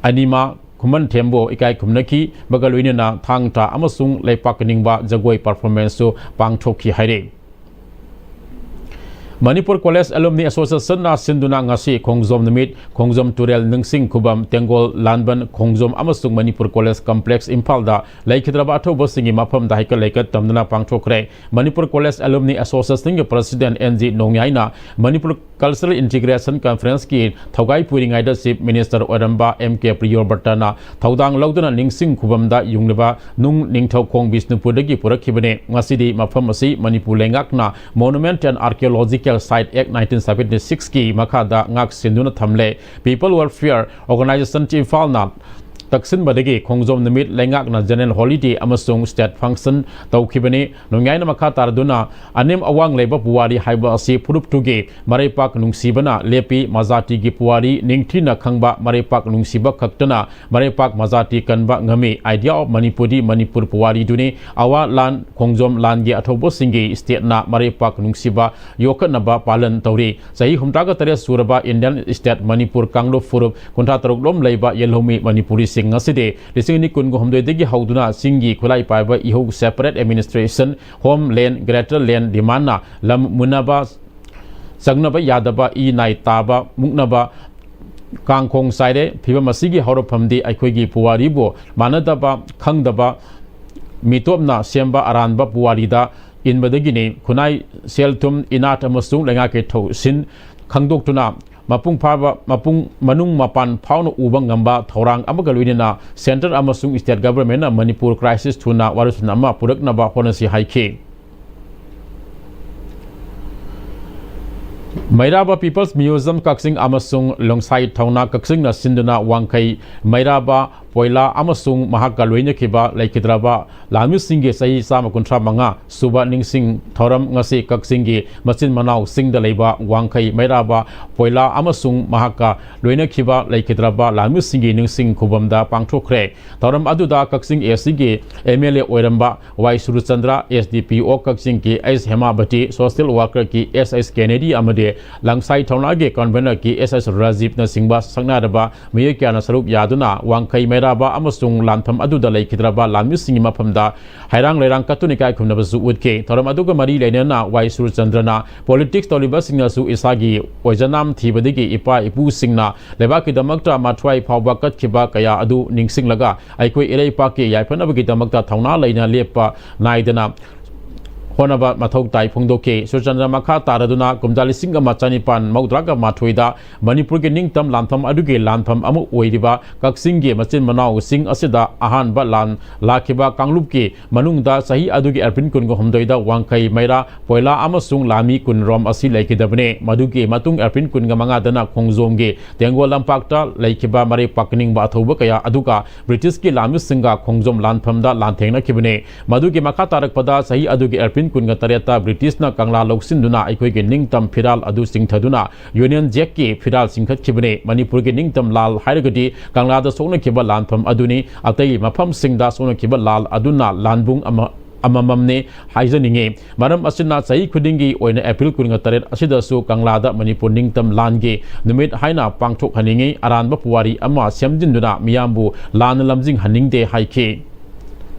ꯑꯅꯤꯃꯥ ꯈꯨꯃꯟꯊꯦꯝꯕꯨ ꯏꯀꯥꯏ ꯈꯨꯝꯅꯈꯤꯕꯒ ꯂꯣꯏꯅꯅ ꯊꯥꯡ ꯇꯥ ꯑꯃꯁꯨꯡ ꯂꯩꯄꯥꯛ ꯅꯤꯡꯕ ꯖꯒꯣꯏ ꯄꯔꯐꯣꯔꯃꯦꯟꯁꯁꯨ ꯄꯥꯡꯊꯣꯛꯈꯤ ꯍꯥꯏꯔꯤ꯫ ꯃꯅꯤꯄꯨꯔ ꯀꯣꯂꯦꯖ ꯑꯦꯂꯨꯝꯅꯤ ꯑꯦꯁꯣꯁꯤꯌꯦꯁꯟꯅ ꯁꯤꯟꯗꯨꯅ ꯉꯁꯤ ꯈꯣꯡꯖꯣꯝ ꯅꯨꯃꯤꯠ, ꯈꯣꯡꯖꯣꯝ ꯇꯨꯔꯦꯜ ꯅꯤꯡꯁꯤꯡ ꯈꯨꯕꯝ, ꯇꯦꯡꯒꯣꯜ ꯂꯥꯟꯕꯟ, ꯈꯣꯡꯖꯣꯝ ꯑꯃꯁꯨꯡ ꯃꯅꯤꯄꯨꯔ ꯀꯣꯂꯦꯖ ꯀꯝꯄ꯭ꯂꯦꯛꯁ ꯏꯝꯐꯥꯜꯗ ꯂꯩꯈꯤꯗ꯭ꯔꯕ ꯑꯊꯧꯕꯁꯤꯡꯒꯤ ꯃꯐꯝꯗ ꯍꯩꯀꯠ ꯂꯩꯀꯠ ꯇꯝꯗꯨꯅ ꯄꯥꯡꯊꯣꯛꯈ꯭ꯔꯦ꯫ ꯃꯅꯤꯄꯨꯔ ꯀꯣꯂꯦꯖ ꯑꯦꯂꯨꯝꯅꯤ ꯑꯦꯁꯣꯁꯤꯌꯦꯁꯟꯒꯤ ꯄ꯭ꯔꯁꯤꯗꯦꯟ ꯑꯦꯟ ꯖꯤ ꯅꯣꯡꯌꯥꯏꯅ ꯃꯅꯤꯄꯨꯔ ꯀꯜꯆꯔꯦꯜ ꯏꯟꯇꯤꯒ꯭ꯔꯦꯁꯟ ꯀꯟꯐꯔꯦꯟꯁꯀꯤ ꯊꯧꯒꯥꯏ ꯄꯨꯔꯤꯉꯩꯗ ꯆꯤꯐ ꯃꯤꯅꯤꯁꯇꯔ ꯑꯣꯏꯔꯝꯕ ꯑꯦꯝ ꯀꯦ ꯄ꯭ꯔꯤꯌꯣꯕ꯭ꯔꯇꯅ ꯊꯧꯗꯥꯡ ꯂꯧꯗꯨꯅ ꯅꯤꯡꯁꯤꯡ ꯈꯨꯕꯝꯗ ꯌꯨꯡꯂꯤꯕ ꯅꯨꯡ ꯅꯤꯡꯊꯧꯈꯣꯡ ꯕꯤꯁꯅꯨꯄꯨꯔꯗꯒꯤ ꯄꯨꯔꯛꯈꯤꯕꯅꯤ꯫ ꯉꯁꯤꯗꯤ ꯃꯐꯝ ꯑꯁꯤ ꯃꯅꯤꯄꯨꯔ ꯂꯩꯉꯥꯛꯅ Monument and Archaeological Site Act nineteen seventy six ꯀꯤ ꯃꯈꯥꯗ ꯉꯥꯛ ꯁꯦꯟꯗꯨꯅ ꯊꯝꯂꯦ꯫ People Welfare Organization ꯏꯝꯐꯥꯜꯅ ꯇꯛꯁꯤꯟꯕꯗꯒꯤ ꯈꯣꯡꯖꯣꯝ ꯅꯨꯃꯤꯠ ꯂꯩꯉꯥꯛꯅ general holiday ꯑꯃꯁꯨꯡ state function ꯇꯧꯈꯤꯕꯅꯤ꯫ ꯅꯣꯡꯌꯥꯏꯅ ꯃꯈꯥ ꯇꯥꯔꯗꯨꯅ ꯑꯅꯦꯝ ꯑꯋꯥꯡ ꯂꯩꯕ ꯄꯨꯋꯥꯔꯤ ꯍꯥꯏꯕ ꯑꯁꯤ ꯐꯨꯔꯨꯞꯇꯨꯒꯤ ꯃꯔꯩꯄꯥꯛ ꯅꯨꯡꯁꯤꯕꯅ ꯂꯦꯞꯄꯤ꯫ ꯃꯖꯥꯇꯤꯒꯤ ꯄꯨꯋꯥꯔꯤ ꯅꯤꯡꯊꯤꯅ ꯈꯪꯕ ꯃꯔꯩꯄꯥꯛ ꯅꯨꯡꯁꯤꯕ ꯈꯛꯇꯅ ꯃꯔꯩꯄꯥꯛ ꯃꯖꯥꯇꯤ ꯀꯟꯕ ꯉꯝꯃꯤ꯫ Idea of ꯃꯅꯤꯄꯨꯔꯗꯤ Manipur ꯄꯨꯋꯥꯔꯤꯗꯨꯅꯤ꯫ ꯑꯋꯥ ꯂꯥꯟ, ꯈꯣꯡꯖꯣꯝ ꯂꯥꯟꯒꯤ ꯑꯊꯧꯕꯁꯤꯡꯒꯤ stateꯅ ꯃꯔꯩꯄꯥꯛ ꯅꯨꯡꯁꯤꯕ ꯌꯣꯛꯈꯠꯅꯕ ꯄꯥꯂꯟ ꯇꯧꯔꯤ꯫ ꯆꯍꯤ ꯍꯨꯝꯗ꯭ꯔꯥꯒ ꯇꯔꯦꯠ ꯁꯨꯔꯕ Indian state ꯃꯅꯤꯄꯨꯔ ꯀꯥꯡꯂꯨꯞ ꯐꯨꯔꯨꯞ ꯀꯨꯟꯊ꯭ꯔꯥ ꯇꯔꯨꯛ ꯂꯣꯝ ꯂꯩꯕ ꯌꯦꯜꯍꯧꯃꯤ ꯃꯅꯤꯄꯨꯔꯤꯁꯤꯡ ꯑꯁꯤꯗꯤ ꯂꯤꯁꯤꯡ ꯑꯅꯤ ꯀꯨꯟꯒ ꯍꯨꯝꯗꯣꯏꯗꯒꯤ ꯍꯧꯗꯨꯅ ꯆꯤꯡꯒꯤ ꯈꯨꯠꯂꯥꯏ ꯄꯥꯏꯕ ꯏꯍꯧ, separate administration, homeland, greater land demandꯅ ꯂꯝ ꯃꯨꯟꯅꯕ, ꯆꯪꯅꯕ ꯌꯥꯗꯕ, ꯏ ꯅꯥꯏ ꯇꯥꯕ, ꯃꯨꯛꯅꯕ ꯀꯥꯡꯈꯣꯡ ꯆꯥꯏꯔꯦ꯫ ꯐꯤꯕꯝ ꯑꯁꯤꯒꯤ ꯍꯧꯔꯛꯐꯝꯗꯤ ꯑꯩꯈꯣꯏꯒꯤ ꯄꯨꯋꯥꯔꯤꯕꯨ ꯃꯥꯟꯅꯗꯕ, ꯈꯪꯗꯕ ꯃꯤꯇꯣꯞꯅ ꯁꯦꯝꯕ ꯑꯔꯥꯟꯕ ꯄꯨꯋꯥꯔꯤꯗ ꯏꯟꯕꯗꯒꯤꯅꯤ꯫ ꯈꯨꯟꯅꯥꯏ, ꯁꯦꯜ ꯊꯨꯝ, ꯏꯅꯥꯠ ꯑꯃꯁꯨꯡ ꯂꯩꯉꯥꯛꯀꯤ ꯊꯧꯁꯤꯟ ꯈꯪꯗꯣꯛꯇꯨꯅ ꯃꯄꯨꯡ ꯐꯥꯕ, ꯃꯄꯨꯡ, ꯃꯅꯨꯡ ꯃꯄꯥꯟ ꯐꯥꯎꯅ ꯎꯕ ꯉꯝꯕ ꯊꯧꯔꯥꯡ ꯑꯃꯒ ꯂꯣꯏꯅꯅ centre ꯑꯃꯁꯨꯡ state governmentꯅ ꯃꯅꯤꯄꯨꯔ crisis ꯊꯨꯅ ꯋꯥꯔꯣꯏꯁꯤꯟ ꯑꯃ ꯄꯨꯔꯛꯅꯕ ꯍꯣꯠꯅꯁꯤ ꯍꯥꯏꯈꯤ꯫ ꯃꯩꯔꯥꯕ People's Museum ꯀꯛꯆꯤꯡ ꯑꯃꯁꯨꯡ ꯂꯣꯡꯁꯥꯏ ꯊꯧꯅꯥ ꯀꯛꯆꯤꯡꯅ ꯁꯤꯟꯗꯨꯅ ꯋꯥꯡꯈꯩ ꯃꯩꯔꯥꯕ ꯄꯣꯏꯂꯥ ꯑꯃꯁꯨꯡ ꯃꯍꯥꯛꯀ ꯂꯣꯏꯅꯈꯤꯕ ꯂꯩꯈꯤꯗ꯭ꯔꯕ ꯂꯥꯟꯃꯤꯁꯤꯡꯒꯤ ꯆꯍꯤ ꯆꯥꯝꯃ ꯀꯨꯟꯊ꯭ꯔꯥ ꯃꯉꯥ ꯁꯨꯕ ꯅꯤꯡꯁꯤꯡ ꯊꯧꯔꯝ ꯉꯁꯤ ꯀꯛꯆꯤꯡꯒꯤ ꯃꯆꯤꯟ ꯃꯅꯥꯎꯁꯤꯡꯗ ꯂꯩꯕ ꯋꯥꯡꯈꯩ ꯃꯩꯔꯥꯕ ꯄꯣꯏꯂꯥ ꯑꯃꯁꯨꯡ ꯃꯍꯥꯛꯀ ꯂꯣꯏꯅꯈꯤꯕ ꯂꯩꯈꯤꯗ꯭ꯔꯕ ꯂꯥꯟꯃꯤꯁꯤꯡꯒꯤ ꯅꯤꯡꯁꯤꯡ ꯈꯨꯕꯝꯗ ꯄꯥꯡꯊꯣꯛꯈ꯭ꯔꯦ꯫ ꯊꯧꯔꯝ ꯑꯗꯨꯗ ꯀꯛꯆꯤꯡ A C ꯒꯤ M L A ꯑꯣꯏꯔꯝꯕ ꯋꯥꯏ Surchandra, S D P O ꯀꯛꯆꯤꯡꯒꯤ H ꯍꯦꯃꯥꯕꯇꯤ, social worker ꯀꯤ S H ꯀꯦꯅꯦꯗꯤ ꯑꯃꯗꯤ ꯂꯪꯁꯥꯏ ꯊꯧꯅꯥꯒꯤ convener ꯀꯤ S H ꯔꯥꯖꯤꯕꯅꯆꯤꯡꯕ ꯁꯛꯅꯥꯏꯔꯕ ꯃꯤꯑꯣꯏ ꯀꯌꯥꯅ ꯁꯔꯨꯛ ꯌꯥꯗꯨꯅ ꯋꯥꯡꯈꯩ ꯃꯩꯔꯥꯕ ꯑꯃꯁꯨꯡ ꯂꯥꯟꯐꯝ ꯑꯗꯨꯗ ꯂꯩꯈꯤꯗ꯭ꯔꯕ ꯂꯥꯟꯃꯤꯁꯤꯡꯒꯤ ꯃꯐꯝꯗ ꯍꯩꯔꯥꯡ ꯂꯩꯔꯥꯡ ꯀꯠꯇꯨꯅ ꯏꯀꯥꯏ ꯈꯨꯝꯅꯕꯁꯨ ꯎꯠꯈꯤ꯫ ꯊꯧꯔꯝ ꯑꯗꯨꯒ ꯃꯔꯤ ꯂꯩꯅꯅ ꯋꯥꯏ ꯁꯨꯔꯆꯟꯗ꯭ꯔꯅ politics ꯇꯧꯔꯤꯕꯁꯤꯡꯅꯁꯨ ꯏꯁꯥꯒꯤ ꯑꯣꯏꯖꯅꯥꯝ ꯊꯤꯕꯗꯒꯤ ꯏꯄꯥ ꯏꯄꯨꯁꯤꯡꯅ ꯂꯩꯕꯥꯛꯀꯤꯗꯃꯛꯇ ꯃꯊ꯭ꯋꯥꯏ ꯐꯥꯎꯕ ꯀꯠꯈꯤꯕ ꯀꯌꯥ ꯑꯗꯨ ꯅꯤꯡꯁꯤꯡꯂꯒ ꯑꯩꯈꯣꯏ ꯏꯔꯩꯄꯥꯛꯀꯤ ꯌꯥꯏꯐꯅꯕꯒꯤꯗꯃꯛꯇ ꯊꯧꯅꯥ ꯂꯩꯅ ꯂꯦꯞꯄ ꯅꯥꯏꯗꯅ ꯍꯣꯠꯅꯕ ꯃꯊꯧ ꯇꯥꯏ ꯐꯣꯡꯗꯣꯛꯈꯤ꯫ ꯁꯨꯔꯆꯟꯗ꯭ꯔ ꯃꯈꯥ ꯇꯥꯔꯗꯨꯅ ꯀꯨꯝꯖꯥ ꯂꯤꯁꯤꯡ ꯑꯃ ꯆꯅꯤꯄꯥꯟ ꯃꯧꯗ꯭ꯔꯥꯒ ꯃꯥꯊꯣꯏꯗ ꯃꯅꯤꯄꯨꯔꯒꯤ ꯅꯤꯡꯇꯝ ꯂꯥꯟꯐꯝ ꯑꯗꯨꯒꯤ ꯂꯥꯟꯐꯝ ꯑꯃ ꯑꯣꯏꯔꯤꯕ ꯀꯛꯆꯤꯡꯒꯤ ꯃꯆꯤꯟ ꯃꯅꯥꯎꯁꯤꯡ ꯑꯁꯤꯗ ꯑꯍꯥꯟꯕ ꯂꯥꯟ ꯂꯥꯛꯈꯤꯕ ꯀꯥꯡꯂꯨꯞꯀꯤ ꯃꯅꯨꯡꯗ ꯆꯍꯤ ꯑꯗꯨꯒꯤ April ꯀꯨꯟꯒ ꯍꯨꯝꯗꯣꯏꯗ ꯋꯥꯡꯈꯩ ꯃꯩꯔꯥ ꯄꯣꯏꯂꯥ ꯑꯃꯁꯨꯡ ꯂꯥꯃꯤ ꯀꯨꯟꯔꯣꯝ ꯑꯁꯤ ꯂꯩꯈꯤꯗꯕꯅꯤ꯫ ꯃꯗꯨꯒꯤ ꯃꯇꯨꯡ April ꯀꯨꯟꯒ ꯃꯉꯥꯗꯅ ꯈꯣꯡꯖꯣꯝꯒꯤ ꯇꯦꯡꯒꯣꯜ ꯂꯝꯄꯥꯛꯇ ꯂꯩꯈꯤꯕ ꯃꯔꯩ ꯄꯥꯛꯅꯤꯡꯕ ꯑꯊꯧꯕ ꯀꯌꯥ ꯑꯗꯨꯒ ꯕ꯭ꯔꯤꯇꯤꯁꯀꯤ ꯂꯥꯟꯃꯤꯁꯤꯡꯒ ꯈꯣꯡꯖꯣꯝ ꯂꯥꯟꯐꯝꯗ ꯂꯥꯟꯊꯦꯡꯅꯈꯤꯕꯅꯤ꯫ ꯃꯗꯨꯒꯤ ꯃꯈꯥ ꯇꯥꯔꯛꯄꯗ ꯆꯍꯤ ꯑꯗꯨꯒꯤ April ꯀꯨꯟꯒ ꯇꯔꯦꯠꯇ ꯕ꯭ꯔꯤꯇꯤꯁꯅ ꯀꯪꯂꯥ ꯂꯧꯁꯤꯟꯗꯨꯅ ꯑꯩꯈꯣꯏꯒꯤ ꯅꯤꯡꯇꯝ ꯐꯤꯔꯥꯜ ꯑꯗꯨ ꯆꯤꯡꯊꯗꯨꯅ Union Jackꯀꯤ ꯐꯤꯔꯥꯜ ꯆꯤꯡꯈꯠꯈꯤꯕꯅꯤ꯫ ꯃꯅꯤꯄꯨꯔꯒꯤ ꯅꯤꯡꯇꯝ ꯂꯥꯜ ꯍꯥꯏꯔꯒꯗꯤ ꯀꯪꯂꯥꯗ ꯁꯣꯛꯅꯈꯤꯕ ꯂꯥꯟꯐꯝ ꯑꯗꯨꯅꯤ꯫ ꯑꯇꯩ ꯃꯐꯝꯁꯤꯡꯗ ꯁꯣꯛꯅꯈꯤꯕ ꯂꯥꯜ ꯑꯗꯨꯅ ꯂꯥꯟꯕꯨꯡ ꯑꯃ ꯑꯃꯃꯝꯅꯤ ꯍꯥꯏꯖꯅꯤꯡꯉꯤ꯫ ꯃꯔꯝ ꯑꯁꯤꯅ ꯆꯍꯤ ꯈꯨꯗꯤꯡꯒꯤ ꯑꯣꯏꯅ April ꯀꯨꯟꯒ ꯇꯔꯦꯠ ꯑꯁꯤꯗꯁꯨ ꯀꯪꯂꯥꯗ ꯃꯅꯤꯄꯨꯔ ꯅꯤꯡꯇꯝ ꯂꯥꯟꯒꯤ ꯅꯨꯃꯤꯠ ꯍꯥꯏꯅ ꯄꯥꯡꯊꯣꯛꯍꯟꯅꯤꯡꯉꯤ꯫ ꯑꯔꯥꯟꯕ ꯄꯨꯋꯥꯔꯤ ꯑꯃ ꯁꯦꯝꯖꯤꯟꯗꯨꯅ ꯃꯤꯌꯥꯝꯕꯨ ꯂꯥꯟꯅ ꯂꯝꯖꯤꯡꯍꯟꯅꯤꯡꯗꯦ ꯍꯥꯏꯈꯤ꯫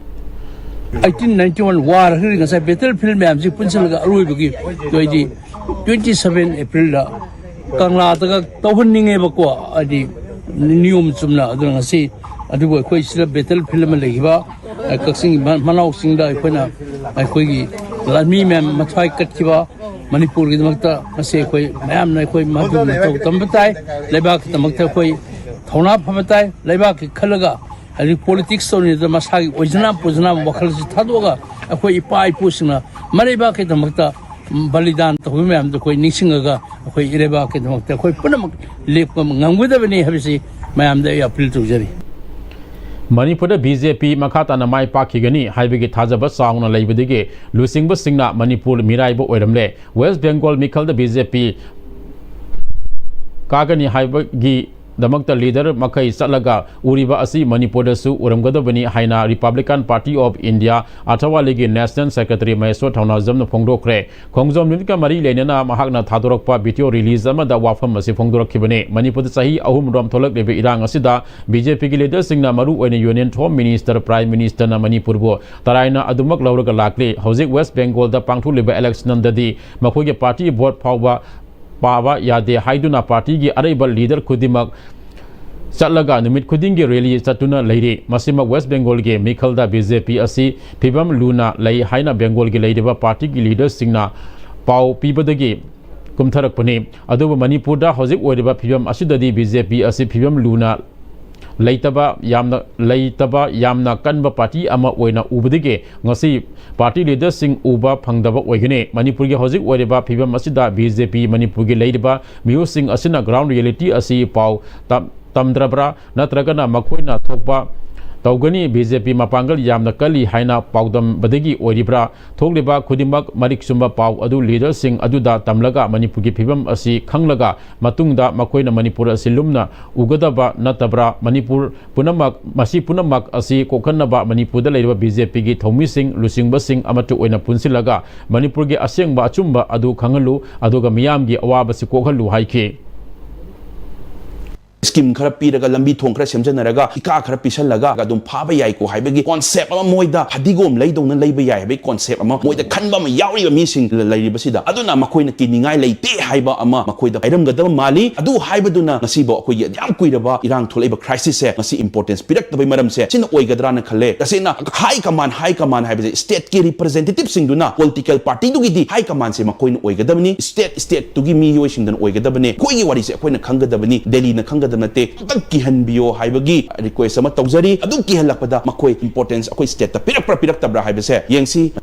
ꯑꯩꯠꯇꯤꯟ ꯅꯥꯏꯟꯇꯤ ꯋꯥꯟ ꯋꯥꯔ ꯍꯥꯏꯔꯤ ꯉꯁꯥꯏ ꯕꯦꯇꯜ ꯐꯤꯜ ꯃꯌꯥꯝꯁꯤ ꯄꯨꯟꯁꯤꯜꯂꯒ ꯑꯔꯣꯏꯕꯒꯤ ꯑꯗꯨ ꯑꯩꯗꯤ ꯇ꯭ꯋꯦꯟꯇꯤ ꯁꯚꯦꯟ ꯑꯦꯄ꯭ꯔꯤꯜꯗ ꯀꯪꯂꯥꯗꯒ ꯇꯧꯍꯟꯅꯤꯡꯉꯦꯕꯀꯣ, ꯍꯥꯏꯗꯤ ꯅꯤꯌꯣꯝ ꯆꯨꯝꯅ꯫ ꯑꯗꯨꯅ ꯉꯁꯤ ꯑꯗꯨꯕꯨ ꯑꯩꯈꯣꯏ ꯁꯤꯗ ꯕꯦꯇꯜ ꯐꯤꯜ ꯑꯃ ꯂꯩꯈꯤꯕ, ꯑ, ꯀꯛꯆꯤꯡ ꯃ- ꯃꯅꯥꯎꯁꯤꯡꯗ ꯑꯩꯈꯣꯏꯅ ꯑꯩꯈꯣꯏꯒꯤ ꯂꯥꯟꯃꯤ ꯃꯌꯥꯝ ꯃꯊ꯭ꯋꯥꯏ ꯀꯠꯈꯤꯕ ꯃꯅꯤꯄꯨꯔꯒꯤꯗꯃꯛꯇ ꯉꯁꯤ ꯑꯩꯈꯣꯏ ꯃꯌꯥꯝꯅ ꯑꯩꯈꯣꯏ ꯃꯗꯨ ꯃꯇꯧ ꯇꯝꯕ ꯇꯥꯏ꯫ ꯂꯩꯕꯥꯛꯀꯤꯗꯃꯛꯇ ꯑꯩꯈꯣꯏ ꯊꯧꯅꯥ ꯐꯕ ꯇꯥꯏ꯫ ꯂꯩꯕꯥꯛꯀꯤ ꯈꯜꯂꯒ ꯍꯥꯏꯗꯤ ꯄꯣꯂꯤꯇꯤꯛꯁ ꯇꯧꯔꯤꯉꯩꯗ ꯃꯁꯥꯒꯤ ꯑꯣꯏꯖꯅꯥꯝ ꯄꯨꯖꯅꯥꯝ ꯋꯥꯈꯜꯁꯤ ꯊꯥꯗꯣꯛꯑꯒ ꯑꯩꯈꯣꯏ ꯏꯄꯥ ꯏꯄꯨꯁꯤꯡꯅ ꯃꯔꯩꯕꯥꯛꯀꯤꯗꯃꯛꯇ ꯕꯂꯤꯗꯥꯟ ꯇꯧꯕ ꯃꯌꯥꯝꯗꯣ ꯑꯩꯈꯣꯏ ꯅꯤꯡꯁꯤꯡꯉꯒ ꯑꯩꯈꯣꯏ ꯏꯔꯩꯕꯥꯛꯀꯤꯗꯃꯛꯇ ꯑꯩꯈꯣꯏ ꯄꯨꯝꯅꯃꯛ ꯂꯦꯞꯄ ꯉꯝꯒꯗꯕꯅꯤ ꯍꯥꯏꯕꯁꯤ ꯃꯌꯥꯝꯗ ꯑꯩ ꯑꯄꯤꯜ ꯇꯧꯖꯔꯤ꯫ ꯃꯅꯤꯄꯨꯔꯗ ꯕꯤ ꯖꯦ ꯄꯤ ꯃꯈꯥ ꯇꯥꯅ ꯃꯥꯏ ꯄꯥꯛꯈꯤꯒꯅꯤ ꯍꯥꯏꯕꯒꯤ ꯊꯥꯖꯕ ꯆꯥꯎꯅ ꯂꯩꯕꯗꯒꯤ ꯂꯨꯆꯤꯡꯕꯁꯤꯡꯅ ꯃꯅꯤꯄꯨꯔ ꯃꯤꯔꯥꯏꯕ ꯑꯣꯏꯔꯝꯂꯦ꯫ ꯋꯦꯁ ꯕꯦꯡꯒꯣꯜ ꯃꯤꯈꯜꯗ ꯕꯤ ꯖꯦ ꯄꯤ ꯀꯥꯒꯅꯤ ꯍꯥꯏꯕꯒꯤꯗꯃꯛꯇ ꯂꯤꯗꯔ ꯃꯈꯩ ꯆꯠꯂꯒ ꯎꯔꯤꯕ ꯑꯁꯤ ꯃꯅꯤꯄꯨꯔꯗꯁꯨ ꯎꯔꯝꯒꯗꯕꯅꯤ ꯍꯥꯏꯅ Republican Party of India ꯑꯊꯋꯥꯂꯤꯒꯤ National Secretary ꯃꯍꯦꯁ꯭ꯋꯔ ꯊꯧꯅꯥꯖꯝꯅ ꯐꯣꯡꯗꯣꯛꯈ꯭ꯔꯦ꯫ ꯈꯣꯡꯖꯣꯝ ꯅꯨꯃꯤꯠꯀ ꯃꯔꯤ ꯂꯩꯅꯅ ꯃꯍꯥꯛꯅ ꯊꯥꯗꯣꯔꯛꯄ video release ꯑꯃꯗ ꯋꯥꯐꯝ ꯑꯁꯤ ꯐꯣꯡꯗꯣꯔꯛꯈꯤꯕꯅꯤ꯫ ꯃꯅꯤꯄꯨꯔꯗ ꯆꯍꯤ ꯑꯍꯨꯝ ꯔꯣꯝ ꯊꯣꯛꯂꯛꯂꯤꯕ ꯏꯔꯥꯡ ꯑꯁꯤꯗ ꯕꯤ ꯖꯦ ꯄꯤꯒꯤ ꯂꯤꯗꯔꯁꯤꯡꯅ ꯃꯔꯨ ꯑꯣꯏꯅ Union Home Minister, Prime Ministerꯅ ꯃꯅꯤꯄꯨꯔꯕꯨ ꯇꯔꯥꯏꯅ ꯑꯗꯨꯃꯛ ꯂꯧꯔꯒ ꯂꯥꯛꯂꯤ꯫ ꯍꯧꯖꯤꯛ ꯋꯦꯁ ꯕꯦꯡꯒꯣꯜꯗ ꯄꯥꯡꯊꯣꯛꯂꯤꯕ election ꯗꯗꯤ ꯃꯈꯣꯏꯒꯤ party vote ꯐꯥꯎꯕ ꯄꯥꯕ ꯌꯥꯗꯦ ꯍꯥꯏꯗꯨꯅ partyꯒꯤ ꯑꯔꯩꯕ leader ꯈꯨꯗꯤꯡꯃꯛ ꯆꯠꯂꯒ ꯅꯨꯃꯤꯠ ꯈꯨꯗꯤꯡꯒꯤ rally ꯆꯠꯇꯨꯅ ꯂꯩꯔꯤ꯫ ꯃꯁꯤꯃꯛ ꯋꯦꯁ ꯕꯦꯡꯒꯣꯜꯒꯤ ꯃꯤꯈꯜꯗ ꯕꯤ ꯖꯦ ꯄꯤ ꯑꯁꯤ ꯐꯤꯕꯝ ꯂꯨꯅ ꯂꯩ ꯍꯥꯏꯅ ꯕꯦꯡꯒꯣꯜꯒꯤ ꯂꯩꯔꯤꯕ partyꯒꯤ leaderꯁꯤꯡꯅ ꯄꯥꯎ ꯄꯤꯕꯗꯒꯤ ꯀꯨꯝꯊꯔꯛꯄꯅꯤ꯫ ꯑꯗꯨꯕꯨ ꯃꯅꯤꯄꯨꯔꯗ ꯍꯧꯖꯤꯛ ꯑꯣꯏꯔꯤꯕ ꯐꯤꯕꯝ ꯑꯁꯤꯗꯗꯤ ꯕꯤ ꯖꯦ ꯄꯤ ꯑꯁꯤ ꯐꯤꯕꯝ ꯂꯨꯅ ꯂꯩꯇꯕ ꯌꯥꯝꯅ, ꯂꯩꯇꯕ ꯌꯥꯝꯅ ꯀꯟꯕ party ꯑꯃ ꯑꯣꯏꯅ ꯎꯕꯗꯒꯤ ꯉꯁꯤ party leaderꯁꯤꯡ ꯎꯕ ꯐꯪꯗꯕ ꯑꯣꯏꯒꯅꯤ꯫ ꯃꯅꯤꯄꯨꯔꯒꯤ ꯍꯧꯖꯤꯛ ꯑꯣꯏꯔꯤꯕ ꯐꯤꯕꯝ ꯑꯁꯤꯗ ꯕꯤ ꯖꯦ ꯄꯤ ꯃꯅꯤꯄꯨꯔꯒꯤ ꯂꯩꯔꯤꯕ ꯃꯤꯍꯨꯠꯁꯤꯡ ꯑꯁꯤꯅ ground reality ꯑꯁꯤ ꯄꯥꯎ ꯇꯝ-, ꯇꯝꯗ꯭ꯔꯕ꯭ꯔꯥ? ꯅꯠꯇ꯭ꯔꯒꯅ ꯃꯈꯣꯏꯅ ꯊꯣꯛꯄ ꯇꯧꯒꯅꯤ, ꯕꯤ ꯖꯦ ꯄꯤ ꯃꯄꯥꯡꯒꯜ ꯌꯥꯝꯅ ꯀꯜꯂꯤ ꯍꯥꯏꯅ ꯄꯥꯎꯗꯝꯕꯗꯒꯤ ꯑꯣꯏꯔꯤꯕ꯭ꯔꯥ? ꯊꯣꯛꯂꯤꯕ ꯈꯨꯗꯤꯡꯃꯛ ꯃꯔꯤꯛ ꯆꯨꯝꯕ ꯄꯥꯎ ꯑꯗꯨ leaderꯁꯤꯡ ꯑꯗꯨꯗ ꯇꯝꯂꯒ ꯃꯅꯤꯄꯨꯔꯒꯤ ꯐꯤꯕꯝ ꯑꯁꯤ ꯈꯪꯂꯒ ꯃꯇꯨꯡꯗ ꯃꯈꯣꯏꯅ ꯃꯅꯤꯄꯨꯔ ꯑꯁꯤ ꯂꯨꯝꯅ ꯎꯒꯗꯕ ꯅꯠꯇꯕ꯭ꯔꯥ? ꯃꯅꯤꯄꯨꯔ ꯄꯨꯝꯅꯃꯛ, ꯃꯁꯤ ꯄꯨꯝꯅꯃꯛ ꯑꯁꯤ ꯀꯣꯛꯍꯟꯅꯕ ꯃꯅꯤꯄꯨꯔꯗ ꯂꯩꯔꯤꯕ ꯕꯤ ꯖꯦ ꯄꯤꯒꯤ ꯊꯧꯃꯤꯁꯤꯡ, ꯂꯨꯆꯤꯡꯕꯁꯤꯡ ꯑꯃꯠꯇ ꯑꯣꯏꯅ ꯄꯨꯟꯁꯤꯜꯂꯒ ꯃꯅꯤꯄꯨꯔꯒꯤ ꯑꯁꯦꯡꯕ ꯑꯆꯨꯝꯕ ꯑꯗꯨ ꯈꯪꯍꯜꯂꯨ, ꯑꯗꯨꯒ ꯃꯤꯌꯥꯝꯒꯤ ꯑꯋꯥꯕꯁꯤ ꯀꯣꯛꯍꯜꯂꯨ ꯍꯥꯏꯈꯤ꯫ ꯁ꯭ꯀꯤꯝ ꯈꯔ ꯄꯤꯔꯒ, ꯂꯝꯕꯤ ꯊꯣꯡ ꯈꯔ ꯁꯦꯝꯖꯟꯅꯔꯒ, ꯏꯀꯥ ꯈꯔ ꯄꯤꯁꯜꯂꯒ ꯑꯗꯨꯝ ꯐꯥꯕ ꯌꯥꯏꯀꯣ ꯍꯥꯏꯕꯒꯤ ꯀꯣꯟꯁꯦꯞ ꯑꯃ, ꯃꯣꯏꯗ ꯐꯗꯤꯒꯣꯝ ꯂꯩꯗꯧꯅ ꯂꯩꯕ ꯌꯥꯏ ꯍꯥꯏꯕꯒꯤ ꯀꯣꯟꯁꯦꯞ ꯑꯃ ꯃꯣꯏꯗ ꯈꯟꯕ ꯑꯃ ꯌꯥꯎꯔꯤꯕ ꯃꯤꯁꯤꯡ ꯂꯩꯔꯤꯕꯁꯤꯗ꯫ ꯑꯗꯨꯅ ꯃꯈꯣꯏꯅ ꯀꯤꯅꯤꯡꯉꯥꯏ ꯂꯩꯇꯦ ꯍꯥꯏꯕ ꯑꯃ ꯃꯈꯣꯏꯗ ꯍꯥꯏꯔꯝꯒꯗꯕ ꯃꯥꯜꯂꯤ꯫ ꯑꯗꯨ ꯍꯥꯏꯕꯗꯨꯅ ꯉꯁꯤꯐꯥꯎ ꯑꯩꯈꯣꯏꯒꯤ ꯌꯥꯝ ꯀꯨꯏꯔꯕ ꯏꯔꯥꯡ ꯊꯣꯛꯂꯛꯏꯕ crisis ꯁꯦ ꯉꯁꯤ importance ꯄꯤꯔꯛꯇꯕꯩ ꯃꯔꯝꯁꯦ ꯁꯤꯅ ꯑꯣꯏꯒꯗ꯭ꯔꯥꯅ ꯈꯜꯂꯦ꯫ ꯇꯁꯦꯡꯅ high command, high command ꯍꯥꯏꯕꯁꯦ state ꯀꯤ representative ꯁꯤꯡꯗꯨꯅ, political party ꯗꯨꯒꯤꯗꯤ high command ꯁꯦ ꯃꯈꯣꯏꯅ ꯑꯣꯏꯒꯗꯕꯅꯤ, state, state ꯇꯨꯒꯤ ꯃꯤꯑꯣꯏꯁꯤꯡꯗꯨꯅ ꯑꯣꯏꯒꯗꯕꯅꯤ꯫ ꯑꯩꯈꯣꯏꯒꯤ ꯋꯥꯔꯤꯁꯦ ꯑꯩꯈꯣꯏꯅ ꯈꯪꯒꯗꯕꯅꯤ, ꯗꯦꯜꯂꯤꯅ ꯈꯪꯒꯗꯕ ꯅꯠꯇꯦ꯫ ꯑꯝꯇꯪ ꯀꯤꯍꯟꯕꯤꯌꯣ ꯍꯥꯏꯕꯒꯤ request ꯑꯃ ꯇꯧꯖꯔꯤ꯫ ꯑꯗꯨ ꯀꯤꯍꯜꯂꯛꯄꯗ ꯃꯈꯣꯏ importance ꯑꯩꯈꯣꯏ state ꯇ ꯄꯤꯔꯛꯄ꯭ꯔꯥ ꯄꯤꯔꯛꯇꯕ꯭ꯔꯥ ꯍꯥꯏꯕꯁꯦ ꯌꯦꯡꯁꯤ꯫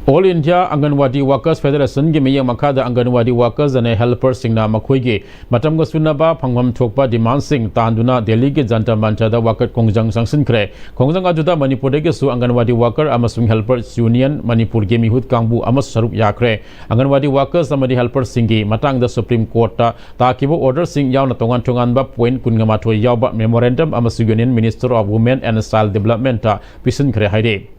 All India Anganwadi Workers Federationꯒꯤ ꯃꯤꯠꯌꯦꯡ ꯃꯈꯥꯗ Anganwadi Workers ꯑꯃꯗꯤ helperꯁꯤꯡꯅ ꯃꯈꯣꯏꯒꯤ ꯃꯇꯝꯒ ꯆꯨꯅꯕ ꯐꯪꯐꯝ ꯊꯣꯛꯄ demandꯁꯤꯡ ꯇꯥꯟꯗꯨꯅ ꯗꯦꯜꯂꯤꯒꯤ ꯖꯟꯇꯔ ꯃꯟꯇꯔꯗ ꯋꯥꯀꯠ ꯈꯣꯡꯖꯪ ꯆꯪꯁꯤꯟꯈ꯭ꯔꯦ꯫ ꯈꯣꯡꯖꯪ ꯑꯗꯨꯗ ꯃꯅꯤꯄꯨꯔꯗꯒꯤꯁꯨ Anganwadi Worker ꯑꯃꯁꯨꯡ helpers unionꯒꯤ ꯃꯤꯍꯨꯠ ꯀꯥꯡꯕꯨ ꯑꯃꯁꯨ ꯁꯔꯨꯛ ꯌꯥꯈ꯭ꯔꯦ꯫ Anganwadi Workers ꯑꯃꯗꯤ helperꯁꯤꯡꯒꯤ ꯃꯇꯥꯡꯗ Supreme Courtꯇ ꯇꯥꯈꯤꯕ orderꯁꯤꯡ ꯌꯥꯎꯅ ꯇꯣꯉꯥꯟ ꯇꯣꯉꯥꯟꯕ point ꯀꯨꯟꯒ ꯃꯥꯊꯣꯏ ꯌꯥꯎꯕ memorandum ꯑꯃꯁꯨ Union Minister of Women and Child Developmentꯇ ꯄꯤꯁꯤꯟꯈ꯭ꯔꯦ ꯍꯥꯏꯔꯤ꯫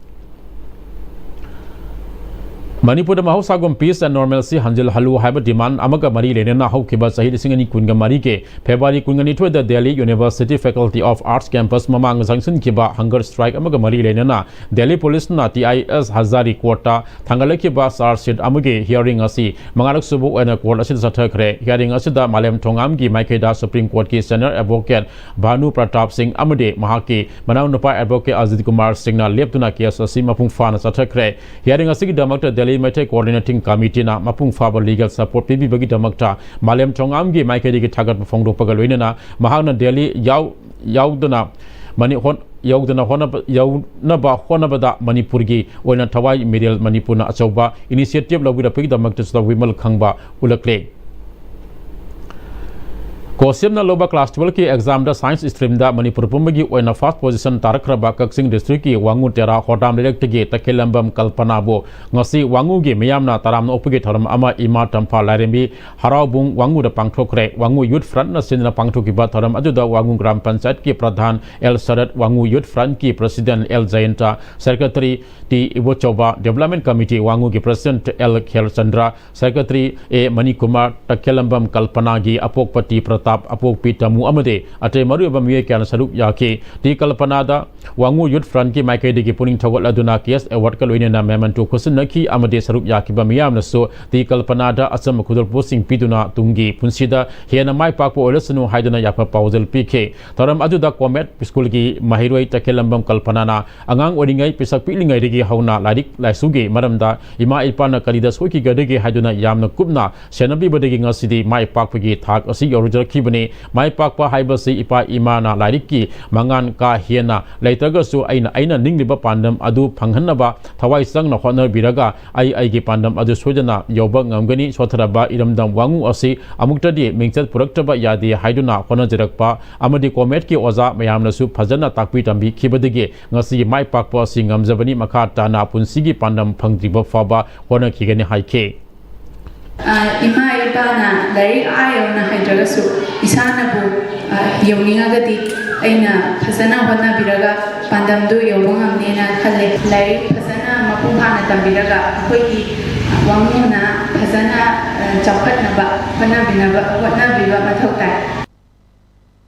ꯃꯅꯤꯄꯨꯔꯗ ꯃꯍꯧꯁꯥꯒꯨꯝ peace and normalcy ꯍꯟꯖꯤꯜꯍꯜꯂꯨ ꯍꯥꯏꯕ demand ꯑꯃꯒ ꯃꯔꯤ ꯂꯩꯅꯅ ꯍꯧꯈꯤꯕ ꯆꯍꯤ ꯂꯤꯁꯤꯡ ꯑꯅꯤ ꯀꯨꯟꯒ ꯃꯔꯤꯒꯤ February ꯀꯨꯟꯒ ꯅꯤꯊꯣꯏꯗ Delhi University Faculty of Arts campus ꯃꯃꯥꯡꯗ ꯆꯪꯁꯤꯟꯈꯤꯕ hunger strike ꯑꯃꯒ ꯃꯔꯤ ꯂꯩꯅꯅ Delhi policeꯅ T I S Hazari courtꯇ ꯊꯥꯡꯒꯠꯂꯛꯈꯤꯕ charge sheet ꯑꯃꯒꯤ hearing ꯑꯁꯤ ꯃꯉꯥꯔꯛ ꯁꯨꯕ ꯑꯣꯏꯅ court ꯑꯁꯤꯗ ꯆꯠꯊꯈ꯭ꯔꯦ꯫ Hearing ꯑꯁꯤꯗ ꯃꯥꯂꯦꯝ ꯊꯣꯉꯥꯝꯒꯤ ꯃꯥꯏꯀꯩꯗ Supreme Courtꯀꯤ senior advocate ꯚꯥꯅꯨ ꯄ꯭ꯔꯇꯥꯞ ꯁꯤꯡ ꯑꯃꯗꯤ ꯃꯍꯥꯛꯀꯤ ꯃꯅꯥꯎꯅꯨꯄꯥ advocate ꯑꯖꯤꯠ ꯀꯨꯃꯥꯔ ꯁꯤꯡꯅ ꯂꯦꯞꯇꯨꯅ case ꯑꯁꯤ ꯃꯄꯨꯡ ꯐꯥꯅ ꯆꯠꯊꯈ꯭ꯔꯦ꯫ Hearing ꯑꯁꯤꯒꯤꯗꯃꯛꯇ Delhi Meitei Coordinating Committeeꯅ ꯃꯄꯨꯡ ꯐꯥꯕ legal support ꯄꯤꯕꯤꯕꯒꯤꯗꯃꯛꯇ ꯃꯥꯂꯦꯝ ꯊꯣꯉꯥꯝꯒꯤ ꯃꯥꯏꯀꯩꯗꯒꯤ ꯊꯥꯒꯠꯄ ꯐꯣꯡꯗꯣꯛꯄꯒ ꯂꯣꯏꯅꯅ ꯃꯍꯥꯛꯅ Delhi ꯌꯥꯎ-, ꯌꯥꯎꯗꯅ ꯃꯅꯤ-, ꯍꯣꯠ-, ꯌꯧꯗꯅ ꯍꯣꯠꯅꯕ, ꯌꯧꯅꯕ ꯍꯣꯠꯅꯕꯗ ꯃꯅꯤꯄꯨꯔꯒꯤ ꯑꯣꯏꯅ ꯊꯋꯥꯏ ꯃꯤꯔꯦꯜ ꯃꯅꯤꯄꯨꯔꯅ ꯑꯆꯧꯕ initiative ꯂꯧꯕꯤꯔꯛꯄꯒꯤꯗꯃꯛꯇꯁꯨ ꯋꯤꯃꯜ ꯈꯪꯕ ꯎꯠꯂꯛꯂꯦ꯫ ꯀꯣꯁꯤꯞꯅ ꯂꯧꯕ class twelveꯀꯤ examꯗ science streamꯗ ꯃꯅꯤꯄꯨꯔ ꯄꯨꯝꯕꯒꯤ ꯑꯣꯏꯅ first position ꯇꯥꯔꯛꯈ꯭ꯔꯕ ꯀꯛꯆꯤꯡ districtꯀꯤ ꯋꯥꯉꯨ ꯇꯦꯔꯥ ꯍꯣꯗꯥꯝ ꯂꯩꯔꯛꯇꯒꯤ ꯇꯈꯦꯜꯂꯝꯕꯝ ꯀꯜꯄꯅꯥꯕꯨ ꯉꯁꯤ ꯋꯥꯉꯨꯒꯤ ꯃꯤꯌꯥꯝꯅ ꯇꯔꯥꯝꯅ ꯑꯣꯛꯄꯒꯤ ꯊꯧꯔꯝ ꯑꯃ ꯏꯃꯥ ꯇꯝꯐꯥ ꯂꯥꯏꯔꯦꯝꯕꯤ ꯍꯔꯥꯎꯕꯨꯡ ꯋꯥꯉꯨꯗ ꯄꯥꯡꯊꯣꯛꯈ꯭ꯔꯦ꯫ ꯋꯥꯉꯨ Youth Front ꯁꯤꯟꯗꯨꯅ ꯄꯥꯡꯊꯣꯛꯈꯤꯕ ꯊꯧꯔꯝ ꯑꯗꯨꯗ ꯋꯥꯉꯨ ꯒ꯭ꯔꯥꯝ ꯄꯟꯆꯥꯌꯠꯀꯤ ꯄ꯭ꯔꯙꯥꯟ ꯑꯦꯜ ꯁꯔꯠ, ꯋꯥꯉꯨ Youth Frontꯀꯤ President L Jayanta, Secretary T Ibochouba, Development Committee ꯋꯥꯉꯨꯒꯤ President L Khelchandra, Secretary A Manikumar, ꯇꯈꯦꯜꯂꯝꯕꯝ ꯀꯜꯄꯅꯥꯒꯤ ꯑꯄꯣꯛꯄ ꯇꯤ ꯄ꯭ꯔꯇꯥꯞ, ꯑꯄꯣꯛꯄꯤ ꯇꯥꯃꯨ ꯑꯃꯗꯤ ꯑꯇꯩ ꯃꯔꯨꯑꯣꯏꯕ ꯃꯤꯑꯣꯏ ꯀꯌꯥꯅ ꯁꯔꯨꯛ ꯌꯥꯈꯤ꯫ ꯇꯤ ꯀꯜꯄꯅꯥꯗ ꯋꯥꯉꯨ Youth Frontꯀꯤ ꯃꯥꯏꯀꯩꯗꯒꯤ ꯄꯨꯛꯅꯤꯡ ꯊꯧꯒꯠꯂꯗꯨꯅ cash awardꯀ ꯂꯣꯏꯅꯅ memento ꯈꯨꯠꯁꯤꯟꯅꯈꯤ ꯑꯃꯗꯤ ꯁꯔꯨꯛ ꯌꯥꯈꯤꯕ ꯃꯤꯌꯥꯝꯅꯁꯨ ꯇꯤ ꯀꯜꯄꯅꯥꯗ ꯑꯆꯝꯕ ꯈꯨꯗꯣꯜꯄꯣꯠꯁꯤꯡ ꯄꯤꯗꯨꯅ ꯇꯨꯡꯒꯤ ꯄꯨꯟꯁꯤꯗ ꯍꯦꯟꯅ ꯃꯥꯏ ꯄꯥꯛꯄ ꯑꯣꯏꯔꯁꯅꯨ ꯍꯥꯏꯗꯨꯅ ꯌꯥꯏꯐ ꯄꯥꯎꯖꯦꯜ ꯄꯤꯈꯤ꯫ ꯊꯧꯔꯝ ꯑꯗꯨꯗ Comet Schoolꯒꯤ ꯃꯍꯩꯔꯣꯏ ꯇꯈꯦꯜꯂꯝꯕꯝ ꯀꯜꯄꯅꯥꯅ ꯑꯉꯥꯡ ꯑꯣꯏꯔꯤꯉꯩ ꯄꯤꯁꯛ ꯄꯤꯛꯂꯤꯉꯩꯗꯒꯤ ꯍꯧꯅ ꯂꯥꯏꯔꯤꯛ ꯂꯥꯏꯁꯨꯒꯤ ꯃꯔꯝꯗ ꯏꯃꯥ ꯏꯄꯥꯅ ꯀꯔꯤꯗ ꯁꯣꯏꯈꯤꯒꯗꯒꯦ ꯍꯥꯏꯗꯨꯅ ꯌꯥꯝꯅ ꯀꯨꯞꯅ ꯁꯦꯟꯅꯕꯤꯕꯗꯒꯤ ꯉꯁꯤꯗꯤ ꯃꯥꯏ ꯄꯥꯛꯄꯒꯤ ꯊꯥꯛ ꯑꯁꯤ ꯌꯧꯔꯨꯖꯔꯛꯈꯤ꯫ ꯈꯤꯕꯅꯤ꯫ ꯃꯥꯏ ꯄꯥꯛꯄ ꯍꯥꯏꯕꯁꯤ ꯏꯄꯥ ꯏꯃꯥꯅ ꯂꯥꯏꯔꯤꯛꯀꯤ ꯃꯉꯥꯟ ꯀꯥ ꯍꯦꯟꯅ ꯂꯩꯇ꯭ꯔꯒꯁꯨ ꯑꯩꯅ, ꯑꯩꯅ ꯅꯤꯡꯂꯤꯕ ꯄꯥꯟꯗꯝ ꯑꯗꯨ ꯐꯪꯍꯟꯅꯕ ꯊꯋꯥꯏ ꯆꯪꯅ ꯍꯣꯠꯅꯕꯤꯔꯒ ꯑꯩ ꯑꯩꯒꯤ ꯄꯥꯟꯗꯝ ꯑꯗꯨ ꯁꯣꯏꯗꯅ ꯌꯧꯕ ꯉꯝꯒꯅꯤ꯫ ꯁꯣꯠꯊꯔꯕ ꯏꯔꯝꯗꯝ ꯋꯥꯉꯨ ꯑꯁꯤ ꯑꯃꯨꯛꯇꯗꯤ ꯃꯤꯡꯆꯠ ꯄꯨꯔꯛꯇꯕ ꯌꯥꯗꯦ ꯍꯥꯏꯗꯨꯅ ꯍꯣꯠꯅꯖꯔꯛꯄ ꯑꯃꯗꯤ ꯀꯣꯃꯦꯠꯀꯤ ꯑꯣꯖꯥ ꯃꯌꯥꯝꯅꯁꯨ ꯐꯖꯅ ꯇꯥꯛꯄꯤ ꯇꯝꯕꯤꯈꯤꯕꯗꯒꯤ ꯉꯁꯤꯒꯤ ꯃꯥꯏ ꯄꯥꯛꯄ ꯑꯁꯤ ꯉꯝꯖꯕꯅꯤ꯫ ꯃꯈꯥ ꯇꯥꯅ ꯄꯨꯟꯁꯤꯒꯤ ꯄꯥꯟꯗꯝ ꯐꯪꯗ꯭ꯔꯤꯕ ꯐꯥꯎꯕ ꯍꯣꯠꯅꯈꯤꯒꯅꯤ ꯍꯥꯏꯈꯤ꯫ ꯑ, ꯏꯃꯥ ꯏꯄꯥꯅ ꯂꯥꯏꯔꯤꯛ ꯑꯥ ꯌꯧꯅ ꯍꯩꯇ꯭ꯔꯒꯁꯨ ꯏꯁꯥꯅꯕꯨ, ꯑ, ꯌꯧꯅꯤꯡꯉꯒꯗꯤ ꯑꯩꯅ ꯐꯖꯅ ꯍꯣꯠꯅꯕꯤꯔꯒ ꯄꯥꯟꯗꯝꯗꯨ ꯌꯧꯕ ꯉꯝꯅꯦꯅ ꯈꯜꯂꯦ꯫ ꯂꯥꯏꯔꯤꯛ ꯐꯖꯅ ꯃꯄꯨꯡ ꯐꯥꯅ ꯇꯝꯕꯤꯔꯒ ꯑꯩꯈꯣꯏꯒꯤ ꯋꯥꯉꯨꯅ ꯐꯖꯅ, ꯑ, ꯆꯥꯎꯈꯠꯅꯕ ꯍꯣꯠꯅꯕꯤꯅꯕ, ꯍꯣꯠꯅꯕꯤꯕ ꯃꯊꯧ ꯇꯥꯏ꯫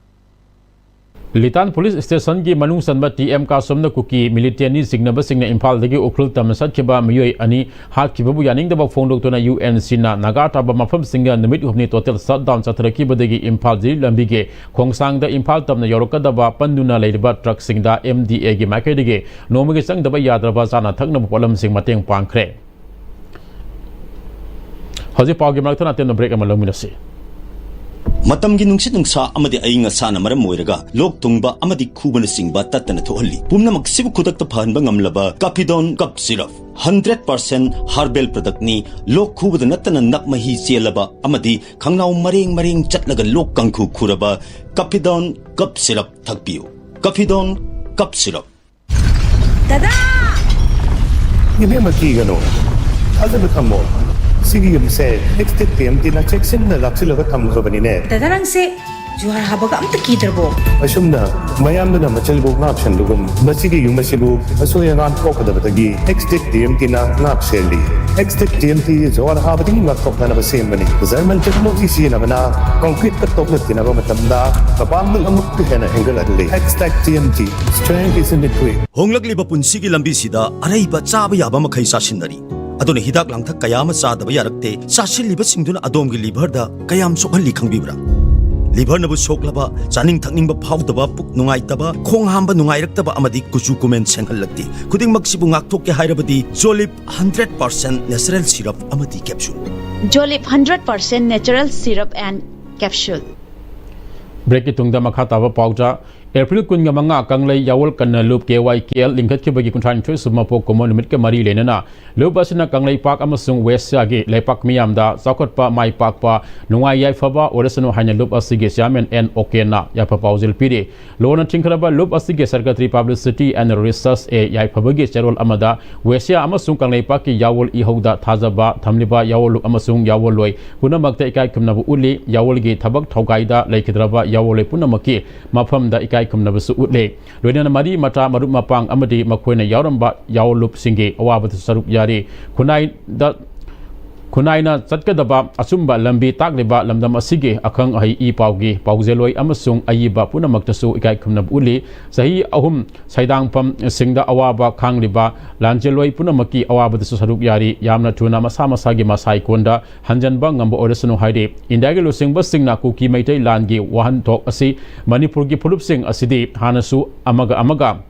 ꯂꯤꯇꯥꯟ ꯄꯨꯂꯤꯁ ꯁ꯭ꯇꯦꯁꯟꯒꯤ ꯃꯅꯨꯡ ꯆꯟꯕ ꯇꯤ ꯑꯦꯝ ꯀꯥꯁꯣꯝꯅ ꯀꯨꯀꯤ ꯃꯤꯂꯤꯇꯦꯟꯅꯤ ꯆꯤꯡꯅꯕꯁꯤꯡꯅ ꯏꯝꯐꯥꯜꯗꯒꯤ ꯎꯈ꯭ꯔꯨꯜ ꯇꯝꯅ ꯆꯠꯈꯤꯕ ꯃꯤꯑꯣꯏ ꯑꯅꯤ ꯍꯥꯠꯈꯤꯕꯕꯨ ꯌꯥꯅꯤꯡꯗꯕ ꯐꯣꯡꯗꯣꯛꯇꯨꯅ ꯌꯨ ꯑꯦꯟ ꯁꯤꯅ ꯅꯥꯒꯥ ꯇꯥꯕ ꯃꯐꯝꯁꯤꯡꯗ ꯅꯨꯃꯤꯠ ꯍꯨꯝꯅꯤ ꯇꯣꯇꯦꯜ ꯁꯠꯗꯥꯎꯟ ꯆꯠꯊꯔꯛꯈꯤꯕꯗꯒꯤ ꯏꯝꯐꯥꯜ ꯖꯤꯔꯤ ꯂꯝꯕꯤꯒꯤ ꯈꯣꯡꯁꯥꯡꯗ ꯏꯝꯐꯥꯜ ꯇꯝꯅ ꯌꯧꯔꯛꯀꯗꯕ ꯄꯟꯗꯨꯅ ꯂꯩꯔꯤꯕ ꯇ꯭ꯔꯛꯁꯤꯡꯗ ꯑꯦꯝ ꯗꯤ ꯑꯦꯒꯤ ꯃꯥꯏꯀꯩꯗꯒꯤ ꯅꯣꯡꯃꯒꯤ ꯆꯪꯗꯕ ꯌꯥꯗ꯭ꯔꯕ ꯆꯥꯅ ꯊꯛꯅꯕ ꯄꯣꯠꯂꯝꯁꯤꯡ ꯃꯇꯦꯡ ꯄꯥꯡꯈ꯭ꯔꯦ꯫ ꯍꯧꯖꯤꯛ ꯄꯥꯎꯒꯤ ꯃꯔꯛꯇ ꯑꯇꯦꯟꯕ ꯕ꯭ꯔꯦꯛ ꯑꯃ ꯂꯧꯃꯤꯟꯅꯁꯤ꯫ ꯃꯇꯝꯒꯤ ꯅꯨꯡꯁꯤꯠ ꯅꯨꯡꯁꯥ ꯑꯃꯗꯤ ꯑꯏꯪ ꯑꯁꯥꯅ ꯃꯔꯝ ꯑꯣꯏꯔꯒ ꯂꯣꯛ ꯊꯨꯡꯕ ꯑꯃꯗꯤ ꯈꯨꯕꯅꯆꯤꯡꯕ ꯇꯠꯇꯅ ꯊꯣꯛꯍꯜꯂꯤ꯫ ꯄꯨꯝꯅꯃꯛꯁꯤꯕꯨ ꯈꯨꯗꯛꯇ ꯐꯍꯟꯕ ꯉꯝꯂꯕ ꯀꯥꯐꯤꯗꯣꯟ ꯀꯞ ꯁꯤꯔꯞ, ꯍꯟꯗ꯭ꯔꯦꯠ ꯄꯥꯔꯁꯦꯟ ꯍꯥꯔꯕꯦꯜ ꯄ꯭ꯔꯗꯛꯅꯤ꯫ ꯂꯣꯛ ꯈꯨꯕꯗ ꯅꯠꯇꯅ ꯅꯞ ꯃꯍꯤ ꯆꯦꯜꯂꯕ ꯑꯃꯗꯤ ꯈꯪꯅꯥꯎ ꯃꯔꯦꯡ ꯃꯔꯦꯡ ꯆꯠꯂꯒ ꯂꯣꯛ ꯀꯥꯡꯈꯨ ꯈꯨꯔꯕ ꯀꯥꯐꯤꯗꯣꯟ ꯀꯞ ꯁꯤꯔꯞ ꯊꯛꯄꯤꯌꯨ꯫ ꯀꯥꯐꯤꯗꯣꯟ ꯀꯞ ꯁꯤꯔꯞ꯫ ꯗꯗꯥ! ꯏꯕꯦꯝꯃ, ꯀꯤꯒꯅꯨ꯫ ꯊꯥꯖꯕ ꯊꯝꯃꯣ꯫ ꯁꯤꯒꯤ ꯌꯨꯝꯁꯦ ꯑꯦꯛꯁꯇꯦꯛ ꯇꯤ ꯑꯦꯝ ꯇꯤꯅ ꯆꯦꯛꯁꯤꯟꯅ ꯂꯥꯛꯁꯤꯜꯂꯒ ꯊꯝꯈ꯭ꯔꯕꯅꯤꯅꯦ꯫ ꯗꯗꯥ, ꯅꯪꯁꯦ ꯖꯨꯍꯥꯔ ꯍꯥꯕꯒ ꯑꯝꯇ ꯀꯤꯗ꯭ꯔꯕꯣ? ꯑꯁꯨꯝꯅ ꯃꯌꯥꯝꯗꯨꯅ ꯃꯆꯜꯕꯨ ꯉꯥꯛꯁꯦꯟꯕꯒꯨꯝ, ꯃꯁꯤꯒꯤ ꯌꯨꯝ ꯑꯁꯤꯕꯨ ꯑꯁꯣꯏ ꯑꯉꯥꯝ ꯊꯣꯛꯀꯗꯕꯗꯒꯤ ꯑꯦꯛꯁꯇꯦꯛ ꯇꯤ ꯑꯦꯝ ꯇꯤꯅ ꯉꯥꯛ ꯁꯦꯜꯂꯤ꯫ ꯑꯦꯛꯁꯇꯦꯛ ꯇꯤ ꯑꯦꯝ ꯇꯤ ꯖꯨꯍꯥꯔ ꯍꯥꯕꯗꯒꯤ ꯉꯥꯛꯊꯣꯛꯅꯅꯕ ꯁꯦꯝꯕꯅꯤ꯫ ꯖꯔꯃꯟ ꯇꯦꯛꯅꯣꯂꯣꯖꯤ ꯁꯤꯖꯤꯟꯅꯕꯅ ꯀꯣꯡꯀ꯭ꯔꯤꯠꯇ ꯇꯣꯛꯅ ꯇꯤꯟꯅꯕ ꯃꯇꯝꯗ ꯃꯄꯥꯡꯒꯜ ꯑꯃꯨꯛꯀ ꯍꯦꯟꯅ ꯍꯦꯟꯒꯠꯍꯜꯂꯤ꯫ ꯑꯦꯛꯁꯇꯦꯛ T M T, strength is in the grit. ꯍꯣꯡꯂꯛꯂꯤꯕ ꯄꯨꯟꯁꯤꯒꯤ ꯂꯝꯕꯤꯁꯤꯗ ꯑꯔꯩꯕ ꯆꯥꯕ ꯌꯥꯕ ꯃꯈꯩ ꯆꯥꯁꯤꯟꯅꯔꯤ꯫ ꯑꯗꯨꯅ ꯍꯤꯗꯥꯛ ꯂꯥꯡꯊꯛ ꯀꯌꯥ ꯑꯃ ꯆꯥꯗꯕ ꯌꯥꯔꯛꯇꯦ꯫ ꯆꯥꯁꯤꯜꯂꯤꯕꯁꯤꯡꯗꯨꯅ ꯑꯗꯣꯝꯒꯤ ꯂꯤꯚꯔꯗ ꯀꯌꯥꯝ ꯁꯣꯛꯍꯜꯂꯤ ꯈꯪꯕꯤꯕ꯭ꯔꯥ? ꯂꯤꯚꯔꯅꯕꯨ ꯁꯣꯛꯂꯕ, ꯆꯥꯅꯤꯡ ꯊꯛꯅꯤꯡꯕ ꯐꯥꯎꯗꯕ, ꯄꯨꯛ ꯅꯨꯡꯉꯥꯏꯇꯕ, ꯈꯣꯡ ꯍꯥꯝꯕ ꯅꯨꯡꯉꯥꯏꯔꯛꯇꯕ ꯑꯃꯗꯤ ꯀꯨꯆꯨ ꯀꯨꯃꯦꯟ ꯁꯦꯡꯍꯜꯂꯛꯇꯦ꯫ ꯈꯨꯗꯤꯡꯃꯛꯁꯤꯕꯨ ꯉꯥꯛꯊꯣꯛꯀꯦ ꯍꯥꯏꯔꯕꯗꯤ ꯖꯣꯂꯤꯞ ꯍꯟꯗ꯭ꯔꯦꯠ ꯄꯥꯔꯁꯦꯟ natural syrup ꯑꯃꯗꯤ capsule꯫ Jolip hundred percent natural syrup and capsule. Break ꯀꯤ ꯇꯨꯡꯗ ꯃꯈꯥ ꯇꯥꯕ ꯄꯥꯎꯇ꯫ ꯑꯦꯄ꯭ꯔꯤꯜ ꯀꯨꯟꯒ ꯃꯉꯥ, ꯀꯪꯂꯩ ꯌꯥꯋꯜ ꯀꯟꯅ ꯂꯨꯞ ꯀꯦ ꯋꯥꯏ ꯀꯦ ꯑꯦꯜ ꯂꯤꯡꯈꯠꯈꯤꯕꯒꯤ ꯀꯨꯟꯊ꯭ꯔꯥꯅꯤꯊꯣꯏ ꯁꯨꯕ ꯄꯣꯛ ꯀꯨꯝꯑꯣꯟ ꯅꯨꯃꯤꯠꯀ ꯃꯔꯤ ꯂꯩꯅꯅ ꯂꯨꯞ ꯑꯁꯤꯅ ꯀꯪꯂꯩꯄꯥꯛ ꯑꯃꯁꯨꯡ ꯋꯦꯁꯤꯌꯥꯒꯤ ꯂꯩꯄꯥꯛ ꯃꯤꯌꯥꯝꯗ ꯆꯥꯎꯈꯠꯄ, ꯃꯥꯏ ꯄꯥꯛꯄ, ꯅꯨꯡꯉꯥꯏ ꯌꯥꯏꯐꯕ ꯑꯣꯏꯔꯁꯅꯨ ꯍꯥꯏꯅ ꯂꯨꯞ ꯑꯁꯤꯒꯤ ꯆꯤꯌꯥꯔꯃꯦꯟ ꯑꯦꯟ ꯑꯣꯀꯦꯟꯅ ꯌꯥꯏꯐ ꯄꯥꯎꯖꯦꯜ ꯄꯤꯔꯤ꯫ ꯂꯣꯟꯅ ꯊꯤꯡꯈ꯭ꯔꯕ ꯂꯨꯞ ꯑꯁꯤꯒꯤ ꯁꯦꯀ꯭ꯔꯦꯇꯔꯤ ꯄꯕ꯭ꯂꯤꯁꯤꯇꯤ ꯑꯦꯟ ꯔꯤꯁꯔꯁ ꯑꯦ ꯌꯥꯏꯐꯕꯒꯤ ꯆꯦꯔꯣꯜ ꯑꯃꯗ ꯋꯦꯁꯤꯌꯥ ꯑꯃꯁꯨꯡ ꯀꯪꯂꯩꯄꯥꯛꯀꯤ ꯌꯥꯋꯣꯜ ꯏꯍꯧꯗ ꯊꯥꯖꯕ ꯊꯝꯂꯤꯕ ꯌꯥꯋꯣꯜꯂꯨꯞ ꯑꯃꯁꯨꯡ ꯌꯥꯋꯣꯜꯂꯣꯏ ꯄꯨꯝꯅꯃꯛꯇ ꯏꯀꯥꯏ ꯈꯨꯝꯅꯕ ꯎꯠꯂꯤ꯫ ꯌꯥꯋꯣꯜꯒꯤ ꯊꯕꯛ ꯊꯧꯒꯥꯏꯗ ꯂꯩꯈꯤꯗ꯭ꯔꯕ ꯌꯥꯋꯣꯜꯂꯣꯏ ꯄꯨꯝꯅꯃꯛꯀꯤ ꯃꯐꯝꯗ ꯏꯀꯥꯏ ꯈꯨꯝꯅꯕꯁꯨ ꯎꯠꯂꯤ꯫ ꯂꯣꯏꯅꯅ ꯃꯔꯤ ꯃꯇꯥ ꯃꯔꯨꯞ ꯃꯄꯥꯡ ꯑꯃꯗꯤ ꯃꯈꯣꯏꯅ ꯌꯥꯎꯔꯝꯕ ꯌꯥꯋꯣꯜꯂꯨꯞꯁꯤꯡꯒꯤ ꯑꯋꯥꯕꯗꯁꯨ ꯁꯔꯨꯛ ꯌꯥꯔꯤ꯫ ꯈꯨꯟꯅꯥꯏꯗ ꯈꯨꯟꯅꯥꯏꯅ ꯆꯠꯀꯗꯕ ꯑꯆꯨꯝꯕ ꯂꯝꯕꯤ ꯇꯥꯛꯂꯤꯕ ꯂꯝꯗꯝ ꯑꯁꯤꯒꯤ ꯑꯈꯪ ꯑꯍꯩ ꯏ ꯄꯥꯎꯒꯤ ꯄꯥꯎꯖꯦꯜꯂꯣꯏ ꯑꯃꯁꯨꯡ ꯑꯏꯕ ꯄꯨꯝꯅꯃꯛꯇꯁꯨ ꯏꯀꯥꯏ ꯈꯨꯝꯅꯕ ꯎꯠꯂꯤ꯫ ꯆꯍꯤ ꯑꯍꯨꯝ ꯁꯩꯗꯥꯡꯐꯝꯁꯤꯡꯗ ꯑꯋꯥꯕ ꯈꯥꯡꯂꯤꯕ ꯂꯥꯟꯖꯦꯜꯂꯣꯏ ꯄꯨꯝꯅꯃꯛꯀꯤ ꯑꯋꯥꯕꯗꯁꯨ ꯁꯔꯨꯛ ꯌꯥꯔꯤ꯫ ꯌꯥꯝꯅ ꯊꯨꯅ ꯃꯁꯥ ꯃꯁꯥꯒꯤ ꯃꯁꯥꯏꯀꯣꯟꯗ ꯍꯟꯖꯟꯕ ꯉꯝꯕ ꯑꯣꯏꯔꯁꯅꯨ ꯍꯥꯏꯔꯤ꯫ ꯏꯟꯗꯤꯌꯥꯒꯤ ꯂꯨꯆꯤꯡꯕꯁꯤꯡꯅ ꯀꯨꯀꯤ ꯃꯩꯇꯩ ꯂꯥꯟꯒꯤ ꯋꯥꯍꯟꯊꯣꯛ ꯑꯁꯤ ꯃꯅꯤꯄꯨꯔꯒꯤ ꯐꯨꯔꯨꯞꯁꯤꯡ ꯑꯁꯤꯗꯤ ꯍꯥꯟꯅꯁꯨ ꯑꯃꯒ ꯑꯃꯒ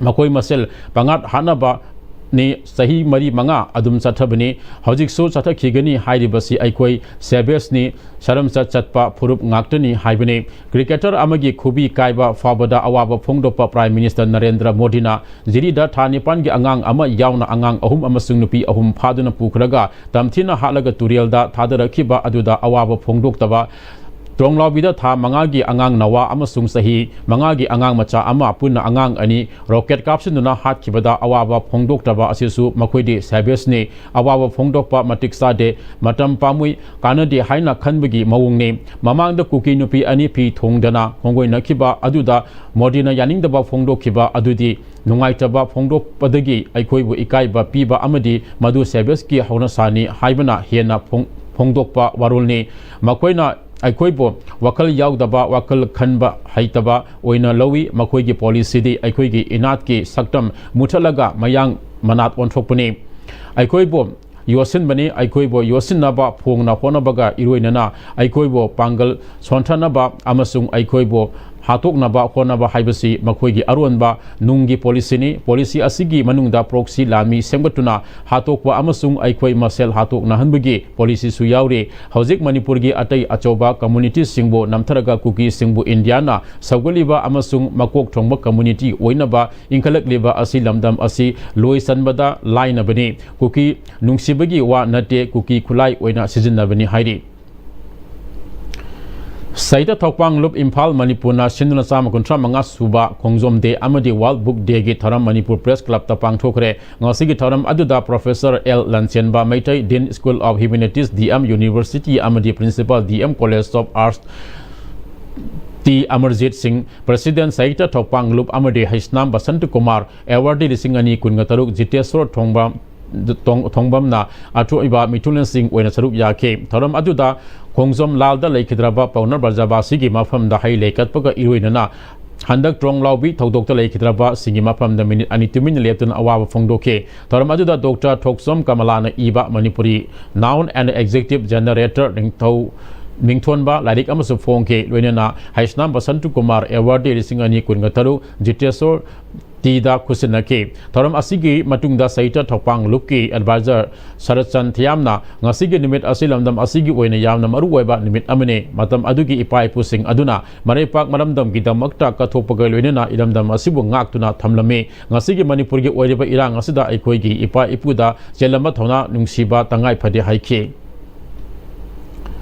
ꯃꯈꯣꯏ ꯃꯁꯦꯜ ꯄꯉꯥꯠ ꯍꯥꯠꯅꯕꯅꯤ꯫ ꯆꯍꯤ ꯃꯔꯤ ꯃꯉꯥ ꯑꯗꯨꯝ ꯆꯠꯊꯕꯅꯤ꯫ ꯍꯧꯖꯤꯛꯁꯨ ꯆꯠꯊꯈꯤꯒꯅꯤ ꯍꯥꯏꯔꯤꯕꯁꯤ ꯑꯩꯈꯣꯏ ꯁꯦꯚꯦꯖꯅꯤ, ꯁꯔꯝꯆꯠ ꯆꯠꯄ ꯐꯨꯔꯨꯞ ꯉꯥꯛꯇꯅꯤ ꯍꯥꯏꯕꯅꯤ꯫ ꯀ꯭ꯔꯤꯀꯦꯇꯔ ꯑꯃꯒꯤ ꯈꯨꯕꯤ ꯀꯥꯏꯕ ꯐꯥꯎꯕꯗ ꯑꯋꯥꯕ ꯐꯣꯡꯗꯣꯛꯄ ꯄ꯭ꯔꯥꯏꯝ ꯃꯤꯅꯤꯁꯇꯔ ꯅꯔꯦꯟꯗ꯭ꯔ ꯃꯣꯗꯤꯅ ꯖꯤꯔꯤꯗ ꯊꯥ ꯅꯤꯄꯥꯟꯒꯤ ꯑꯉꯥꯡ ꯑꯃ ꯌꯥꯎꯅ ꯑꯉꯥꯡ ꯑꯍꯨꯝ ꯑꯃꯁꯨꯡ ꯅꯨꯄꯤ ꯑꯍꯨꯝ ꯐꯥꯗꯨꯅ ꯄꯨꯈ꯭ꯔꯒ ꯇꯝꯊꯤꯅ ꯍꯥꯠꯂꯒ ꯇꯨꯔꯦꯜꯗ ꯊꯥꯗꯔꯛꯈꯤꯕ ꯑꯗꯨꯗ ꯑꯋꯥꯕ ꯐꯣꯡꯗꯣꯛꯇꯕ꯫ ꯇ꯭ꯔꯣꯡꯂꯥꯎꯕꯤꯗ ꯊꯥ ꯃꯉꯥꯒꯤ ꯑꯉꯥꯡ ꯅꯋꯥ ꯑꯃꯁꯨꯡ ꯆꯍꯤ ꯃꯉꯥꯒꯤ ꯑꯉꯥꯡ ꯃꯆꯥ ꯑꯃ, ꯄꯨꯟꯅ ꯑꯉꯥꯡ ꯑꯅꯤ, ꯔꯣꯀꯦꯠ ꯀꯥꯞꯁꯤꯟꯗꯨꯅ ꯍꯥꯠꯈꯤꯕꯗ ꯑꯋꯥꯕ ꯐꯣꯡꯗꯣꯛꯇꯕ ꯑꯁꯤꯁꯨ ꯃꯈꯣꯏꯗꯤ ꯁꯦꯚꯦꯖꯅꯤ꯫ ꯑꯋꯥꯕ ꯐꯣꯡꯗꯣꯛꯄ ꯃꯇꯤꯛ ꯆꯥꯗꯦ, ꯃꯇꯝ ꯄꯥꯝꯃꯨꯏ, ꯀꯥꯟꯅꯗꯦ ꯍꯥꯏꯅ ꯈꯟꯕꯒꯤ ꯃꯑꯣꯡꯅꯤ꯫ ꯃꯃꯥꯡꯗ ꯀꯨꯀꯤ ꯅꯨꯄꯤ ꯑꯅꯤ ꯐꯤ ꯊꯣꯡꯗꯅ ꯈꯣꯡꯒꯣꯏꯅꯈꯤꯕ ꯑꯗꯨꯗ ꯃꯣꯗꯤꯅ ꯌꯥꯅꯤꯡꯗꯕ ꯐꯣꯡꯗꯣꯛꯈꯤꯕ ꯑꯗꯨꯗꯤ ꯅꯨꯡꯉꯥꯏꯇꯕ ꯐꯣꯡꯗꯣꯛꯄꯗꯒꯤ ꯑꯩꯈꯣꯏꯕꯨ ꯏꯀꯥꯏꯕ ꯄꯤꯕ ꯑꯃꯗꯤ ꯃꯗꯨ ꯁꯦꯚꯦꯖꯀꯤ ꯍꯧꯅꯁꯥꯅꯤ ꯍꯥꯏꯕꯅ ꯍꯦꯟꯅ ꯐꯣꯡ-, ꯐꯣꯡꯗꯣꯛꯄ ꯋꯥꯔꯣꯜꯅꯤ꯫ ꯃꯈꯣꯏꯅ ꯑꯩꯈꯣꯏꯕꯨ ꯋꯥꯈꯜ ꯌꯥꯎꯗꯕ, ꯋꯥꯈꯜ ꯈꯟꯕ ꯍꯩꯇꯕ ꯑꯣꯏꯅ ꯂꯧꯏ꯫ ꯃꯈꯣꯏꯒꯤ ꯄꯣꯂꯤꯁꯤꯗꯤ ꯑꯩꯈꯣꯏꯒꯤ ꯏꯅꯥꯠꯀꯤ ꯁꯛꯇꯝ ꯃꯨꯊꯠꯂꯒ ꯃꯌꯥꯡ ꯃꯅꯥꯠ ꯑꯣꯟꯊꯣꯛꯄꯅꯤ꯫ ꯑꯩꯈꯣꯏꯕꯨ ꯌꯣꯠꯁꯤꯟꯕꯅꯤ, ꯑꯩꯈꯣꯏꯕꯨ ꯌꯣꯠꯁꯤꯟꯅꯕ ꯐꯣꯡꯅ ꯍꯣꯠꯅꯕꯒ ꯏꯔꯣꯏꯅꯅ ꯑꯩꯈꯣꯏꯕꯨ ꯄꯥꯡꯒꯜ ꯁꯣꯟꯊꯅꯕ ꯑꯃꯁꯨꯡ ꯑꯩꯈꯣꯏꯕꯨ ꯍꯥꯠꯇꯣꯛꯅꯕ ꯍꯣꯠꯅꯕ ꯍꯥꯏꯕꯁꯤ ꯃꯈꯣꯏꯒꯤ ꯑꯔꯣꯟꯕ ꯅꯨꯡꯒꯤ ꯄꯣꯂꯤꯁꯤꯅꯤ꯫ ꯄꯣꯂꯤꯁꯤ ꯑꯁꯤꯒꯤ ꯃꯅꯨꯡꯗ ꯄ꯭ꯔꯣꯛꯁꯤ ꯂꯥꯟꯃꯤ ꯁꯦꯝꯒꯠꯇꯨꯅ ꯍꯥꯠꯇꯣꯛꯄ ꯑꯃꯁꯨꯡ ꯑꯩꯈꯣꯏ ꯃꯁꯦꯜ ꯍꯥꯠꯇꯣꯛꯅꯍꯟꯕꯒꯤ ꯄꯣꯂꯤꯁꯤꯁꯨ ꯌꯥꯎꯔꯤ꯫ ꯍꯧꯖꯤꯛ ꯃꯅꯤꯄꯨꯔꯒꯤ ꯑꯇꯩ ꯑꯆꯧꯕ ꯀꯝꯃꯨꯅꯤꯇꯤꯁꯤꯡꯕꯨ ꯅꯝꯊꯔꯒ ꯀꯨꯀꯤꯁꯤꯡꯕꯨ ꯏꯟꯗꯤꯌꯥꯅ ꯁꯧꯒꯠꯂꯤꯕ ꯑꯃꯁꯨꯡ ꯃꯀꯣꯛ ꯊꯣꯡꯕ ꯀꯝꯃꯨꯅꯤꯇꯤ ꯑꯣꯏꯅꯕ ꯏꯟꯈꯠꯂꯛꯂꯤꯕ ꯑꯁꯤ ꯂꯝꯗꯝ ꯑꯁꯤ ꯂꯣꯏꯁꯟꯕꯗ ꯂꯥꯏꯅꯕꯅꯤ꯫ ꯀꯨꯀꯤ ꯅꯨꯡꯁꯤꯕꯒꯤ ꯋꯥ ꯅꯠꯇꯦ, ꯀꯨꯀꯤ ꯈꯨꯠꯂꯥꯏ ꯑꯣꯏꯅ ꯁꯤꯖꯤꯟꯅꯕꯅꯤ ꯍꯥꯏꯔꯤ꯫ ꯁꯍꯤꯗ ꯊꯧꯄꯥꯡ ꯂꯨꯞ, ꯏꯝꯐꯥꯜ, ꯃꯅꯤꯄꯨꯔꯅ ꯁꯤꯟꯗꯨꯅ ꯆꯥꯝꯃ ꯀꯨꯟꯊ꯭ꯔꯥ ꯃꯉꯥ ꯁꯨꯕ ꯈꯣꯡꯖꯣꯝ ꯗꯦ ꯑꯃꯗꯤ ꯋꯥꯔꯜ ꯕꯨꯛ ꯗꯦꯒꯤ ꯊꯧꯔꯝ ꯃꯅꯤꯄꯨꯔ ꯄ꯭ꯔꯦꯁ ꯀ꯭ꯂꯕꯇ ꯄꯥꯡꯊꯣꯛꯈ꯭ꯔꯦ꯫ ꯉꯁꯤꯒꯤ ꯊꯧꯔꯝ ꯑꯗꯨꯗ professor L Lanchenba Meitei, dean school of humanities, D M university ꯑꯃꯗꯤ principal, D M college of arts, T Amarjit Singh, president ꯁꯍꯤꯇ꯭ꯌ ꯊꯧꯄꯥꯡ ꯂꯨꯞ ꯑꯃꯗꯤ ꯍꯩꯁꯅꯥꯝ ꯕꯁꯟꯇ ꯀꯨꯃꯥꯔ, ꯑꯦꯋꯥꯔꯗꯤ ꯂꯤꯁꯤꯡ ꯑꯅꯤ ꯀꯨꯟꯒ ꯇꯔꯨꯛ, ꯖꯤꯇꯦꯁꯣꯔ ꯊꯣꯡꯕꯝ, ꯊꯣꯡ-, ꯊꯣꯡꯕꯝꯅ ꯑꯊꯣꯏꯕ ꯃꯤꯊꯨꯡꯂꯦꯟꯁꯤꯡ ꯑꯣꯏꯅ ꯁꯔꯨꯛ ꯌꯥꯈꯤ꯫ ꯊꯧꯔꯝ ꯑꯗꯨꯗ ꯈꯣꯡꯖꯣꯝ ꯂꯥꯜꯗ ꯂꯩꯈꯤꯗ꯭ꯔꯕ ꯄꯥꯎꯅꯥ ꯕ꯭ꯔꯖꯕꯥꯁꯤꯒꯤ ꯃꯐꯝꯗ ꯍꯩ ꯂꯩ ꯀꯠꯄꯒ ꯏꯔꯣꯏꯅꯅ ꯍꯟꯗꯛ ꯇ꯭ꯔꯣꯡ ꯂꯥꯎꯕꯤ ꯊꯧꯗꯣꯛꯇ ꯂꯩꯈꯤꯗ꯭ꯔꯕꯁꯤꯡꯒꯤ ꯃꯐꯝꯗ ꯃꯤꯅꯤꯠ ꯑꯅꯤ ꯇꯨꯃꯤꯟꯅ ꯂꯦꯞꯇꯨꯅ ꯑꯋꯥꯕ ꯐꯣꯡꯗꯣꯛꯈꯤ꯫ ꯊꯧꯔꯝ ꯑꯗꯨꯗ ꯗꯣꯛꯇꯔ ꯊꯣꯛꯆꯣꯝ ꯀꯃꯂꯥꯅ ꯏꯕ Manipuri Noun and Adjective Generator ꯅꯤꯡꯊꯧ ꯃꯤꯡꯊꯣꯟꯕ ꯂꯥꯏꯔꯤꯛ ꯑꯃꯁꯨ ꯐꯣꯡꯈꯤ꯫ ꯂꯣꯏꯅꯅ ꯍꯩꯁꯅꯥꯝ ꯕꯁꯟꯇ ꯀꯨꯃꯥꯔ ꯑꯦꯋꯥꯔꯗꯤ ꯂꯤꯁꯤꯡ ꯑꯅꯤ ꯀꯨꯟꯒ ꯇꯔꯨꯛ, ꯖꯤꯇꯦꯁꯣꯔ ꯇꯤꯗ ꯈꯨꯠꯁꯤꯟꯅꯈꯤ꯫ ꯊꯧꯔꯝ ꯑꯁꯤꯒꯤ ꯃꯇꯨꯡꯗ ꯁꯍꯤꯇ꯭ꯌ ꯊꯧꯄꯥꯡ ꯂꯨꯞꯀꯤ ꯑꯦꯗꯚꯥꯏꯖꯔ ꯁꯔꯠ ꯆꯟ ꯊꯤꯌꯥꯝꯅ ꯉꯁꯤꯒꯤ ꯅꯨꯃꯤꯠ ꯑꯁꯤ ꯂꯝꯗꯝ ꯑꯁꯤꯒꯤ ꯑꯣꯏꯅ ꯌꯥꯝꯅ ꯃꯔꯨꯑꯣꯏꯕ ꯅꯨꯃꯤꯠ ꯑꯃꯅꯤ꯫ ꯃꯇꯝ ꯑꯗꯨꯒꯤ ꯏꯄꯥ ꯏꯄꯨꯁꯤꯡ ꯑꯗꯨꯅ ꯃꯔꯩꯄꯥꯛ ꯃꯔꯝꯗꯝꯒꯤꯗꯃꯛꯇ ꯀꯠꯊꯣꯛꯄꯒ ꯂꯣꯏꯅꯅ ꯏꯔꯝꯗꯝ ꯑꯁꯤꯕꯨ ꯉꯥꯛꯇꯨꯅ ꯊꯝꯂꯝꯃꯤ꯫ ꯉꯁꯤꯒꯤ ꯃꯅꯤꯄꯨꯔꯒꯤ ꯑꯣꯏꯔꯤꯕ ꯏꯔꯥꯡ ꯑꯁꯤꯗ ꯑꯩꯈꯣꯏꯒꯤ ꯏꯄꯥ ꯏꯄꯨꯗ ꯆꯦꯜꯂꯝꯕ ꯊꯧꯅꯥ ꯅꯨꯡꯁꯤꯕ ꯇꯉꯥꯏ ꯐꯗꯦ ꯍꯥꯏꯈꯤ꯫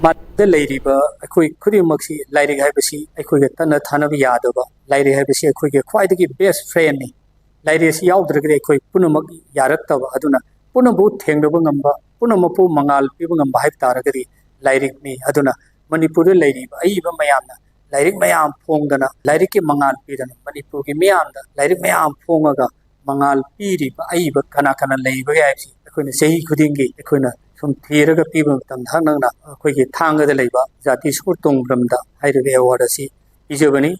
ꯃꯥꯂꯦꯝꯗ ꯂꯩꯔꯤꯕ ꯑꯩꯈꯣꯏ ꯈꯨꯗꯤꯡꯃꯛꯁꯤ ꯂꯥꯏꯔꯤꯛ ꯍꯥꯏꯕꯁꯤ ꯑꯩꯈꯣꯏꯒ ꯇꯠꯅ ꯊꯥꯅꯕ ꯌꯥꯗꯕ, ꯂꯥꯏꯔꯤꯛ ꯍꯥꯏꯕꯁꯤ ꯑꯩꯈꯣꯏꯒꯤ ꯈ꯭ꯋꯥꯏꯗꯒꯤ best friendꯅꯤ꯫ ꯂꯥꯏꯔꯤꯛ ꯑꯁꯤ ꯌꯥꯎꯗ꯭ꯔꯒꯗꯤ ꯑꯩꯈꯣꯏ ꯄꯨꯝꯅꯃꯛ ꯌꯥꯔꯛꯇꯕ꯫ ꯑꯗꯨꯅ ꯄꯨꯝꯅꯃꯛꯄꯨ ꯊꯦꯡꯅꯕ ꯉꯝꯕ, ꯄꯨꯝꯅꯃꯛꯄꯨ ꯃꯉꯥꯜ ꯄꯤꯕ ꯉꯝꯕ ꯍꯥꯏꯕ ꯇꯥꯔꯒꯗꯤ ꯂꯥꯏꯔꯤꯛꯅꯤ꯫ ꯑꯗꯨꯅ ꯃꯅꯤꯄꯨꯔꯗ ꯂꯩꯔꯤꯕ ꯑꯏꯕ ꯃꯌꯥꯝꯅ ꯂꯥꯏꯔꯤꯛ ꯃꯌꯥꯝ ꯐꯣꯡꯗꯅ, ꯂꯥꯏꯔꯤꯛꯀꯤ ꯃꯉꯥꯜ ꯄꯤꯗꯅ, ꯃꯅꯤꯄꯨꯔꯒꯤ ꯃꯤꯌꯥꯝꯗ ꯂꯥꯏꯔꯤꯛ ꯃꯌꯥꯝ ꯐꯣꯡꯉꯒ ꯃꯉꯥꯜ ꯄꯤꯔꯤꯕ ꯑꯏꯕ ꯀꯅꯥ ꯀꯅꯥ ꯂꯩꯕꯒꯦ ꯍꯥꯏꯕꯁꯤ ꯑꯩꯈꯣꯏꯅ ꯆꯍꯤ ꯈꯨꯗꯤꯡꯒꯤ ꯑꯩꯈꯣꯏꯅ ꯁꯨꯝ ꯊꯤꯔꯒ ꯄꯤꯕ ꯃꯇꯝꯗ, ꯍꯟꯗꯛꯅ ꯑꯩꯈꯣꯏꯒꯤ ꯊꯥꯡꯒꯗ ꯂꯩꯕ ꯖꯥꯇꯤꯁꯣꯔ ꯇꯣꯡꯕ꯭ꯔꯝꯗ ꯍꯥꯏꯔꯤꯕ ꯑꯦꯋꯥꯔꯗ ꯑꯁꯤ ꯄꯤꯖꯕꯅꯤ꯫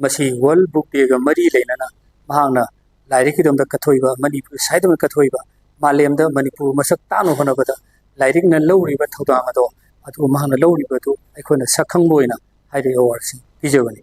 ꯃꯁꯤ ꯋꯥꯔꯜ ꯕꯨꯛ ꯗꯦꯒ ꯃꯔꯤ ꯂꯩꯅꯅ ꯃꯍꯥꯛꯅ ꯂꯥꯏꯔꯤꯛꯀꯤꯗꯃꯛꯇ ꯀꯠꯊꯣꯛꯏꯕ, ꯃꯅꯤꯄꯨꯔ ꯁꯥꯍꯤꯇ꯭ꯌꯗꯃꯛꯇ ꯀꯠꯊꯣꯛꯏꯕ, ꯃꯥꯂꯦꯝꯗ ꯃꯅꯤꯄꯨꯔ ꯃꯁꯛ ꯇꯥꯛꯅꯕ ꯍꯣꯠꯅꯕꯗ ꯂꯥꯏꯔꯤꯛꯅ ꯂꯧꯔꯤꯕ ꯊꯧꯗꯥꯡ ꯑꯗꯣ, ꯑꯗꯨ ꯃꯍꯥꯛꯅ ꯂꯧꯔꯤꯕ ꯑꯗꯨ ꯑꯩꯈꯣꯏꯅ ꯁꯛꯈꯪꯕ ꯑꯣꯏꯅ ꯍꯥꯏꯔꯤꯕ ꯑꯦꯋꯥꯔꯗꯁꯤ ꯄꯤꯖꯕꯅꯤ꯫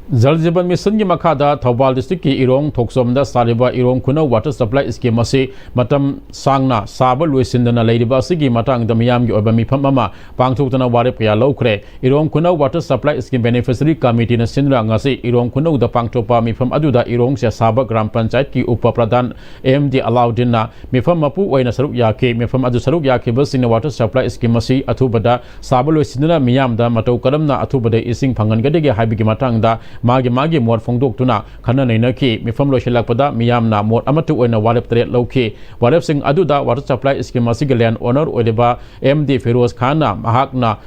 ꯖꯜ ꯖꯤꯕꯟ ꯃꯤꯁꯟꯒꯤ ꯃꯈꯥꯗ ꯊꯧꯕꯥꯜ ꯗꯤꯁꯇ꯭ꯔꯤꯛꯀꯤ ꯏꯔꯣꯡ ꯊꯣꯛꯆꯣꯝꯗ ꯁꯥꯔꯤꯕ ꯏꯔꯣꯡ ꯈꯨꯅꯧ ꯋꯥꯇꯔ ꯁꯄ꯭ꯂꯥꯏ ꯁ꯭ꯀꯤꯝ ꯑꯁꯤ ꯃꯇꯝ ꯁꯥꯡꯅ ꯁꯥꯕ ꯂꯣꯏꯁꯤꯟꯗꯅ ꯂꯩꯔꯤꯕ ꯑꯁꯤꯒꯤ ꯃꯇꯥꯡꯗ ꯃꯤꯌꯥꯝꯒꯤ ꯑꯣꯏꯕ ꯃꯤꯐꯝ ꯑꯃ ꯄꯥꯡꯊꯣꯛꯇꯨꯅ ꯋꯥꯔꯦꯞ ꯀꯌꯥ ꯂꯧꯈ꯭ꯔꯦ꯫ ꯏꯔꯣꯡ ꯈꯨꯅꯧ ꯋꯥꯇꯔ ꯁꯄ꯭ꯂꯥꯏ ꯁ꯭ꯀꯤꯝ ꯕꯦꯅꯤꯐꯤꯁꯔꯤ ꯀꯃꯤꯇꯤꯅ ꯁꯤꯟꯗꯨꯅ ꯉꯁꯤ ꯏꯔꯣꯡ ꯈꯨꯅꯧꯗ ꯄꯥꯡꯊꯣꯛꯄ ꯃꯤꯐꯝ ꯑꯗꯨꯗ ꯏꯔꯣꯡ ꯁꯦꯁꯥꯕ ꯒ꯭ꯔꯥꯝ ꯄꯟꯆꯥꯌꯠꯀꯤ ꯎꯄ ꯄ꯭ꯔꯙꯥꯟ ꯑꯦꯝ ꯗꯤ ꯑꯂꯥꯎꯗꯤꯟꯅ ꯃꯤꯐꯝ ꯃꯄꯨ ꯑꯣꯏꯅ ꯁꯔꯨꯛ ꯌꯥꯈꯤ꯫ ꯃꯤꯐꯝ ꯑꯗꯨ ꯁꯔꯨꯛ ꯌꯥꯈꯤꯕꯁꯤꯡꯅ ꯋꯥꯇꯔ ꯁꯄ꯭ꯂꯥꯏ ꯁ꯭ꯀꯤꯝ ꯑꯁꯤ ꯑꯊꯨꯕꯗ ꯁꯥꯕ ꯂꯣꯏꯁꯤꯟꯗꯨꯅ ꯃꯤꯌꯥꯝꯗ ꯃꯇꯧ ꯀꯔꯝꯅ ꯑꯊꯨꯕꯗ ꯏꯁꯤꯡ ꯐꯪꯍꯟꯒꯗꯒꯦ ꯍꯥꯏꯕꯒꯤ ꯃꯇꯥꯡꯗ ꯃꯥꯒꯤ ꯃꯥꯒꯤ ꯃꯣꯠ ꯐꯣꯡꯗꯣꯛꯇꯨꯅ ꯈꯟꯅ ꯅꯩꯅꯈꯤ꯫ ꯃꯤꯐꯝ ꯂꯣꯏꯁꯤꯜꯂꯛꯄꯗ ꯃꯤꯌꯥꯝꯅ ꯃꯣꯠ ꯑꯃꯠꯇ ꯑꯣꯏꯅ ꯋꯥꯔꯦꯞ ꯇꯔꯦꯠ ꯂꯧꯈꯤ꯫ ꯋꯥꯔꯦꯞꯁꯤꯡ ꯑꯗꯨꯗ ꯋꯥꯇꯔ ꯁꯄ꯭ꯂꯥꯏ ꯁ꯭ꯀꯤꯝ ꯑꯁꯤꯒꯤ ꯂꯦꯟ ꯑꯣꯅꯔ ꯑꯣꯏꯔꯤꯕ ꯑꯦꯝ ꯗꯤ ꯐꯤꯔꯣꯖ ꯈꯥꯟꯅ ꯃꯍꯥꯛꯅ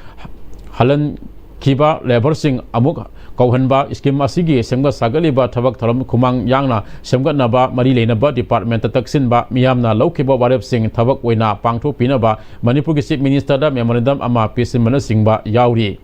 ꯍꯜꯍꯟꯈꯤꯕ ꯂꯦꯕꯔꯁꯤꯡ ꯑꯃꯨꯛ ꯀꯧꯍꯟꯕ, ꯁ꯭ꯀꯤꯝ ꯑꯁꯤꯒꯤ ꯁꯦꯝꯒꯠ ꯁꯥꯒꯠꯂꯤꯕ ꯊꯕꯛ ꯊꯧꯔꯝ ꯈꯨꯃꯥꯡ ꯌꯥꯡꯅ ꯁꯦꯝꯒꯠꯅꯕ ꯃꯔꯤ ꯂꯩꯅꯕ ꯗꯤꯄꯥꯔꯠꯃꯦꯟꯇ ꯇꯛꯁꯤꯟꯕ, ꯃꯤꯌꯥꯝꯅ ꯂꯧꯈꯤꯕ ꯋꯥꯔꯦꯞꯁꯤꯡ ꯊꯕꯛ ꯑꯣꯏꯅ ꯄꯥꯡꯊꯣꯛꯄꯤꯅꯕ ꯃꯅꯤꯄꯨꯔꯒꯤ ꯆꯤꯐ ꯃꯤꯅꯤꯁꯇꯔꯗ ꯃꯦꯃꯣꯔꯦꯟꯗꯝ ꯑꯃ ꯄꯤꯁꯤꯟꯕꯅꯆꯤꯡꯕ ꯌꯥꯎꯔꯤ꯫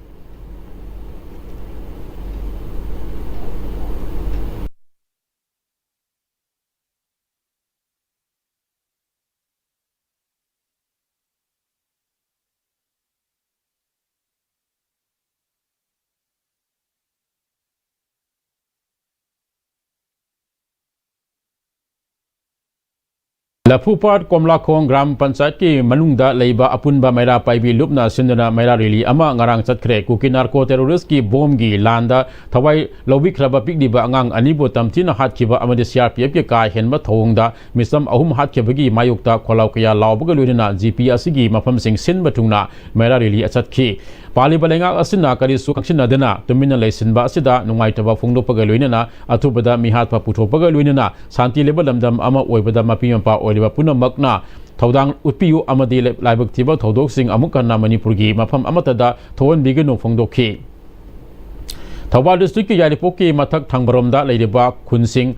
ꯂꯐꯨꯄꯥꯠ ꯀꯣꯝꯂꯥꯈꯣꯡ ꯒ꯭ꯔꯥꯝ ꯄꯟꯆꯥꯌꯠꯀꯤ ꯃꯅꯨꯡꯗ ꯂꯩꯕ ꯑꯄꯨꯟꯕ ꯃꯩꯔꯥ ꯄꯥꯏꯕꯤ ꯂꯨꯞꯅ ꯁꯤꯟꯗꯨꯅ ꯃꯩꯔꯥ ꯔꯦꯂꯤ ꯑꯃ ꯉꯔꯥꯡ ꯆꯠꯈ꯭ꯔꯦ꯫ ꯀꯨꯀꯤ ꯅꯥꯔꯀꯣ ꯇꯦꯔꯣꯔꯤꯁꯀꯤ ꯕꯣꯝꯒꯤ ꯂꯥꯟꯗ ꯊꯋꯥꯏ ꯂꯧꯕꯤꯈ꯭ꯔꯕ ꯄꯤꯛꯂꯤꯕ ꯑꯉꯥꯡ ꯑꯅꯤꯕꯨ ꯇꯝꯊꯤꯅ ꯍꯥꯠꯈꯤꯕ ꯑꯃꯗꯤ ꯁꯤ ꯑꯥꯔ ꯄꯤ ꯑꯦꯐꯀꯤ ꯀꯥ ꯍꯦꯟꯕ ꯊꯧꯑꯣꯡꯗ ꯃꯤꯆꯝ ꯑꯍꯨꯝ ꯍꯥꯠꯈꯤꯕꯒꯤ ꯃꯥꯌꯣꯛꯇ ꯈꯣꯜꯂꯥꯎ ꯀꯌꯥ ꯂꯥꯎꯕꯒ ꯂꯣꯏꯅꯅ ꯖꯤ ꯄꯤ ꯑꯁꯤꯒꯤ ꯃꯐꯝꯁꯤꯡ ꯁꯤꯟꯕ ꯊꯨꯡꯅ ꯃꯩꯔꯥ ꯔꯦꯂꯤ ꯆꯠꯈꯤ꯫ ꯄꯥꯜꯂꯤꯕ ꯂꯩꯉꯥꯛ ꯑꯁꯤꯅ ꯀꯔꯤꯁꯨ ꯈꯪꯁꯤꯟꯅꯗꯅ ꯇꯨꯃꯤꯟꯅ ꯂꯩꯁꯤꯟꯕ ꯑꯁꯤꯗ ꯅꯨꯡꯉꯥꯏꯇꯕ ꯐꯣꯡꯗꯣꯛꯄꯒ ꯂꯣꯏꯅꯅ ꯑꯊꯨꯕꯗ ꯃꯤꯍꯥꯠꯄ ꯄꯨꯊꯣꯛꯄꯒ ꯂꯣꯏꯅꯅ ꯁꯥꯟꯇꯤ ꯂꯩꯕ ꯂꯝꯗꯝ ꯑꯃ ꯑꯣꯏꯕꯗ ꯃꯄꯤ ꯃꯄꯥ ꯑꯣꯏꯔꯤꯕ ꯄꯨꯝꯅꯃꯛꯅ ꯊꯧꯗꯥꯡ ꯎꯠꯄꯤꯌꯨ ꯑꯃꯗꯤ ꯂꯥꯏꯕꯛ ꯊꯤꯕ ꯊꯧꯗꯣꯛꯁꯤꯡ ꯑꯃꯨꯛ ꯍꯟꯅ ꯃꯅꯤꯄꯨꯔꯒꯤ ꯃꯐꯝ ꯑꯃꯠꯇꯗ ꯊꯣꯛꯍꯟꯕꯤꯒꯅꯨ ꯐꯣꯡꯗꯣꯛꯈꯤ꯫ ꯊꯧꯕꯥꯜ ꯗꯤꯁꯇ꯭ꯔꯤꯛꯀꯤ ꯌꯥꯏꯔꯤꯄꯣꯛꯀꯤ ꯃꯊꯛ ꯊꯪꯕꯔꯣꯝꯗ ꯂꯩꯔꯤꯕ ꯈꯨꯟꯁꯤꯡ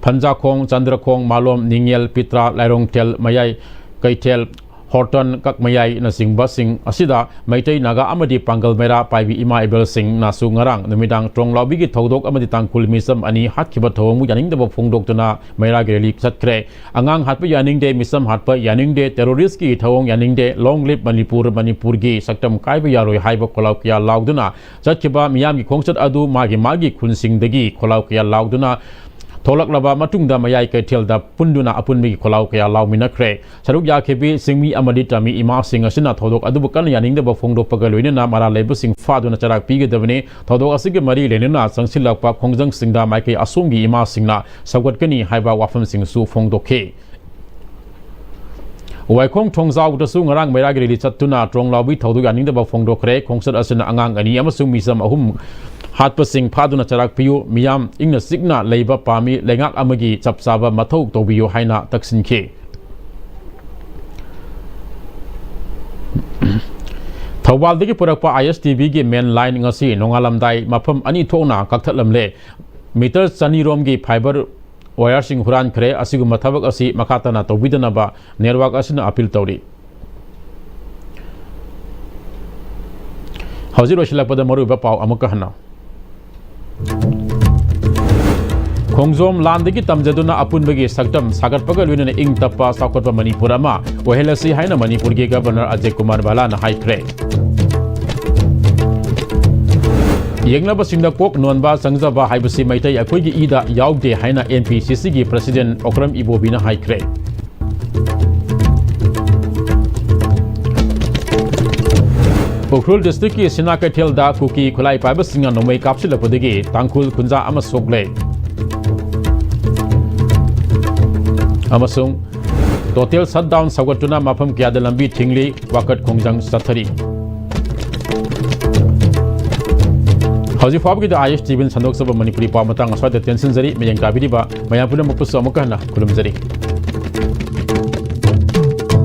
ꯐꯟꯖꯥꯈꯣꯡ, ꯆꯟꯗ꯭ꯔꯈꯣꯡ, ꯃꯥꯂꯣꯝ, ꯅꯤꯡꯉꯦꯜ, ꯄꯤꯇ꯭ꯔꯥ, ꯂꯥꯏꯔꯣꯡꯊꯦꯜ, ꯃꯌꯥꯏ ꯀꯩꯊꯦꯜ, ꯍꯣꯔꯇꯟ, ꯀꯛꯃꯌꯥꯏꯅꯆꯤꯡꯕꯁꯤꯡ ꯑꯁꯤꯗ ꯃꯩꯇꯩ, ꯅꯥꯒꯥ ꯑꯃꯗꯤ ꯄꯥꯡꯒꯜ ꯃꯩꯔꯥ ꯄꯥꯏꯕꯤ ꯏꯃꯥ ꯏꯕꯦꯜꯁꯤꯡꯅꯁꯨ ꯉꯔꯥꯡ ꯅꯨꯃꯤꯗꯥꯡ ꯇ꯭ꯔꯣꯡꯂꯥꯎꯕꯤꯒꯤ ꯊꯧꯗꯣꯛ ꯑꯃꯗꯤ ꯇꯥꯡꯈꯨꯜ ꯃꯤꯆꯝ ꯑꯅꯤ ꯍꯥꯠꯈꯤꯕ ꯊꯧꯑꯣꯡꯕꯨ ꯌꯥꯅꯤꯡꯗꯕ ꯐꯣꯡꯗꯣꯛꯇꯨꯅ ꯃꯩꯔꯥꯒꯤ ꯔꯦꯂꯤ ꯆꯠꯈ꯭ꯔꯦ꯫ ꯑꯉꯥꯡ ꯍꯥꯠꯄ ꯌꯥꯅꯤꯡꯗꯦ, ꯃꯤꯆꯝ ꯍꯥꯠꯄ ꯌꯥꯅꯤꯡꯗꯦ, ꯇꯦꯔꯣꯔꯤꯁ꯭ꯠꯀꯤ ꯊꯧꯑꯣꯡ ꯌꯥꯅꯤꯡꯗꯦ, Long live ꯃꯅꯤꯄꯨꯔ, ꯃꯅꯤꯄꯨꯔꯒꯤ ꯁꯛꯇꯝ ꯀꯥꯏꯕ ꯌꯥꯔꯣꯏ ꯍꯥꯏꯕ ꯈꯣꯜꯂꯥꯎ ꯀꯌꯥ ꯂꯥꯎꯗꯨꯅ ꯆꯠꯈꯤꯕ ꯃꯤꯌꯥꯝꯒꯤ ꯈꯣꯡꯆꯠ ꯑꯗꯨ ꯃꯥꯒꯤ ꯃꯥꯒꯤ ꯈꯨꯟꯁꯤꯡꯗꯒꯤ ꯈꯣꯜꯂꯥꯎ ꯀꯌꯥ ꯂꯥꯎꯗꯨꯅ ꯊꯣꯛꯂꯛꯂꯕ ꯃꯇꯨꯡꯗ ꯃꯌꯥꯏ ꯀꯩꯊꯦꯜꯗ ꯄꯨꯟꯗꯨꯅ ꯑꯄꯨꯟꯕꯒꯤ ꯈꯣꯜꯂꯥꯎ ꯀꯌꯥ ꯂꯥꯎꯃꯤꯟꯅꯈ꯭ꯔꯦ꯫ ꯁꯔꯨꯛ ꯌꯥꯈꯤꯕꯤ ꯆꯤꯡꯃꯤ ꯑꯃꯗꯤ ꯇꯝꯃꯤ ꯏꯃꯥꯁꯤꯡ ꯑꯁꯤꯅ ꯊꯧꯗꯣꯛ ꯑꯗꯨꯕꯨ ꯀꯟꯅ ꯌꯥꯅꯤꯡꯗꯕ ꯐꯣꯡꯗꯣꯛꯄꯒ ꯂꯣꯏꯅꯅ ꯃꯔꯥꯜ ꯂꯩꯕꯁꯤꯡ ꯐꯥꯗꯨꯅ ꯆꯔꯥꯛ ꯄꯤꯒꯗꯕꯅꯤ꯫ ꯊꯧꯗꯣꯛ ꯑꯁꯤꯒꯤ ꯃꯔꯤ ꯂꯩꯅꯅ ꯆꯪꯁꯤꯜꯂꯛꯄ ꯈꯣꯡꯖꯪꯁꯤꯡꯗ ꯃꯥꯏꯀꯩ ꯑꯁꯣꯝꯒꯤ ꯏꯃꯥꯁꯤꯡꯅ ꯁꯧꯒꯠꯀꯅꯤ ꯍꯥꯏꯕ ꯋꯥꯐꯝꯁꯤꯡꯁꯨ ꯐꯣꯡꯗꯣꯛꯈꯤ꯫ ꯋꯥꯏꯈꯣꯡ ꯊꯣꯡꯖꯥꯎꯗꯁꯨ ꯉꯔꯥꯡ ꯃꯩꯔꯥꯒꯤ ꯔꯦꯂꯤ ꯆꯠꯇꯨꯅ ꯇ꯭ꯔꯣꯡꯂꯥꯎꯕꯤ ꯊꯧꯗꯣꯛ ꯌꯥꯅꯤꯡꯗꯕ ꯐꯣꯡꯗꯣꯛꯈ꯭ꯔꯦ꯫ ꯈꯣꯡꯆꯠ ꯑꯁꯤꯅ ꯑꯉꯥꯡ ꯑꯅꯤ ꯑꯃꯁꯨꯡ ꯃꯤꯆꯝ ꯑꯍꯨꯝ ꯍꯥꯠꯄꯁꯤꯡ ꯐꯥꯗꯨꯅ ꯆꯔꯥꯛ ꯄꯤꯌꯨ, ꯃꯤꯌꯥꯝ ꯏꯪꯅ ꯆꯤꯛꯅ ꯂꯩꯕ ꯄꯥꯝꯃꯤ, ꯂꯩꯉꯥꯛ ꯑꯃꯒꯤ ꯆꯞ ꯆꯥꯕ ꯃꯊꯧ ꯇꯧꯕꯤꯌꯨ ꯍꯥꯏꯅ ꯇꯛꯁꯤꯟꯈꯤ꯫ ꯊꯧꯕꯥꯜꯗꯒꯤ ꯄꯨꯔꯛꯄ ISTVꯒꯤ main line ꯉꯁꯤ ꯅꯣꯡꯉꯥꯜꯂꯝꯗꯥꯏ ꯃꯐꯝ ꯑꯅꯤ ꯊꯣꯛꯅ ꯀꯛꯊꯠꯂꯝꯂꯦ꯫ Meter ꯆꯅꯤ ꯔꯣꯝꯒꯤ fibre wireꯁꯤꯡ ꯍꯨꯔꯥꯟꯈ꯭ꯔꯦ꯫ ꯑꯁꯤꯒꯨꯝꯕ ꯊꯕꯛ ꯑꯁꯤ ꯃꯈꯥ ꯇꯥꯅ ꯇꯧꯕꯤꯗꯅꯕ network ꯑꯁꯤꯅ appeal ꯇꯧꯔꯤ꯫ ꯍꯧꯖꯤꯛ ꯂꯣꯏꯁꯤꯜꯂꯛꯄꯗ ꯃꯔꯨꯑꯣꯏꯕ ꯄꯥꯎ ꯑꯃꯨꯛꯀ ꯍꯟꯅ꯫ ꯈꯣꯡꯖꯣꯝ ꯂꯥꯟꯗꯒꯤ ꯇꯝꯖꯗꯨꯅ ꯑꯄꯨꯟꯕꯒꯤ ꯁꯛꯇꯝ ꯁꯥꯒꯠꯄꯒ ꯂꯣꯏꯅꯅ ꯏꯪ ꯇꯞꯄ ꯆꯥꯎꯈꯠꯄ ꯃꯅꯤꯄꯨꯔ ꯑꯃ ꯑꯣꯏꯍꯜꯂꯁꯤ ꯍꯥꯏꯅ ꯃꯅꯤꯄꯨꯔꯒꯤ Governor ꯑꯖꯌ ꯀꯨꯃꯥꯔ ꯚꯜꯂꯥꯅ ꯍꯥꯏꯈ꯭ꯔꯦ꯫ ꯌꯦꯛꯅꯕꯁꯤꯡꯗ ꯀꯣꯛ ꯅꯣꯟꯕ ꯆꯪꯖꯕ ꯍꯥꯏꯕꯁꯤ ꯃꯩꯇꯩ ꯑꯩꯈꯣꯏꯒꯤ ꯏꯗ ꯌꯥꯎꯗꯦ ꯍꯥꯏꯅ NPCCꯒꯤ President ꯑꯣꯀ꯭ꯔꯝ ꯏꯕꯣꯕꯤꯅ ꯍꯥꯏꯈ꯭ꯔꯦ꯫ ꯎꯈ꯭ꯔꯨꯜ districtꯀꯤ ꯁꯤꯅꯥ ꯀꯩꯊꯦꯜꯗ ꯀꯨꯀꯤ ꯈꯨꯠꯂꯥꯏ ꯄꯥꯏꯕꯁꯤꯡꯅ ꯅꯣꯡꯃꯩ ꯀꯥꯞꯁꯤꯜꯂꯛꯄꯗꯒꯤ ꯇꯥꯡꯈꯨꯜ ꯈꯨꯟꯖꯥ ꯑꯃ ꯁꯣꯛꯂꯦ꯫ ꯑꯃꯁꯨꯡ total shutdown ꯁꯧꯒꯠꯇꯨꯅ ꯃꯐꯝ ꯀꯌꯥꯗ ꯂꯝꯕꯤ ꯊꯤꯡꯂꯤ, ꯋꯥꯀꯠ ꯈꯣꯡꯖꯪ ꯆꯠꯊꯔꯤ꯫ ꯍꯧꯖꯤꯛ ꯐꯥꯎꯕꯒꯤꯗꯤ ISTVꯅ ꯁꯟꯗꯣꯛꯆꯕ ꯃꯅꯤꯄꯨꯔꯤ ꯄꯥꯎ ꯃꯇꯥꯡ ꯑꯁ꯭ꯋꯥꯏꯗ ꯇꯦꯟꯁꯤꯟꯖꯔꯤ꯫ ꯃꯌꯦꯡ ꯀꯥꯕꯤꯔꯤꯕ ꯃꯌꯥꯝ ꯄꯨꯝꯅꯃꯛꯄꯨꯁꯨ ꯑꯃꯨꯛꯀ ꯍꯟꯅ ꯈꯨꯔꯨꯝꯖꯔꯤ꯫